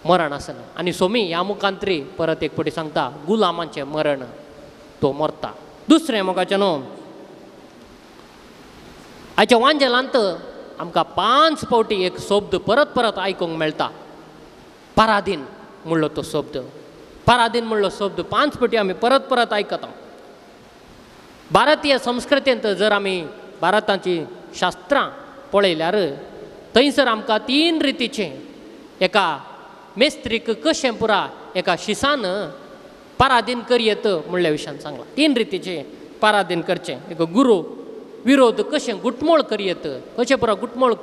B: मरण आसलें. आनी सोमी ह्या मुखांतरी परत एक फावटी सांगता गुलामाचें मरण तो मरता. दुसरें मोगाचें न्हू, आयच्या वांजेलांत आमकां 5 फावटी एक शब्द परत परत आयकूंक मेळटा, पराधीन म्हणलो तो शब्द. पराधीन म्हणलो शब्द 5 फावटी आमी परत परत आयकता. भारतीय संस्कृतींत जर आमी भारताची शास्त्रां पळयल्यार थंयसर आमकां 3 रितीचें एका मेस्त्रीक कशें पुरा एका शिसान पराधीन करयेत म्हणल्या विशयान सांगलां. 3 रितीचें पराधीन करचें, एक गुरू विरोध कशें गुटमोळ करयेत, कशें पुरा गुटमोळ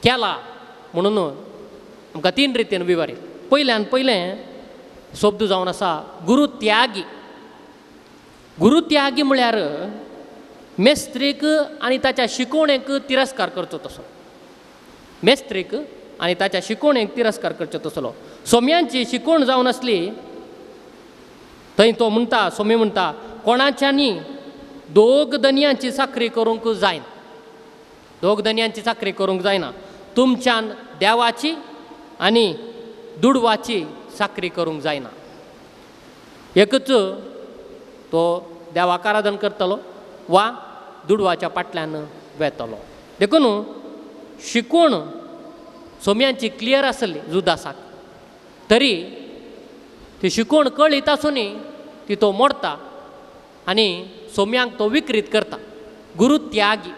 B: केला म्हणून आमकां 3 रितीन विवरी. पयल्यान पयलें शब्द जावन आसा गुरू त्यागी. गुरू त्यागी म्हळ्यार मेस्त्रीक आनी ताच्या शिकोवणेक तिरस्कार करचो तसो, मेस्त्रीक आनी ताच्या शिकोवणेक तिरस्कार करचो तसलो. सोम्यांची शिकोवण जावन आसली थंय तो म्हणटा, सोमी म्हणटा कोणाच्यांनी 2 दनयांची चाकरी करूंक जायना, 2 दनयांची चाकरी करूंक जायना, तुमच्यान देवाची आनी दुडवाची चाकरी करूंक जायना. एकच तो देवाक आराधन करतलो वा दुडवाच्या फाटल्यान वेतलो. देखून शिकोवण सोम्यांची क्लियर आसली जुदासाक, तरी ती शिकोवण कळीत आसूनय ती तो मोडटा आनी सोम्यांक तो विक्रीत करता. गुरू त्यागी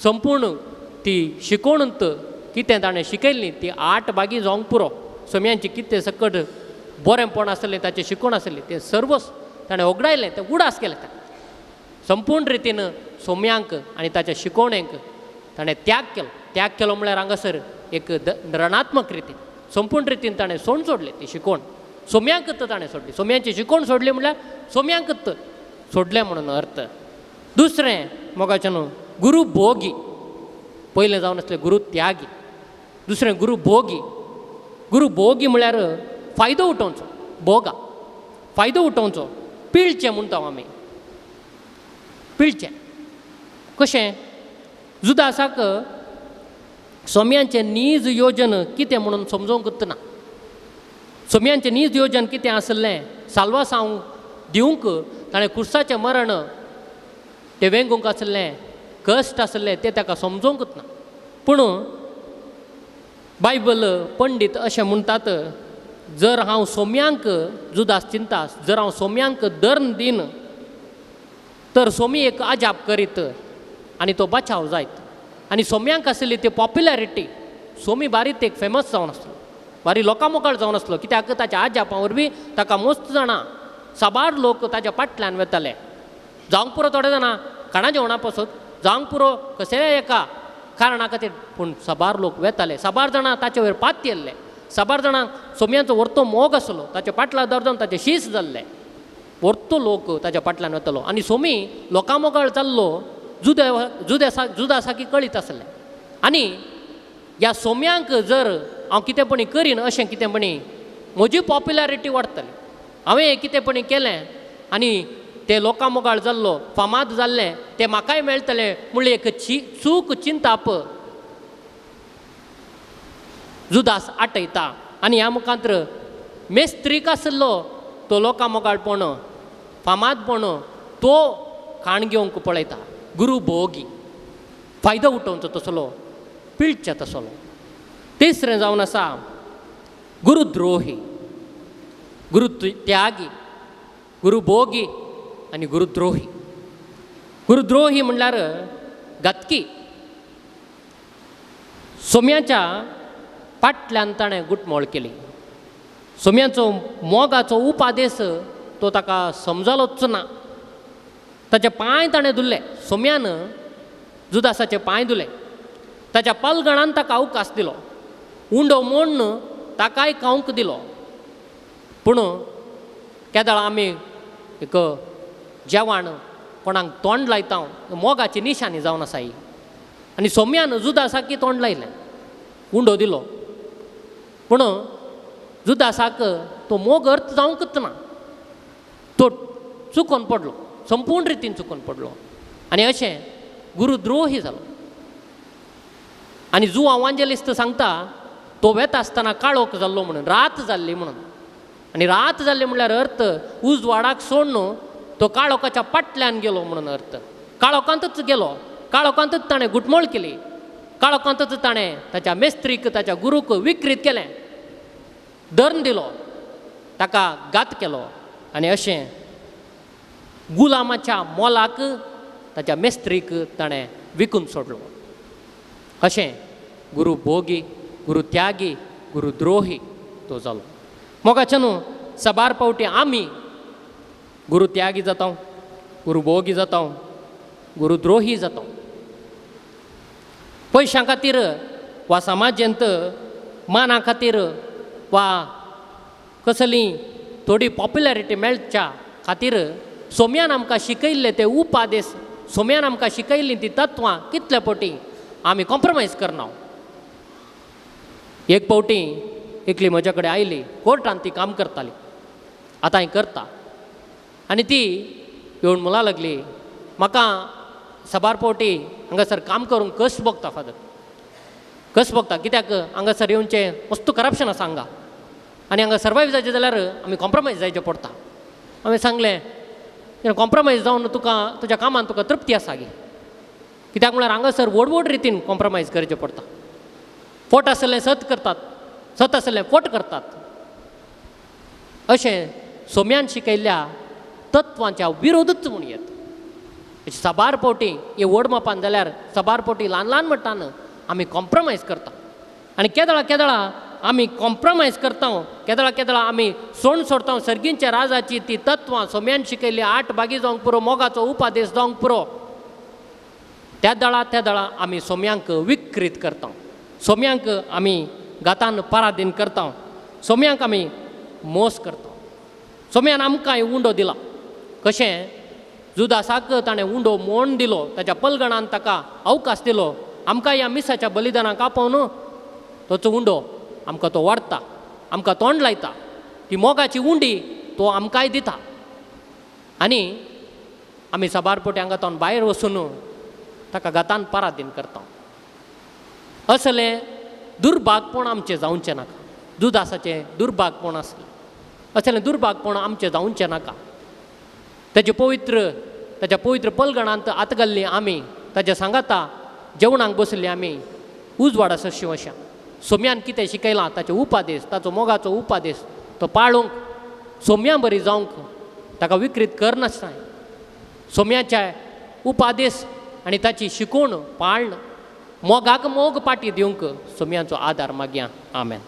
B: संपूर्ण ती शिकोवणूत कितें ताणें शिकयल्ली ती 8 भागी जावंक पुरो. सोम्यांची कितें सकट बरेंपण आसलें, ताचें शिकोवण आसलें तें सर्व ताणें ओगडायलें, तें उडास केलें. ताणें संपूर्ण रितीन सोम्यांक आनी ताच्या शिकोवणेक ताणें त्याग केलो. त्याग केलो म्हळ्यार हांगासर एक रणात्मक रितीन संपूर्ण रितीन ताणें सोड सोडलें ती शिकोवण. सोम्यांकच ताणें सोडली, सोम्यांची शिकोवण सोडली म्हळ्यार सोम्यांकच सोडलें म्हणून अर्थ. दुसरें मोगाचें न्हू गुरू भोगी. पयलें जावन आसलें गुरू त्यागी, दुसरें गुरू भोगी. गुरू भोगी म्हळ्यार फायदो उठोवचो, भोगा फायदो उठोवचो, पिळचें म्हणटा आमी, पिळचें कशें. जुदासाक सोम्यांचें नीज योजन कितें म्हणून समजोवंक ना. सोम्यांचें नीज योजन कितें आसलें साल्वासांव दिवंक ताणें खुर्साचें मरण तें वेंगूंक आसलें, कश्ट आसलें तें ताका समजोवंकच ना. पूण बायबल पंडीत अशें म्हणटात, जर हांव सोम्यांक जुदास चिंता, जर हांव सोम्यांक दर्न दीन तर सोमी एक आजाप करीत आनी तो बचाव जायत. आनी सोम्यांक आसली ती पॉप्युलरिटी, सोमी बारीक एक फेमस जावन आसलो, बारी लोकां मुखार जावन आसलो, कित्याक ताच्या आजापां वरवीं ताका मस्त जाणां साबार लोक ताच्या फाटल्यान वेताले. जावंक पुरो थोडे जाणां खाणा जेवणा पासत जावंक पुरो कसल्याय एका कारणा खातीर, पूण साबार लोक वेताले, साबार जाणां ताचे वयर पातयेल्ले, साबार जाणांक सोम्यांचो व्हरतो मोग आसलो, ताच्या पाटला दर जावन ताचे शीस जाल्ले, व्हरतो लोक ताच्या फाटल्यान वतालो. आनी सोमी लोकां मोगाळ जाल्लो जुदे जुदेसा जुदासाकी कळीत आसलें. आनी ह्या सोम्यांक जर हांव कितेंपणी करीन अशें कितेंपणी म्हजी पॉप्युलरिटी वाडटली, हांवें हें कितेंपणी केलें आनी ते लोकां मोगाळ जाल्लो फामाद जाल्लें तें म्हाकाय मेळटलें म्हणलें एक चूक चिंताप जुदास आटयता. आनी ह्या मुखांत्र मेस्त्रीक आसलो तो लोकां मोगाळपण फामादपण तो खाण घेवंक पळयता, गुरू भोगी फायदो उठोवचो तसलो पिळचे तसलो. तिसरें जावन आसा गुरुद्रोही, गुरु त्यागी, गुरुभोगी आनी गुरुद्रोही. गुरुद्रोही म्हणल्यार घातकी. सोम्याच्या फाटल्यान ताणें गुटमोळ केली, सोम्याचो मोगाचो उपादेस तो ताका समजलोच ना, ताचे पांय ताणें धुल्ले, सोम्यान जुदासाचे पांय धुले, ताच्या पलगणान ताका अवकाश दिलो, उंडो मोडून ताकाय खावंक दिलो. पूण केदळा आमी एक जेवण कोणाक तोंड लायता, मोगाची निशाणी जावन आसा ही. आनी सोम्यान जुदासाक तोंड लायलें, उंडो दिलो, पूण जुदासाक तो मोग अर्थ जावंकच ना, तो चुकोन पडलो, संपूर्ण रितीन चुकोन पडलो. आनी अशें गुरुद्रोही जालो. आनी जुआ वांजेलिस्त सांगता तो वेता आसतना काळोख जाल्लो म्हणून, रात जाल्ली म्हणून. आनी रात जाल्ली म्हणल्यार अर्थ उजवाडाक सोडून तो काळोखाच्या फाटल्यान गेलो म्हणून अर्थ, काळोखांतच गेलो, काळोखांतच ताणें गुटमोळ केली, काळोखांतच ताणें ताच्या मेस्त्रीक ताच्या गुरूक विक्रीत केलें, धर्न दिलो, ताका घात केलो. आनी अशें गुलामाच्या मोलाक ताच्या मेस्त्रीक ताणें विकून सोडलो. अशें गुरू भोगी, गुरू त्यागी, गुरुद्रोही तो जालो. मोगाचे न्हू साबार फावटी आमी गुरू त्यागी जाता, गुरू भोगी जाता, गुरुद्रोही जाता. पयशां खातीर वा समाजेंत माना खातीर वा कसली थोडी पॉप्युलरिटी मेळच्या खातीर सोम्यान आमकां शिकयल्ले ते उपादेस, सोम्यान आमकां शिकयल्लीं ती तत्वां कितले फावटी आमी कॉम्प्रोमायज करना. एक फावटी एकली म्हज्या कडेन आयली, कोर्टान ती काम करताली, आतां हांवें करता. आनी ती येवन म्हणा लागली, म्हाका साबार फावटी हांगासर काम करूंक कश्ट भोगता फादर, कश्ट भोगता, कित्याक हांगासर येवचें मस्त करप्शन आसा हांगा, आनी हांगा सर्वायव जायचें जाल्यार आमी कॉम्प्रोमायज जायचें पडटा. हांवें सांगलें, कॉम्प्रोमायज जावन तुका तुज्या कामान तुका तृप्ती आसा गे, कित्याक म्हळ्यार हांगासर व्हड व्हड रितीन कॉम्प्रोमायज करचें पडटा, फोट आसलें सत करतात, सत आसलें फोट करतात. अशें सोम्यान शिकयल्ल्या तत्वांच्या विरोधूच म्हूण येत. साबार फावटी हे व्हड मापान जाल्यार साबार फावटी ल्हान ल्हान मट्टान आमी कॉम्प्रोमायज करता. आनी केदळा केदळा आमी कॉम्प्रोमायज करता, केदळा केदळा आमी सोण सोडता सर्गींच्या राजाची ती तत्वां सोम्यान शिकयल्ली आठ बागी जावंक पुरो, मोगाचो उपादेश जावंक पुरो, त्या दळा त्या दळा आमी सोम्यांक विक्रीत करता, सोम्यांक आमी गातान पराधीन करता, सोम्यांक आमी मोस करता. सोम्यान आमकां उंडो दिला, कशें जुदासाक ताणें उंडो मोण दिलो, ताच्या पलगणान ताका अवकाश दिलो, आमकां ह्या मिसाच्या बलिदानाक आपोवन तोचो उंडो आमकां तो वाडटा, आमकां तोंड लायता, ती मोगाची उंडी तो आमकांय दिता. आनी आमी साबार फावटी हांगा तोंड भायर वचून ताका गातान पराधीन करता. असलें दुर्भागपण आमचें जावचें नाका, जुदासाचें दुर्भागपण आसलें, असलें दुर्भागपण आमचें जावचें नाका. ताचे पवित्र ताच्या पवित्र पलगणांत आत घाल्ली आमी, ताच्या सांगाता जेवणाक बसली आमी, उजवाडा सरशी अशा सोम्यान कितें शिकयलां ताचे उपादेश, ताचो मोगाचो उपादेश तो पाळूंक सोम्या बरी जावंक ताका विक्रीत करनासतना सोम्याच्या उपादेश आनी ताची शिकवण पाळण मोगाक मोग पाटी दिवंक सोम्याचो आदार मागया. आमेन.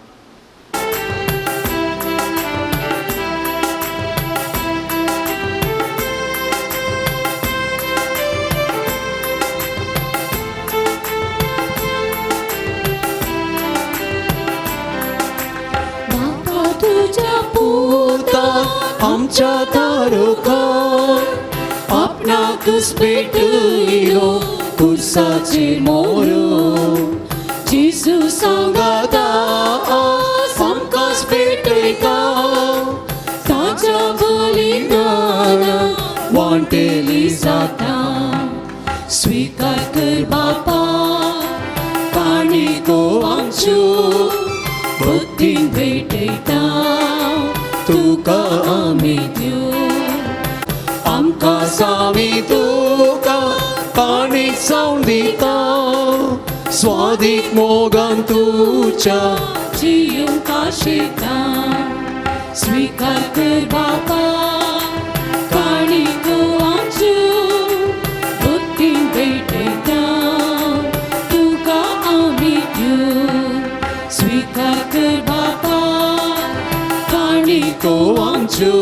A: आमच्या तारुकार आपणाकच पेटयलो कुर्साचेर मोरो
D: जेजू
A: सांगाता आमकांच पेटयता
D: ताच्या बलिदाना
A: वांटेली जाता
D: स्वीकार कर बापा काणिको आमच्यो भक्तीन भेटयता
A: तुका आमी
D: दिव
A: आमकां सामी तुका काणीक जावन दिता स्वादीक मोगान तुज्या
D: जियूंक आशेता स्वीकार कर बापा काणिको आमच्यो भक्तीन भेटयता तुका आमी दिव स्वीकार कर बापा काणिको
A: आमच्यो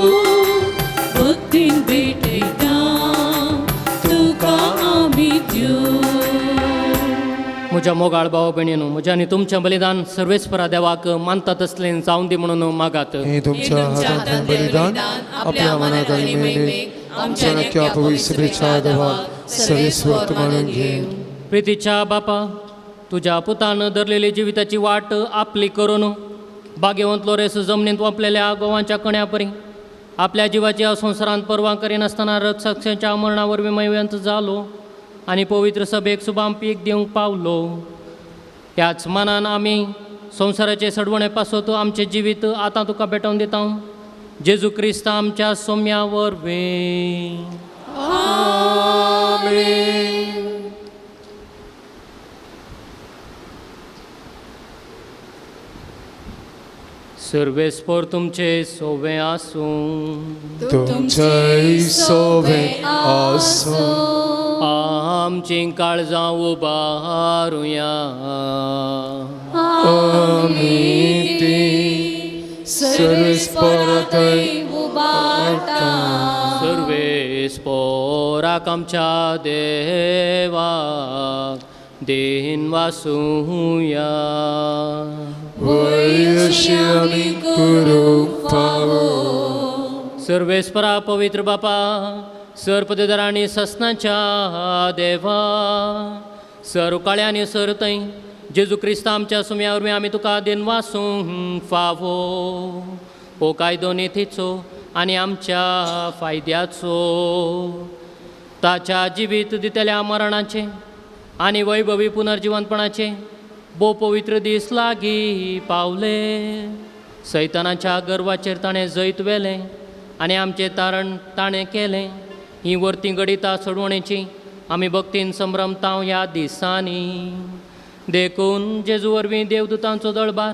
D: भक्तीन भेटयता तुका आमी दिव.
B: म्हज्या मोगाळ भाव भयणीनो, म्हज्या आनी तुमचें बलिदान सर्वेस्परा देवाक मानता तसलें जावन दी म्हणून मागात.
C: हे तुमच्या हातांतलें बलिदान आपल्या मनात आनी मेहनेक आमच्या नक्या पवित्रेच्या देवाक सर्वेस्वर मानून घेईन.
B: प्रितीच्या बापा, तुज्या पुतान धरलेली जिविताची वाट आपली करून बागेवंत लोरेस जमनींत वपलेल्या गोवांच्या कण्या परी आपल्या जिवाची संवसारांत पर्वा करिनासतना रक्षाच्या मरणा वरवीं मयवंत जालो आनी पवित्र सभेक सुबाम पीक दिवंक पावलो. त्याच मानान आमी संवसाराचे सडवणे पासत आमचें जिवीत आतां तुका भेटोवन दिता, जेजू क्रिस्त आमच्या सोम्या वरवीं. सर्वेस्पर तुमचे सोवे आसूं.
A: तुमचेय सोवे आसूं.
B: आमचीं काळजां उबारुया.
A: आमी ती सर्वेस्पराथंय
D: उबारता.
B: सर्वेस्पोराक आमच्या देवाक देन वासुया.
A: वयशी आमी करूंक फावो.
B: सर्वेस्परा पवित्र बापा, सर पदवीधर आनी ससनाच्या देवा, सर उकाळे आनी सर थंय जेजू क्रिस्त आमच्या सुम्या वरवीं आमी तुका देन वासूंक फावो. हो कायदो नितीचो आनी आमच्या फायद्याचो, ताच्या जिवीत दितल्या मरणाचें आनी वैभवी पुनर्जिवनपणाचें भोव पवित्र दीस लागीं पावले. सैतानाच्या गर्वाचेर ताणें जैत व्हेलें आनी आमचें तारण ताणें केलें. हीं वरतीं घडितां सोडवणेचीं आमी भक्तीन संभ्रमतां ह्या दिसांनी. देखून जेजू वरवीं देवदूतांचो दळबार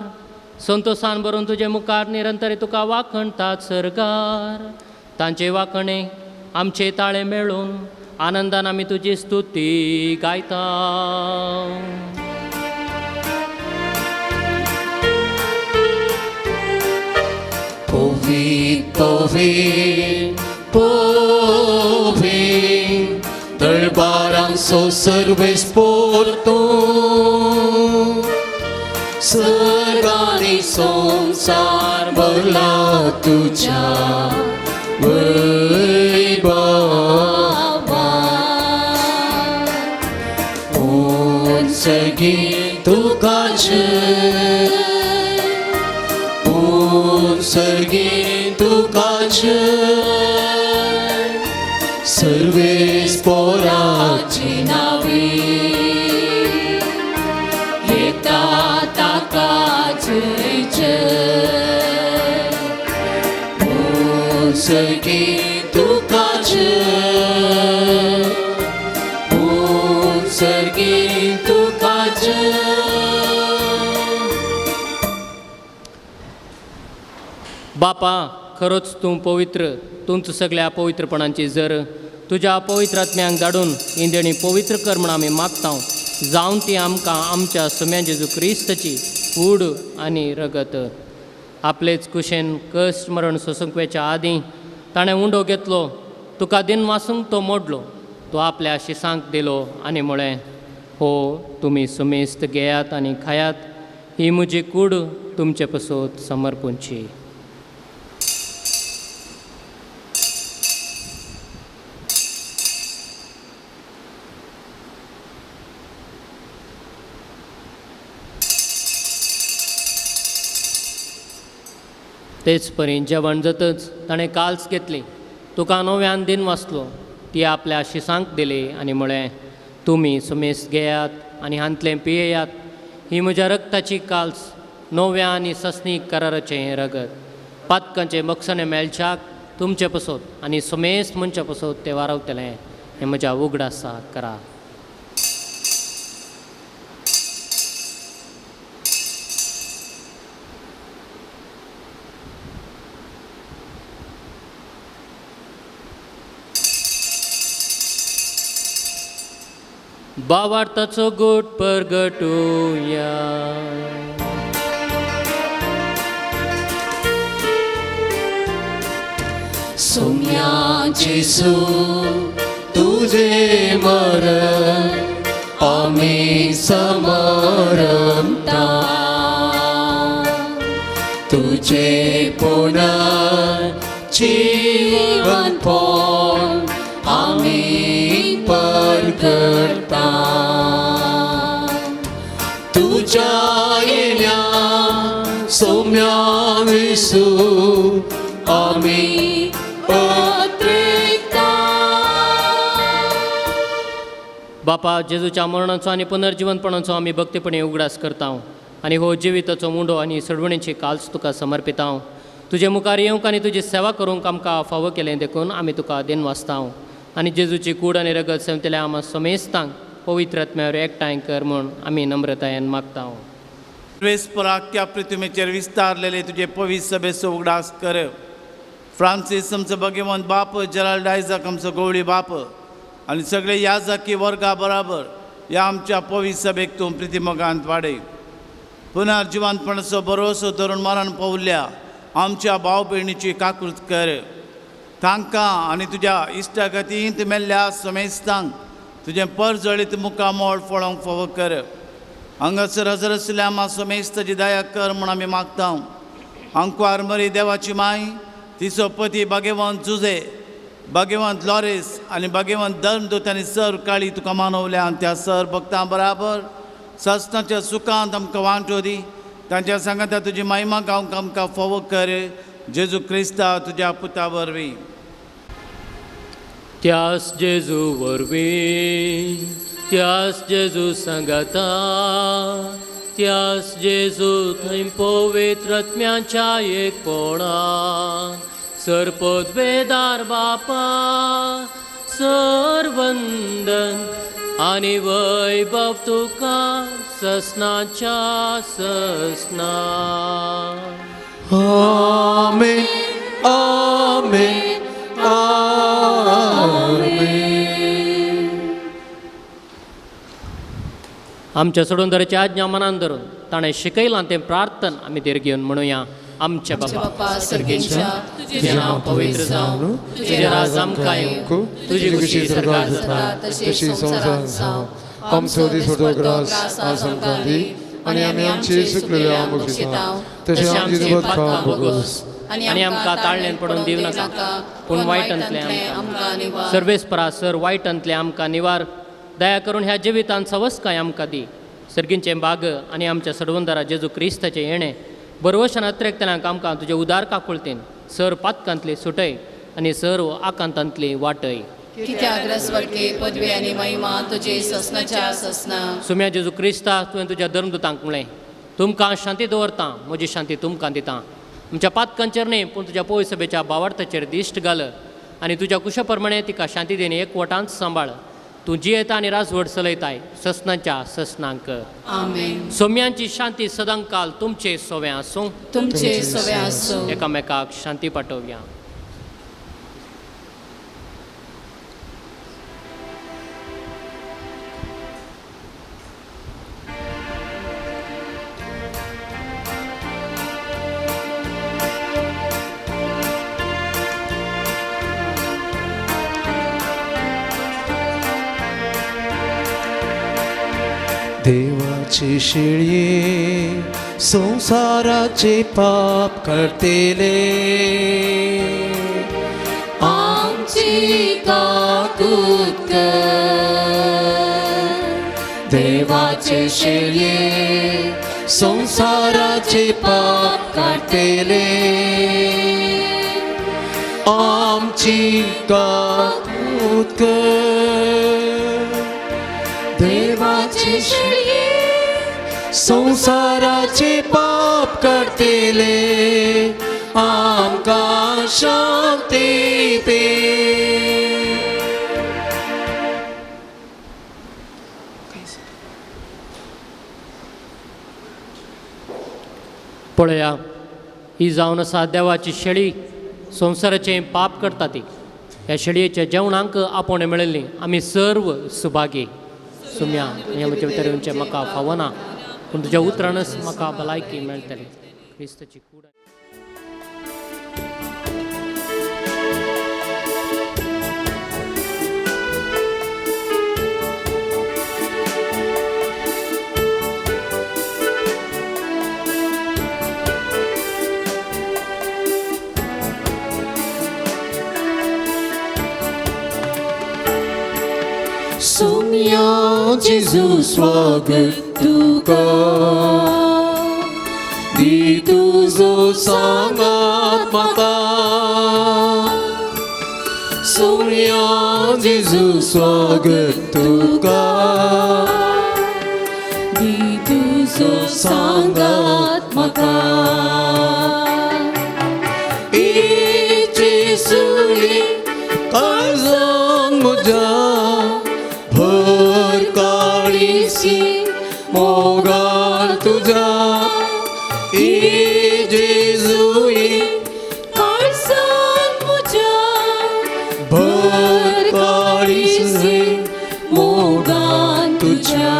B: संतोसान भरून तुजे मुखार निरंतर तुका वाखणतात सरकार. तांचे वाखणे आमचे ताळे मेळून आनंदान आमी तुजी स्तुती गायता.
A: पवित्र पवित्र पवित्र दरबारांचो सर्वेस्पर तूं, सर्गांनी संवसार भरला तुज्या वैभवान. उंचगी तुका जय, उंचगी तुका जय, सर्वेस्पराची
D: नावे येता ताका जय जय.
A: उंचगी तुका जय, उंचगी तुका जय.
B: बापा, खरोच तूं पवित्र, तुमचं सगळ्या पवित्रपणांची जर तुज्या पवित्र आत्म्यांक धाडून ही देणी पवित्र कर म्हण आमी मागता, जावन ती आमकां आमच्या सुम्या जेजू क्रिस्तची कूड आनी रगत. आपलेच कुशेन कश्ट मरण सोसूंक वेच्या आदीं ताणें उंडो घेतलो, तुका दिन वासूंक तो मोडलो, तो आपल्या शिसांक दिलो आनी म्हळें, हो तुमी सुमेस्त घेयात आनी खायात, ही म्हजी कूड तुमचे पसत समर्पूंची. तेच परी जेवण जातच ताणें काल्स घेतली, तुका नव्यान दिन वाचलो, ती आपल्या शिसांक दिली आनी म्हळें, तुमी सुमेस घेयात आनी हांतलें पियेयात, ही म्हज्या रक्ताची काल्स, नव्या आनी सस्नीक कराराचें हें रगत, पातकांचें बक्षणें मेळच्याक तुमचें पसत आनी सुमेस म्हणचे पसत तें वारवतलें, हें म्हज्या उगडासा करा. बावार्थाचो गोट परगटुया.
A: सोम्या जेसू तुझे मरण आम्ही समरमता, तुझे पुनर्जीवन पण आम्ही परगटता, तुझ्या येण्या सोम्या विसू आम्ही पत्रिता.
B: बापा, जेजूच्या मरणाचो आनी पुनर्जिवनपणाचो आमी भक्तीपणे उगडास करता आनी हो जिविताचो मुंडो आनी सडवणीची काल्स तुका समर्पिता. तुजे मुखार येवंक आनी तुजी सेवा करूंक आमकां फावो केलें देखून आमी तुका देन वाचता आनी जेजूची कूड आनी रगत सेवतल्या आमा समेस्तांक पवित्र आत्म्यावर एकठांय कर म्हूण आमी नम्रतायेन मागता.
G: वेसपराक्या पृथ्वीचेर विस्तारलेले तुजे पवित्र सभेचो उगडास कर. फ्रांसीस आमचो भगवंत बाप, जेराल्ड आयजक आमचो गवळी बाप आनी सगळे याजकी वर्गा बराबर ह्या आमच्या पवित्र सभेक तूं प्रितिमोगांत वाडय. पुनर्जिवंतपणाचो भरोसो धरून मरण पावल्या आमच्या भाव भयणीची काकूत कर. तांकां आनी तुज्या इश्टागतींत मेल्ल्या समेस्तांक तुजें परजळीत मुखामोळ फळोवंक फावो कर. हांगासर हजर आशिल्ल्या आमा समेस्ताची दया कर म्हूण आमी मागता. आंकवार मरी देवाची माय, तिचो पती भाग्यवंत जुजे, भाग्यवंत लॉरेस आनी भाग्यवंत धर्मदूत आनी सर काळी तुका मानवल्या आनी त्या सर भक्तां बराबर सस्नाच्या सुखांत आमकां वांटो दी. तांच्या सांगाता तुजी महिमा गावंक आमकां फावो कर. जेजू क्रिस्ता तुज्या पुता वरवीं.
B: त्यास जेजू वरवीं, त्यास जेजू सांगाता, त्यास जेजू थंय पवित्र आत्म्याच्या एकपणान सरपदवेदार बापा सरवंदन आनी वैभव तुका ससनाच्या ससना.
A: आमेन, आमेन, आमेन.
B: आमच्या सोडून आज्ञा मनान धरून ताणें शिकयलां तें प्रार्थन आमी धीर घेवन म्हणुया. आमच्या बापा
D: सर्गेच्या, तुजें नांव पवित्र जावं,
B: तुजें राज आमकां येवं, तुजी खुशी
A: स्वर्गात जाता तशी संवसारांत जावं. आमचो दिसवडो ग्रास आज आमकां दी आनी आमी आमचे चुकलेले आमकां बक्षिता तशें आमची पातकां भोगोस
B: आनी आमकां ताळणेन पडून दिवं नाका, पूण वायटांतलें आमकां सर्वेस्परा सर वायटांतलें आमकां निवार. दया करून ह्या जिवितांत सवस्काय आमकां दी. सर्गींचें बाग आनी आमच्या सडवंदारा जेजू क्रिस्ताचें येणें बरवशान अत्रेकतल्यांक आमकां तुजें उदार काकुळतेन सर पातकांतली सुटय आनी सर्व आकांतांतली वाटय.
D: कित्याक रसवडके पदवी आनी महिमा तुजे ससनाच्या ससना.
B: सुम्या जेजू क्रिस्ता, तुवें तुज्या धर्मदूतांक म्हणलें, तुमकां शांती दवरता, म्हजी शांती तुमकां दिता. आमच्या पातकांचेर न्हय पूण तुज्या पवित्र सभेच्या बावार्थाचेर दिश्ट घाल आनी तुज्या कुशा प्रमाणे तिका शांती दिवन एकवटांत सांबाळ. तूं जियेता आनी राजवट चलयताय ससनाच्या ससनांक.
D: आमेन.
B: सोम्यांची शांती सदांकाल तुमचे सोवे आसूं,
D: तुमचे सोवे आसूं.
B: एकामेकाक शांती पाठोवया.
A: देवाची शेळये संसाराचे पाप करतेले
D: आमची काकूत कर. देवाचे शेळये
A: संवसाराचे पाप काडटले आमची काकूत कर देवाचे शेळये संवसाराचे पाप काडटले आमकां शांती दी.
B: पळया ही जावन आसा देवाची शेळी संवसाराचें पाप करता ती. ह्या शेळयेच्या जेवणांक आपोवणें मेळिल्लीं आमी सर्व सुभागी. सुम्या हें म्हज्या भितर येवचें म्हाका फावना पूण तुज्या उतरानच म्हाका भलायकी मेळटली. क्रिस्ताची कूड.
A: Soumia Jésus स्वागत तुका दी तुजो सांगात म्हाका. सोम्या जेजू स्वागत तुका
D: दी तुजो सांगात म्हाका.
A: जेजूली काळजान म्हज्या भर काळीसी मोगान तुज्या. जेजूई
D: काळजान म्हज्या
A: भर काळीसी मोगान तुज्या.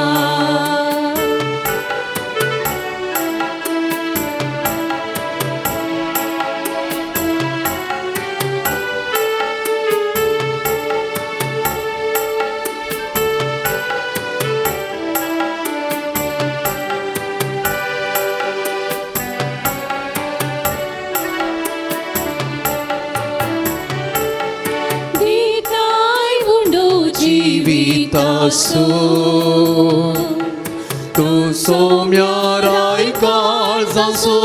A: जिवितासो तूं सोम्या राय काळजासो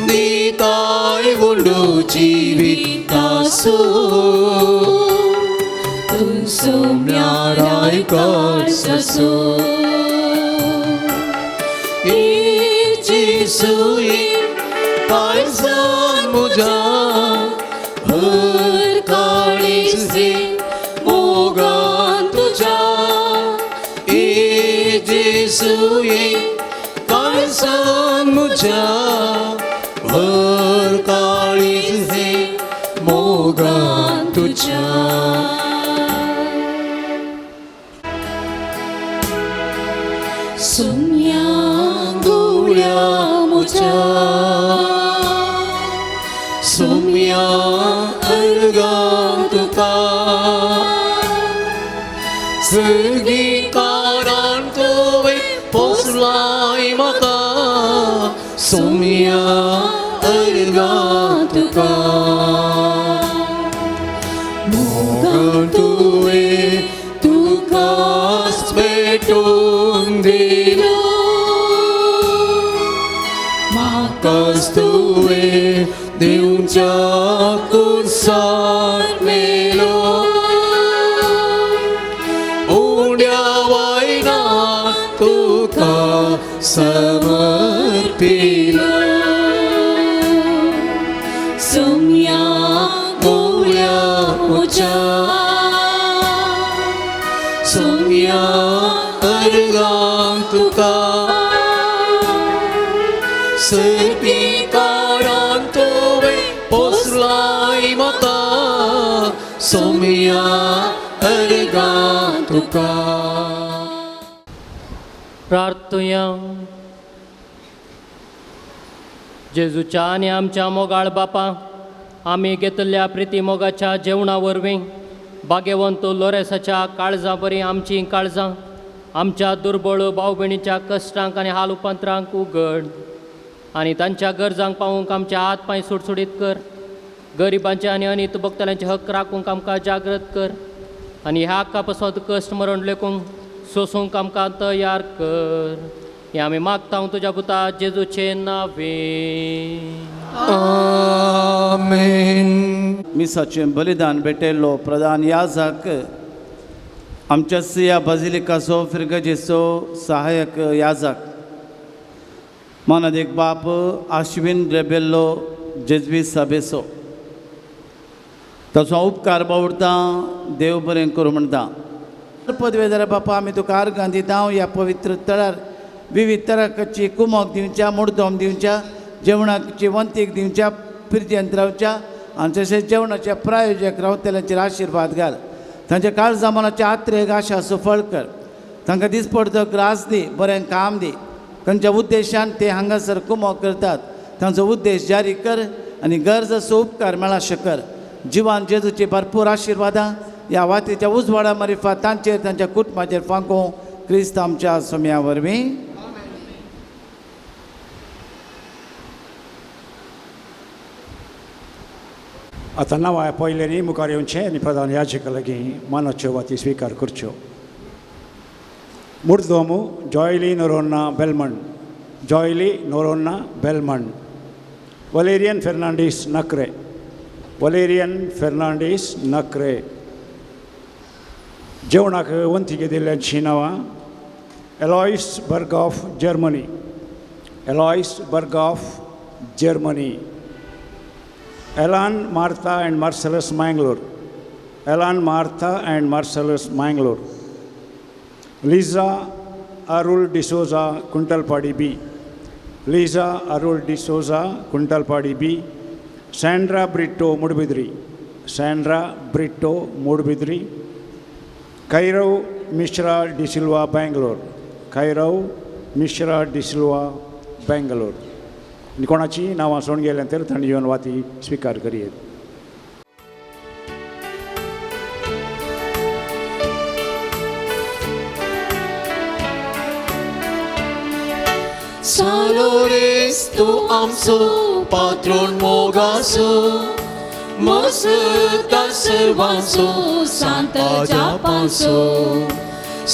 A: दिताय उंडो जिवितासो तूं सोम्या राय काळजासो. जेजूई काळजान म्हज्या भर काळीसी मोगान तुज्या. जेजूई काळजान म्हज्या भर काळीसी मोगान तुज्या.
D: सुम्या
A: गुळ्या म्हज्या सोम्या अर्गां तुका सर्गीकारान तुवें पोसलाय म्हाका. सोम्या अर्गां तुका मोगान तुवें तुकाच भेटून दिलो म्हाकाच तुवें दिवच्या कुर्सार मेलो. उण्या वायना तुका समर्पिलो.
D: सोम्या
A: गुळ्या म्हज्या सोम्या अर्गां तुका सर्पीकारान तुवें पोसलाय म्हाका. सोम्या अर्गां तुका.
B: प्रार्थुया. जेजूच्या आनी आमच्या मोगाळ बापा आमी घेतल्या प्रिती मोगाच्या जेवणा वरवीं भाग्यवंत लोरेसाच्या काळजां बरीं आमचीं काळजां आमच्या दुर्बळ भाव भयणीच्या कश्टांक आनी हाल उपांतरांक उगड आनी तांच्या गरजांक पावूंक आमचे हात पांय सुटसुटीत कर. गरिबांचे आनी अनीत भोगतल्यांचे हक्क राखूंक आमकां जागृत कर आनी ह्या हक्का पासत कश्ट मरण लेखूंक सोसूंक आमकां तयार कर. हें आमी मागता तुज्या पुता जेजूचे नावे.
A: आमेन.
G: मिसाचें बलिदान भेटयल्लो प्रधान याजक आमच्या सिया बाजिलिकाचो फिरगजेचो सहायक याजक मानादीक बाप आश्विन रेबेल्लो जेजवी साबेसो ताचो उपकार बावडता देव बरें करूं म्हणटा. पदवेदार बापा आमी तुका आर्गां दिता ह्या पवित्र तळार विविध तराची कुमोक दिवच्या मुर्दोम दिवच्या जेवणाची वंतीक दिवच्या फिरजेंत रावच्या आनी तशेंच जेवणाच्या प्रायोजक रावतल्यांचेर आशिर्वाद घाल. तांच्या काळजा मनाच्या आत्रेक आशा सफळ कर. तांकां दिसपडतो ग्रास दी, बरें काम दी. तांच्या उद्देशान ते हांगासर कुमोक करतात तांचो उद्देश जारी कर आनी गरज असो उपकार मेळाशें कर. जिवान जेजूची भरपूर आशिर्वादां ह्या वातीच्या उजवाडा मारिफात तांचेर तांच्या कुटुंबाचेर फांको क्रिस्त आमच्या सोम्या वरवीं.
H: आतां नांवां पयल्यांनी मुखार येवचें आनी प्रधान याजका लागीं मानाच्यो वाती स्विकार करच्यो. मुर्दोमू जॉयली नोरोन्ना बेलमण, जॉयली नोरोन्ना बेलमण, वलेरियन फेर्नांडीस नक्रे, वलेरियन फेर्नांडीस नक्रे. जेवणाक वंती घेतिल्ल्यांचीं नांवां Alois Berghoff Germany, Alois Berghoff Germany, Alan Martha and Marcellus Mangalore, Alan Martha and Marcellus Mangalore, Liza Arul D'Souza Kuntalpadi B, Liza Arul D'Souza Kuntalpadi B, Sandra Britto Moodbidri, Sandra Britto Moodbidri, Kairav Mishra D'Silva Bangalore, Kairav Mishra D'Silva Bangalore. आनी कोणाची नांवां सोडून गेल्यां तर तांणी येवन वाती स्विकार करयेत.
A: San Lorenzo आमचो पात्रोन मोगासो मसता सर्वांचो
D: सांत जापांचो.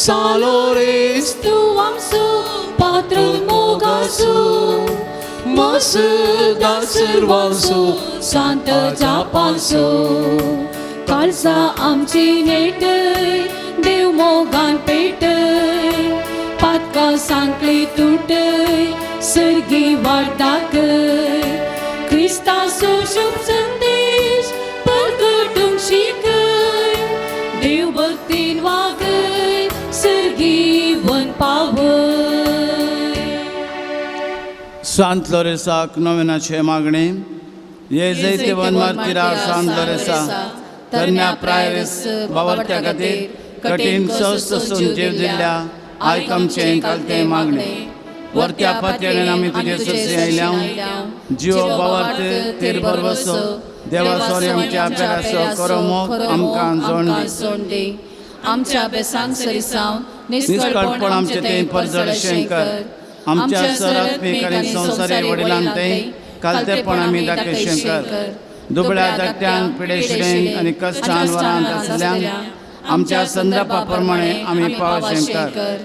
A: सान लोरेंझो
D: आमचो पात्रोन मोगासो
A: मसता सर्वांचो
D: सांत जापांचो. काळजा आमची नेटय देव मोगान पेटय पातकां सांकळी तुटय सर्गी वाट दाखय क्रिस्ताचो शुभ संदेश परगटूंक शिकय देव भक्तीन वागय सर्गी वन पावय.
G: सांत लोरेसाक नोवेनाचें मागणें. ये जैतेवन मार्तिरा सांत लोरेसा तरण्या प्रायरीस बावरत्या खातीर कठीण स्वस्थ सोसून जीव दिल्ल्या आयक आमचें कालतें मागणें. वरत्या पातयेन आमी तुजे सोसे आयल्या जिव बावर्त तेर बरवसो देवा सोरी आमच्या पेरासो करो मोग आमकां
D: जोड दी. आमच्या बेसांक सरिसावन
G: निष्कळपण आमचें तें परजळशें कर. आमच्या सर आत्मीक आनी संवसारी वडिलांक तें कालतेपण आमी दाखयशें कर. दुबळ्या धाकट्यांक पिडेशिडेंक आनी कश्टान वरांत आसल्यांक आमच्या संदर्भा प्रमाणे आमी पावशें कर.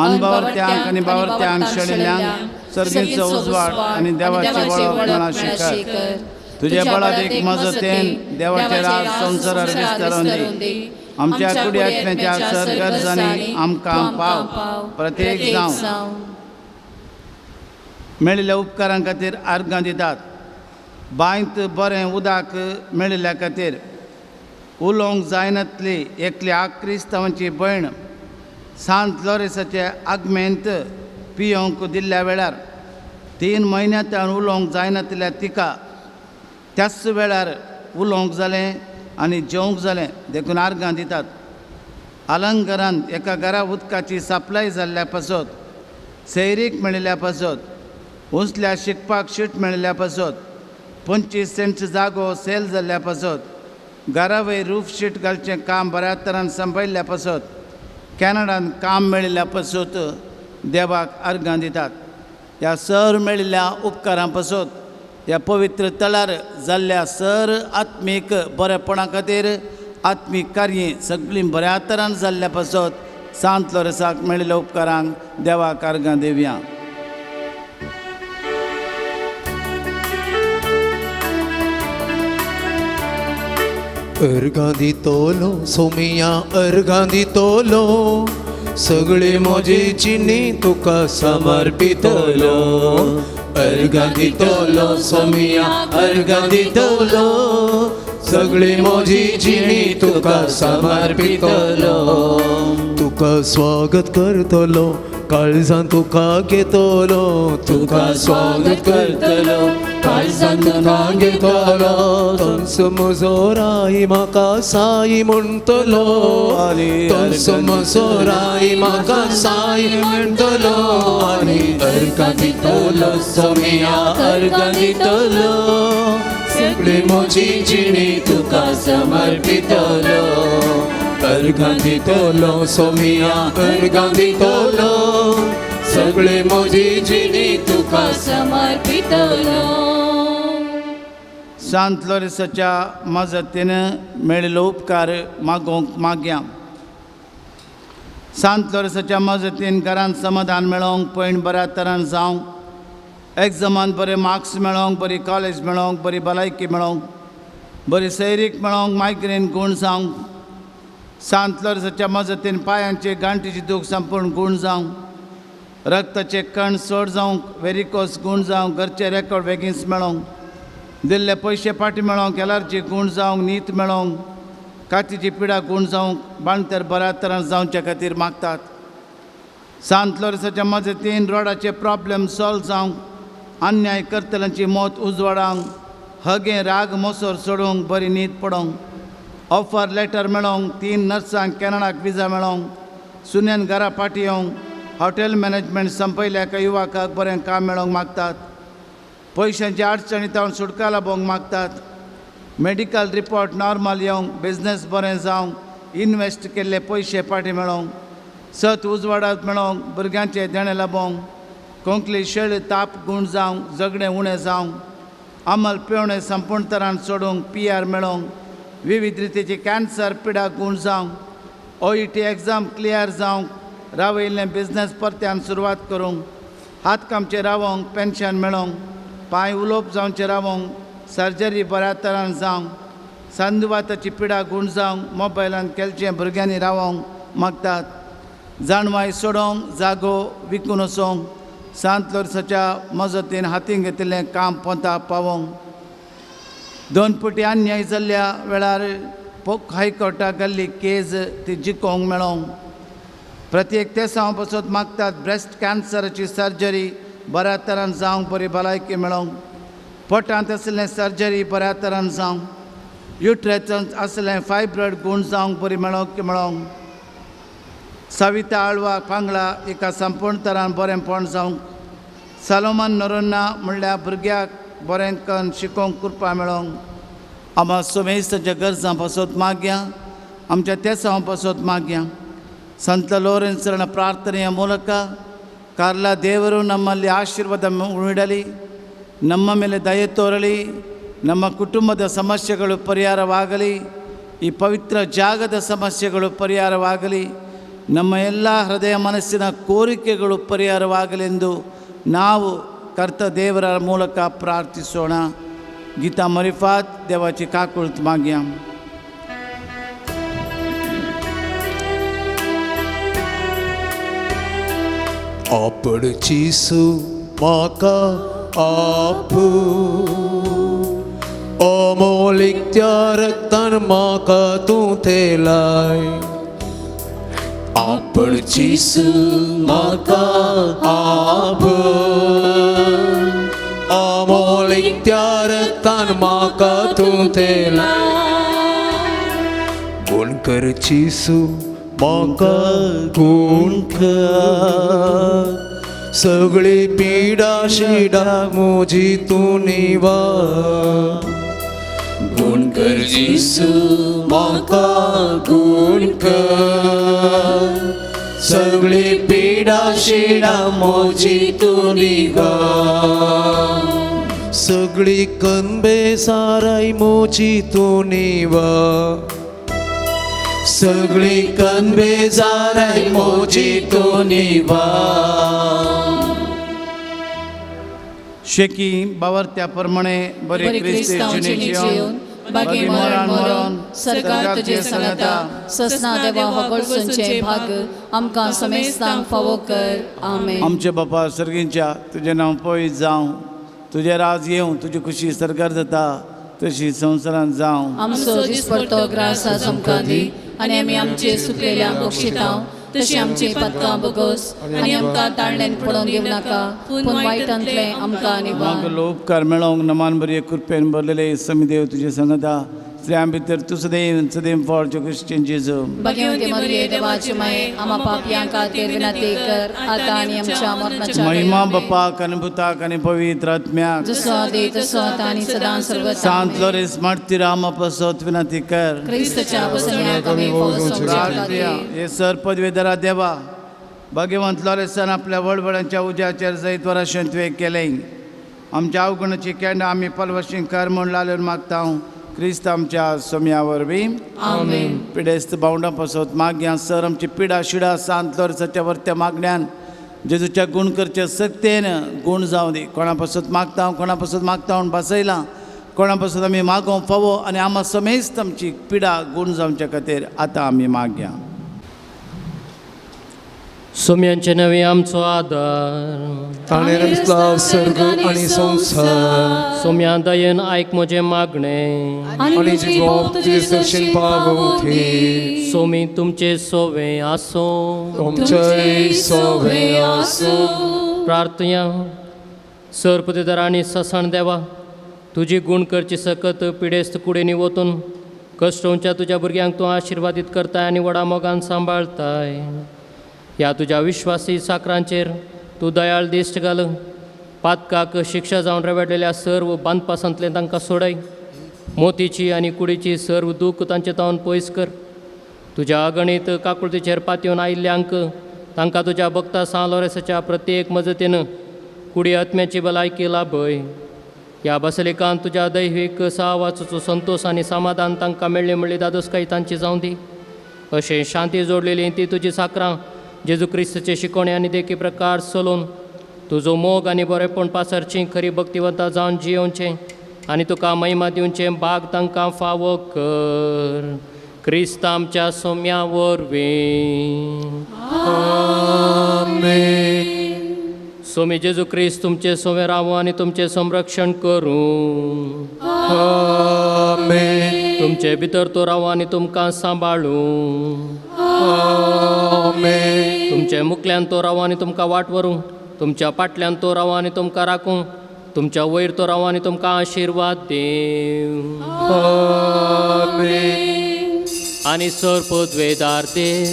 G: अनबावरत्यांक आनी बावरत्यांक शेळिल्ल्यांक सर्गीचो उजवाड आनी देवाची वळख मेळाशें कर. तुजे बळादीक मजतीन देवाचे राज संवसारार विस्तारून दी. आमच्या कुडी आत्म्याच्या सर गरजांनी आमकां पाव प्रत्येक जावं. मेळिल्ल्या उपकारां खातीर आर्गां दितात. बांयत बरें उदक मेळिल्ल्या खातीर उलोवंक जायनातली एकली क्रिस्तांवाची भयण सांत लोरेसाचे आगमेंत पियोंक दिल्ल्या वेळार 3 म्हयन्यांतल्यान उलोवंक जायनातल्या तिका त्याच वेळार उलोवंक जालें आनी जेवंक जालें देखून आर्गां दितात. अलंगरांत एका घरा उदकाची सप्लाय जाल्ल्या पासत, सैरीक मेळिल्ल्या पासत, उंचल्या शिकपाक शीट मेळिल्ल्या पासत, 25 सेंट्स जागो सेल जाल्ल्या पासत, घरा वयर रूफ शीट घालचें काम बऱ्या तरान संपयल्ल्या पासत, कॅनडान काम मेळिल्ल्या पासत देवाक आर्गां दितात. ह्या सर मेळिल्ल्या उपकारां पासत ह्या पवित्र तळार जाल्ल्या सर आत्मीक बरेपणा खातीर आत्मीक कार्य सगळीं बऱ्या तरान जाल्ल्या पासत सांत लोरेसाक मेळिल्ल्या उपकारांक देवाक अर्गां दिवया.
A: अर्गां दितलो सोमिया अर्गां दितलो सगळी म्हजी जिणी तुका समर्पितलो. अर्गां दितलो सोमिया अर्गां दितलो सगळी म्हजी जिणी तुका समर्पितलो. तुका स्वागत करतलो काळजान तुका घेतलो तुका स्वागत करतलो काळजान तुका घेतलो. तोच म्हजो राय म्हाका साई म्हणटलो तोच म्हजो राय म्हाका साई म्हणटलो. आनी अर्गां दितलो सोमिया अर्गां दितलो सगळी म्हजी जिणी तुका समर्पितलो. अर्गां दितलो सोमिया अर्गां दितलो सगळी म्हजी जिणी तुका
D: समर्पितलो.
G: सांत लोरेसाच्या मजतीन मेळिल्लो उपकार मागोवंक मागया. सांत लोरेसाच्या मजतीन घरांत समाधान मेळोवंक, पयण बऱ्या तरान जावंक, एग्जामान बरे मार्क्स मेळोवंक, बरी कॉलेज मेळोवंक, बरी भलायकी मेळोवंक, बरी सैरीक मेळोवंक, मायग्रेन गूण जावंक, सांत लोरेसाच्या मजतीन पांयांचे गांठीची दूख संपूर्ण गूण जावंक, रक्ताचे कण चड जावंक, वेरिकोस गूण जावंक, घरचे रेकॉर्ड बेगीनच मेळोवंक, दिल्ले पयशे फाटी मेळोवंक, एलर्जी गूण जावंक, न्हीद मेळोवंक, कातीची पिडा गूण जावंक, बांदतर बऱ्या तरान जावचे खातीर मागतात. सांत लोरेसाच्या मजतीन रोडाचे प्रॉब्लम सॉल्व जावंक, अन्याय करतल्यांची मौत उजवाडावंक, हगें राग मोसोर सोडूंक, बरी न्हीद पडोवंक, ऑफर लेटर मेळोवंक, 3 नर्सांक कॅनडाक विजा मेळोवंक, सुन्यान घरा फाटी येवंक, हॉटेल मॅनेजमेंट संपयल्या एका युवकाक बरें काम मेळोवंक मागतात. पयशांची अडचणी तावन सुटका लाबोवंक मागतात. मेडिकल रिपोर्ट नॉर्मल येवंक, बिजनेस बरें जावंक, इनवेस्ट केल्ले पयशे फाटी मेळोवंक, सत उजवाडात मेळोवंक, भुरग्यांचें देणें लाबोवंक, कोंकली शेळ ताप गूण जावंक, झगडें उणें जावंक, अमल पेवणें संपूर्ण तरान सोडूंक, PR मेळोवंक, विविध रितीची कॅन्सर पिडा गूण जावंक, OET exam clear जावंक, रावयल्लें बिजनेस परत्यान सुरवात करूंक, हातकामचें रावोंक, पेन्शन मेळोवंक, पांय उलोवप जावचें रावोंक, सर्जरी बऱ्या तरान जावंक, सांदवाताची पिडा गूण जावंक, मोबायलान केलचें भुरग्यांनी रावोंक मागतात. जाणवाय सोडोवंक, जागो विकून वचोंक, सांत लोरेसाच्या मजतीन हातीन घेतिल्लें काम पोंता पावोवंक, 2 पुटी अन्याय जाल्ल्या वेळार हायकोर्टाक घाल्ली केज ती जिखोवंक मेळोवंक, प्रत्येक तेसांव पासत मागतात. ब्रेस्ट कॅन्सराची सर्जरी बऱ्या तरान जावंक, बरी भलायकी मेळोवंक, पोटांत आशिल्लें सर्जरी बऱ्या तरान जावंक, युट्रेचांत आशिल्लें फायब्रॉयड गूण जावंक, बरी मेळोवंक मेळोवंक, सविता आळवा पांगळा एका संपूर्ण तरान बरेंपण जावंक, सलोमन नरोन्ना म्हणल्यार भुरग्याक बरें करून शिकोवंक कृपा मेळोवंक. आमकां सोमेस्ताच्या गरजां पासत मागया, आमच्या तेसांव पासत मागया. ಸಂತ ಲೋರೆನ್ಸರನ ಪ್ರಾರ್ಥನೆಯ ಮೂಲಕ ಕಾರ್ಲ ದೇವರು ನಮ್ಮಲ್ಲಿ ಆಶೀರ್ವಾದ ನೀಡಲಿ, ನಮ್ಮ ಮೇಲೆ ದಯೆ ತೋರಲಿ, ನಮ್ಮ ಕುಟುಂಬದ ಸಮಸ್ಯೆಗಳು ಪರಿಹಾರವಾಗಲಿ, ಈ ಪವಿತ್ರ ಜಾಗದ ಸಮಸ್ಯೆಗಳು ಪರಿಹಾರವಾಗಲಿ, ನಮ್ಮ ಎಲ್ಲ ಹೃದಯ ಮನಸ್ಸಿನ ಕೋರಿಕೆಗಳು ಪರಿಹಾರವಾಗಲೆಂದು ನಾವು ಕರ್ತ ದೇವರ ಮೂಲಕ ಪ್ರಾರ್ಥಿಸೋಣ. ಗೀತಾ ಮರಿಫಾತ್ ದೇವಾಚಿ ಕಾಕುಳ್ತ ಮಾಗ್ಯ.
A: आपडचीसू म्हाका आपू अमोलीक त्या रक्तान म्हाका तूं तेलाय. आपडचीसू म्हाका आपू अमोलीक त्या रक्तान म्हाका तूं तेलाय. गुण करचीसू म्हाका गुण कर सगळी पिडा शिडा म्हजी तूं निवार. गुण कर जेसू म्हाका गुण कर सगळी पिडा शिडा म्हजी तूं निवार. सगळी कनबे साराय म्हजी तूं निवार. सगळी कनबेजाराय मोजी तूं निवार.
G: शेकी बावर त्या प्रमाणे बरे
D: बरे
G: क्रिस्ती
D: क्रिस्तांव
G: जिणे
D: जिणे
G: जिवन
D: जिवन बागी मरण मरण सरकार तुजे सांगाता ससना देवा होगडसूनचें भाग आमकां समेस्तांक फावो कर. आमेन.
G: आमचे बापा सर्गींच्या तुजें नांव पवित्र जावं, तुजें राज येवं, तुजी खुशी सरकार जाता तशी संवसारांत जावं.
D: आमचो दिसपडतो ग्रास आज आमकां दी आनी आमी आमचे सुकलेल्यांक बक्षितांव तशी आमची पदकां बगोस आनी आमकां ताळण्यान पडोवन घेवं नाका पूण वायटांतलें आमकां निवार.
G: मागलो उपकार मेळोवंक नमान बरी कृपेन भरलेले समीदेव तुजे सांगता स्त्रियां भितर तूं सदैव सदैव फळ क्रिश्चन जेजू.
D: भगवती मरिये देवाची माये आमा पापयां खातीर विनंती कर आतां आनी आमच्या मरणाच्या
G: महिमा
D: वेळार.
G: बापाक आनी पुताक आनी पवित्र आत्म्याक
D: जसो आदी तसो आतां आनी सदां सर्वथा.
G: सांत लोरेस मार्तीर आमा पासत विनंती कर.
D: क्रिस्तच्या वसण्याक आमी
G: प्रार्थया हे सर पदवेधरा देवा भगवंत लॉरेसान आपल्या वडवडांच्या उज्याचेर जैत वराशें तुवें केलें. आमच्या अवगुणाची केंडां आमी पलवशीं कर म्हूण लालून मागता क्रिस्त आमच्या सोम्या वरवीं.
D: आमेन.
G: पिडेस्त भावंडां पासत मागया सर आमची पिडा शिडा सांत लॉरेसाच्या वरत्या मागण्यान जेजूच्या गूण करच्या सक्तेन गूण जावं दी. कोणा पासत मागता कोणा पासत मागता म्हूण बसयलां कोणा पासत आमी मागोवंक फावो आनी आमा समेस्त आमची पिडा गूण जावच्या खातीर आतां आमी मागया.
B: सोम्यांचे नवे आमचो आदार
A: ताणें रचला सर्ग आनी संवसार.
B: सोम्या दयेन आयक म्हजें मागणें
A: आनी जिवप तुजे सरशीन पावोवं.
B: सोमी तुमचे सोवे आसूं
A: तुमचेय सोवे आसूं.
B: प्रार्थया. सरपतीदार आनी ससाण देवा तुजी गूण करची सकत पिडेस्त कुडींनी वतून कश्टोवच्या तुज्या भुरग्यांक तूं आशिर्वादीत करताय आनी व्हडा मोगान सांबाळताय. ह्या तुज्या विश्वासी साकरांचेर तूं दयाळ दिश्ट घाल. पातकाक शिक्षा जावन रेवेडलेल्या सर्व बांदपासांतलें तांकां सोडय. मोतीची आनी कुडीची सर्व दूख तांचे तावन पयस कर. तुज्या अगणीत काकुळतीचेर पातयेवन आयिल्ल्यांक तांकां तुज्या भक्ता सांत लोरेसाच्या प्रत्येक मजतीन कुडी आत्म्याची भलायकी लाभय. ह्या बसलिकान तुज्या दैवीक सावाचो संतोश आनी समाधान तांकां मेळ्ळें म्हणली दादोसकाय तांची जावं दी. अशें शांती जोडलेली ती तुजी साकरां जेजू क्रिस्ताचे शिकोवणे आनी देखी प्रकार चलोवन तुजो मोग आनी बरेपण पासरची खरी भक्तिवंता जावन जियोवचें आनी तुका महिमा दिवचें भाग तांकां फावो कर. क्रिस्त आमच्या सोम्या वरवीं.
A: आमेन.
B: सोमी जेजू क्रिस्त तुमचें सोमें रावूं आनी तुमचें संरक्षण करूं.
A: आमेन.
B: तुमचे भितर तो रावूं आनी तुमकां सांबाळूं.
A: आमेन.
B: तुमचे मुखल्यान तो रावूं आनी तुमकां वाट व्हरूं. तुमच्या पाटल्यान तो रावूं आनी तुमकां राखूं. तुमच्या वयर तो रावूं आनी तुमकां आशिर्वाद दिवं.
A: आमेन.
B: आनी सरपदवेदार देव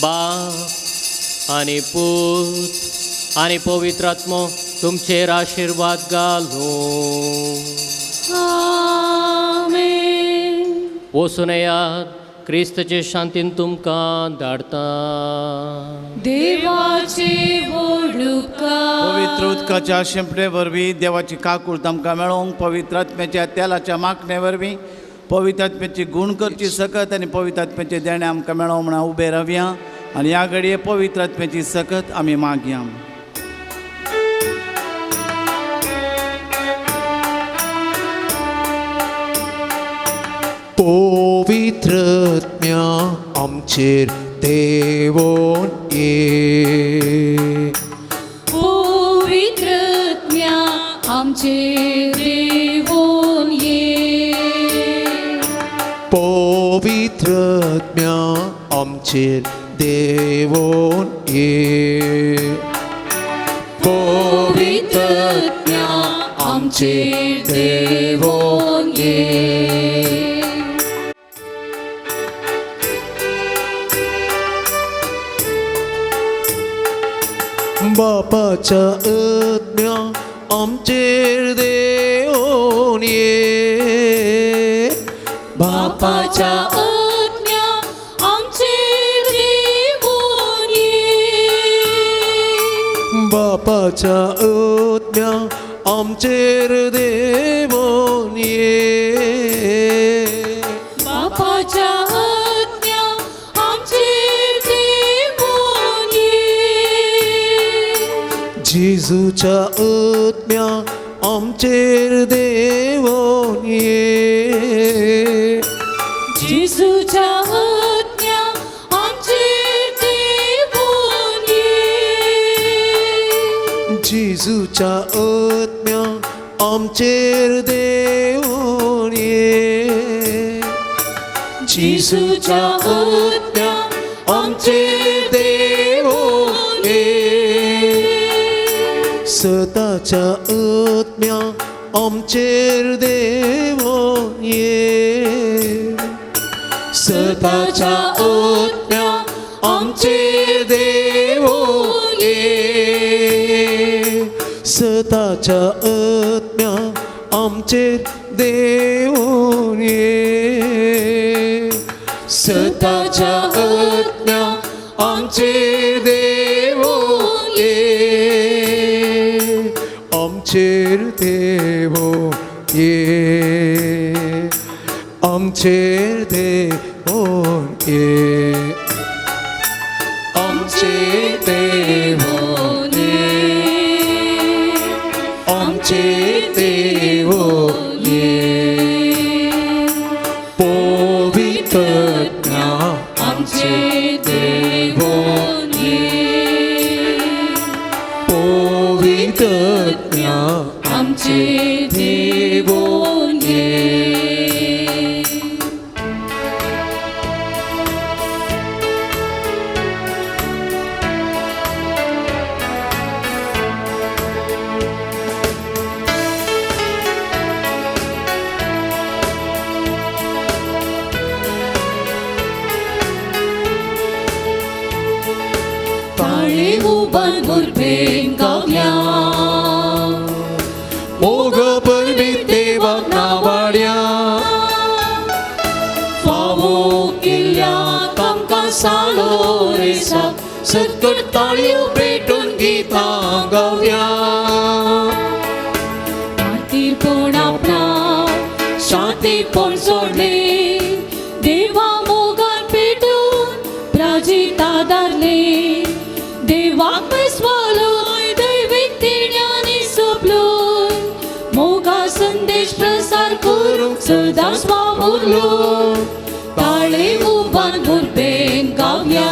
B: बाप आनी पूत आनी पवित्र आत्मो तुमचेर आशिर्वाद घालूं.
D: आमेन.
B: वचून येयात क्रिस्तचे शांतीन तुमकां धाडता.
D: देवाचे व्हडुका
G: पवित्र उदकाच्या शिंपणे वरवीं देवाची काकूळत आमकां मेळोवंक पवित्र आत्म्याच्या तेलाच्या मागणे वरवीं पवित्र आत्म्याची गूण करची सकत आनी पवित्र आत्म्याचें देणें आमकां मेळोवंक म्हणून उबे रावया आनी ह्या घडये पवित्र आत्म्याची सकत आमी मागया.
A: पवित्र आत्म्या आमचेर देवोन ये.
D: पवित्र आत्म्या आमचेर देवोन ये.
A: पवित्र आत्म्या आमचेर देवोन ये.
D: पवित्र आत्म्या आमचेर देवोन ये.
A: बापाच्या आत्म्या आमचेर देवोन ये.
D: बापाच्या आत्म्या आमचेर देवोन ये.
A: बापाच्या आत्म्या आमचेर देवोन ये.
D: बापाच्या आत्म्या
A: जेजूच्या आत्म्या आमचेर देवोन ये.
D: जेजूच्या आत्म्या आमचेर देवोन ये.
A: जेजूच्या आत्म्या आमचेर देवोन ये. जेजूच्या आत्म्या आमचेर देवोन ये. सताच्या आत्म्या आमचेर देवोन ये. सताच्या आत्म्या आमचेर देवोन ये. सताच्या आत्म्या आमचेर देवोन ये. सताच्या आत्म्या आमचेर देवोन ये. आमचेर देवोन ये. आमचेर देवोन ये. आमचेर देवोन ये. आमचेर देवोन ये. पवित्र आत्म्या
D: आमचेर देवोन ये.
A: पवित्र आत्म्या
D: आमचेर देवोन ये. ताळे उबान मुरबेन गावया.
A: मोग परमीत देवाक नावाड्या.
D: फावो केल्ल्या आमकां सालो रेसा
A: सकट ताळयो पेटून गितां गावया.
D: मातीरपण आपणाव शांतीपण सोडले देवा मोगान पेटून प्राजित आदारले. देवाक विस्वालोय दैवीक देण्यांनी सोपलोय मोगा संदेश प्रसार करूंक सदांच वावुरलो. ताळे उबान मुरबेन गावया.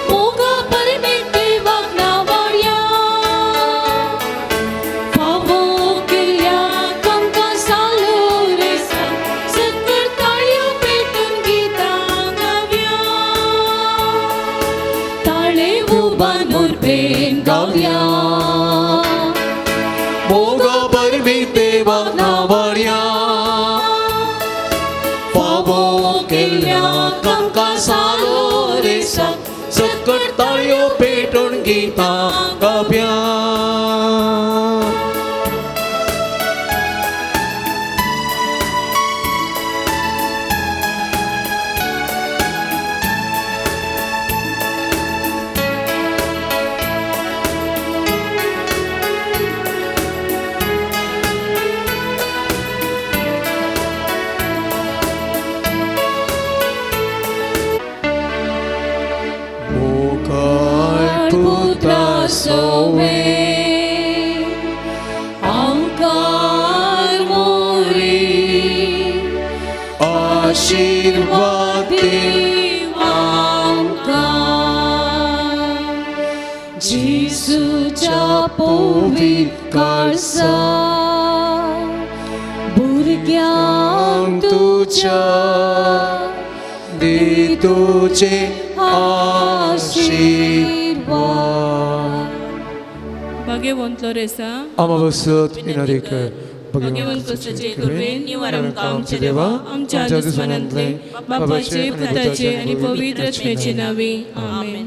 D: मोगा परमेत देवाक नावाडया. फावो केल्ल्या आमकां सालो रेसा सकट ताळयो पेटून गितां गावया. ताळे उबान मुरबेन गावया.
A: मोग परमीत देवाक नावाड्या. फावो केल्ल्या आमकां सालो रेसा सकट ताळयो पेटून गितां गावया. मोगाळ
D: पुत्रा सोवे आमकार मोरी
A: आशीर्वाद
D: देव आमकां. जेजूच्या पवित्र काळजा भुरग्यांक
A: तुझ्या दी तुझे आशीर्वाद.
F: भाग्यवंत लोरेसा
A: आमा बसत विनंती कर.
F: भगवंत क्रिस्ताचे कृपेन निवार आमकां आमच्या देवा आमच्या दुस्मानांतले बापाचे पुताचे आनी पवित्र आत्म्याचे नांवी. आमेन.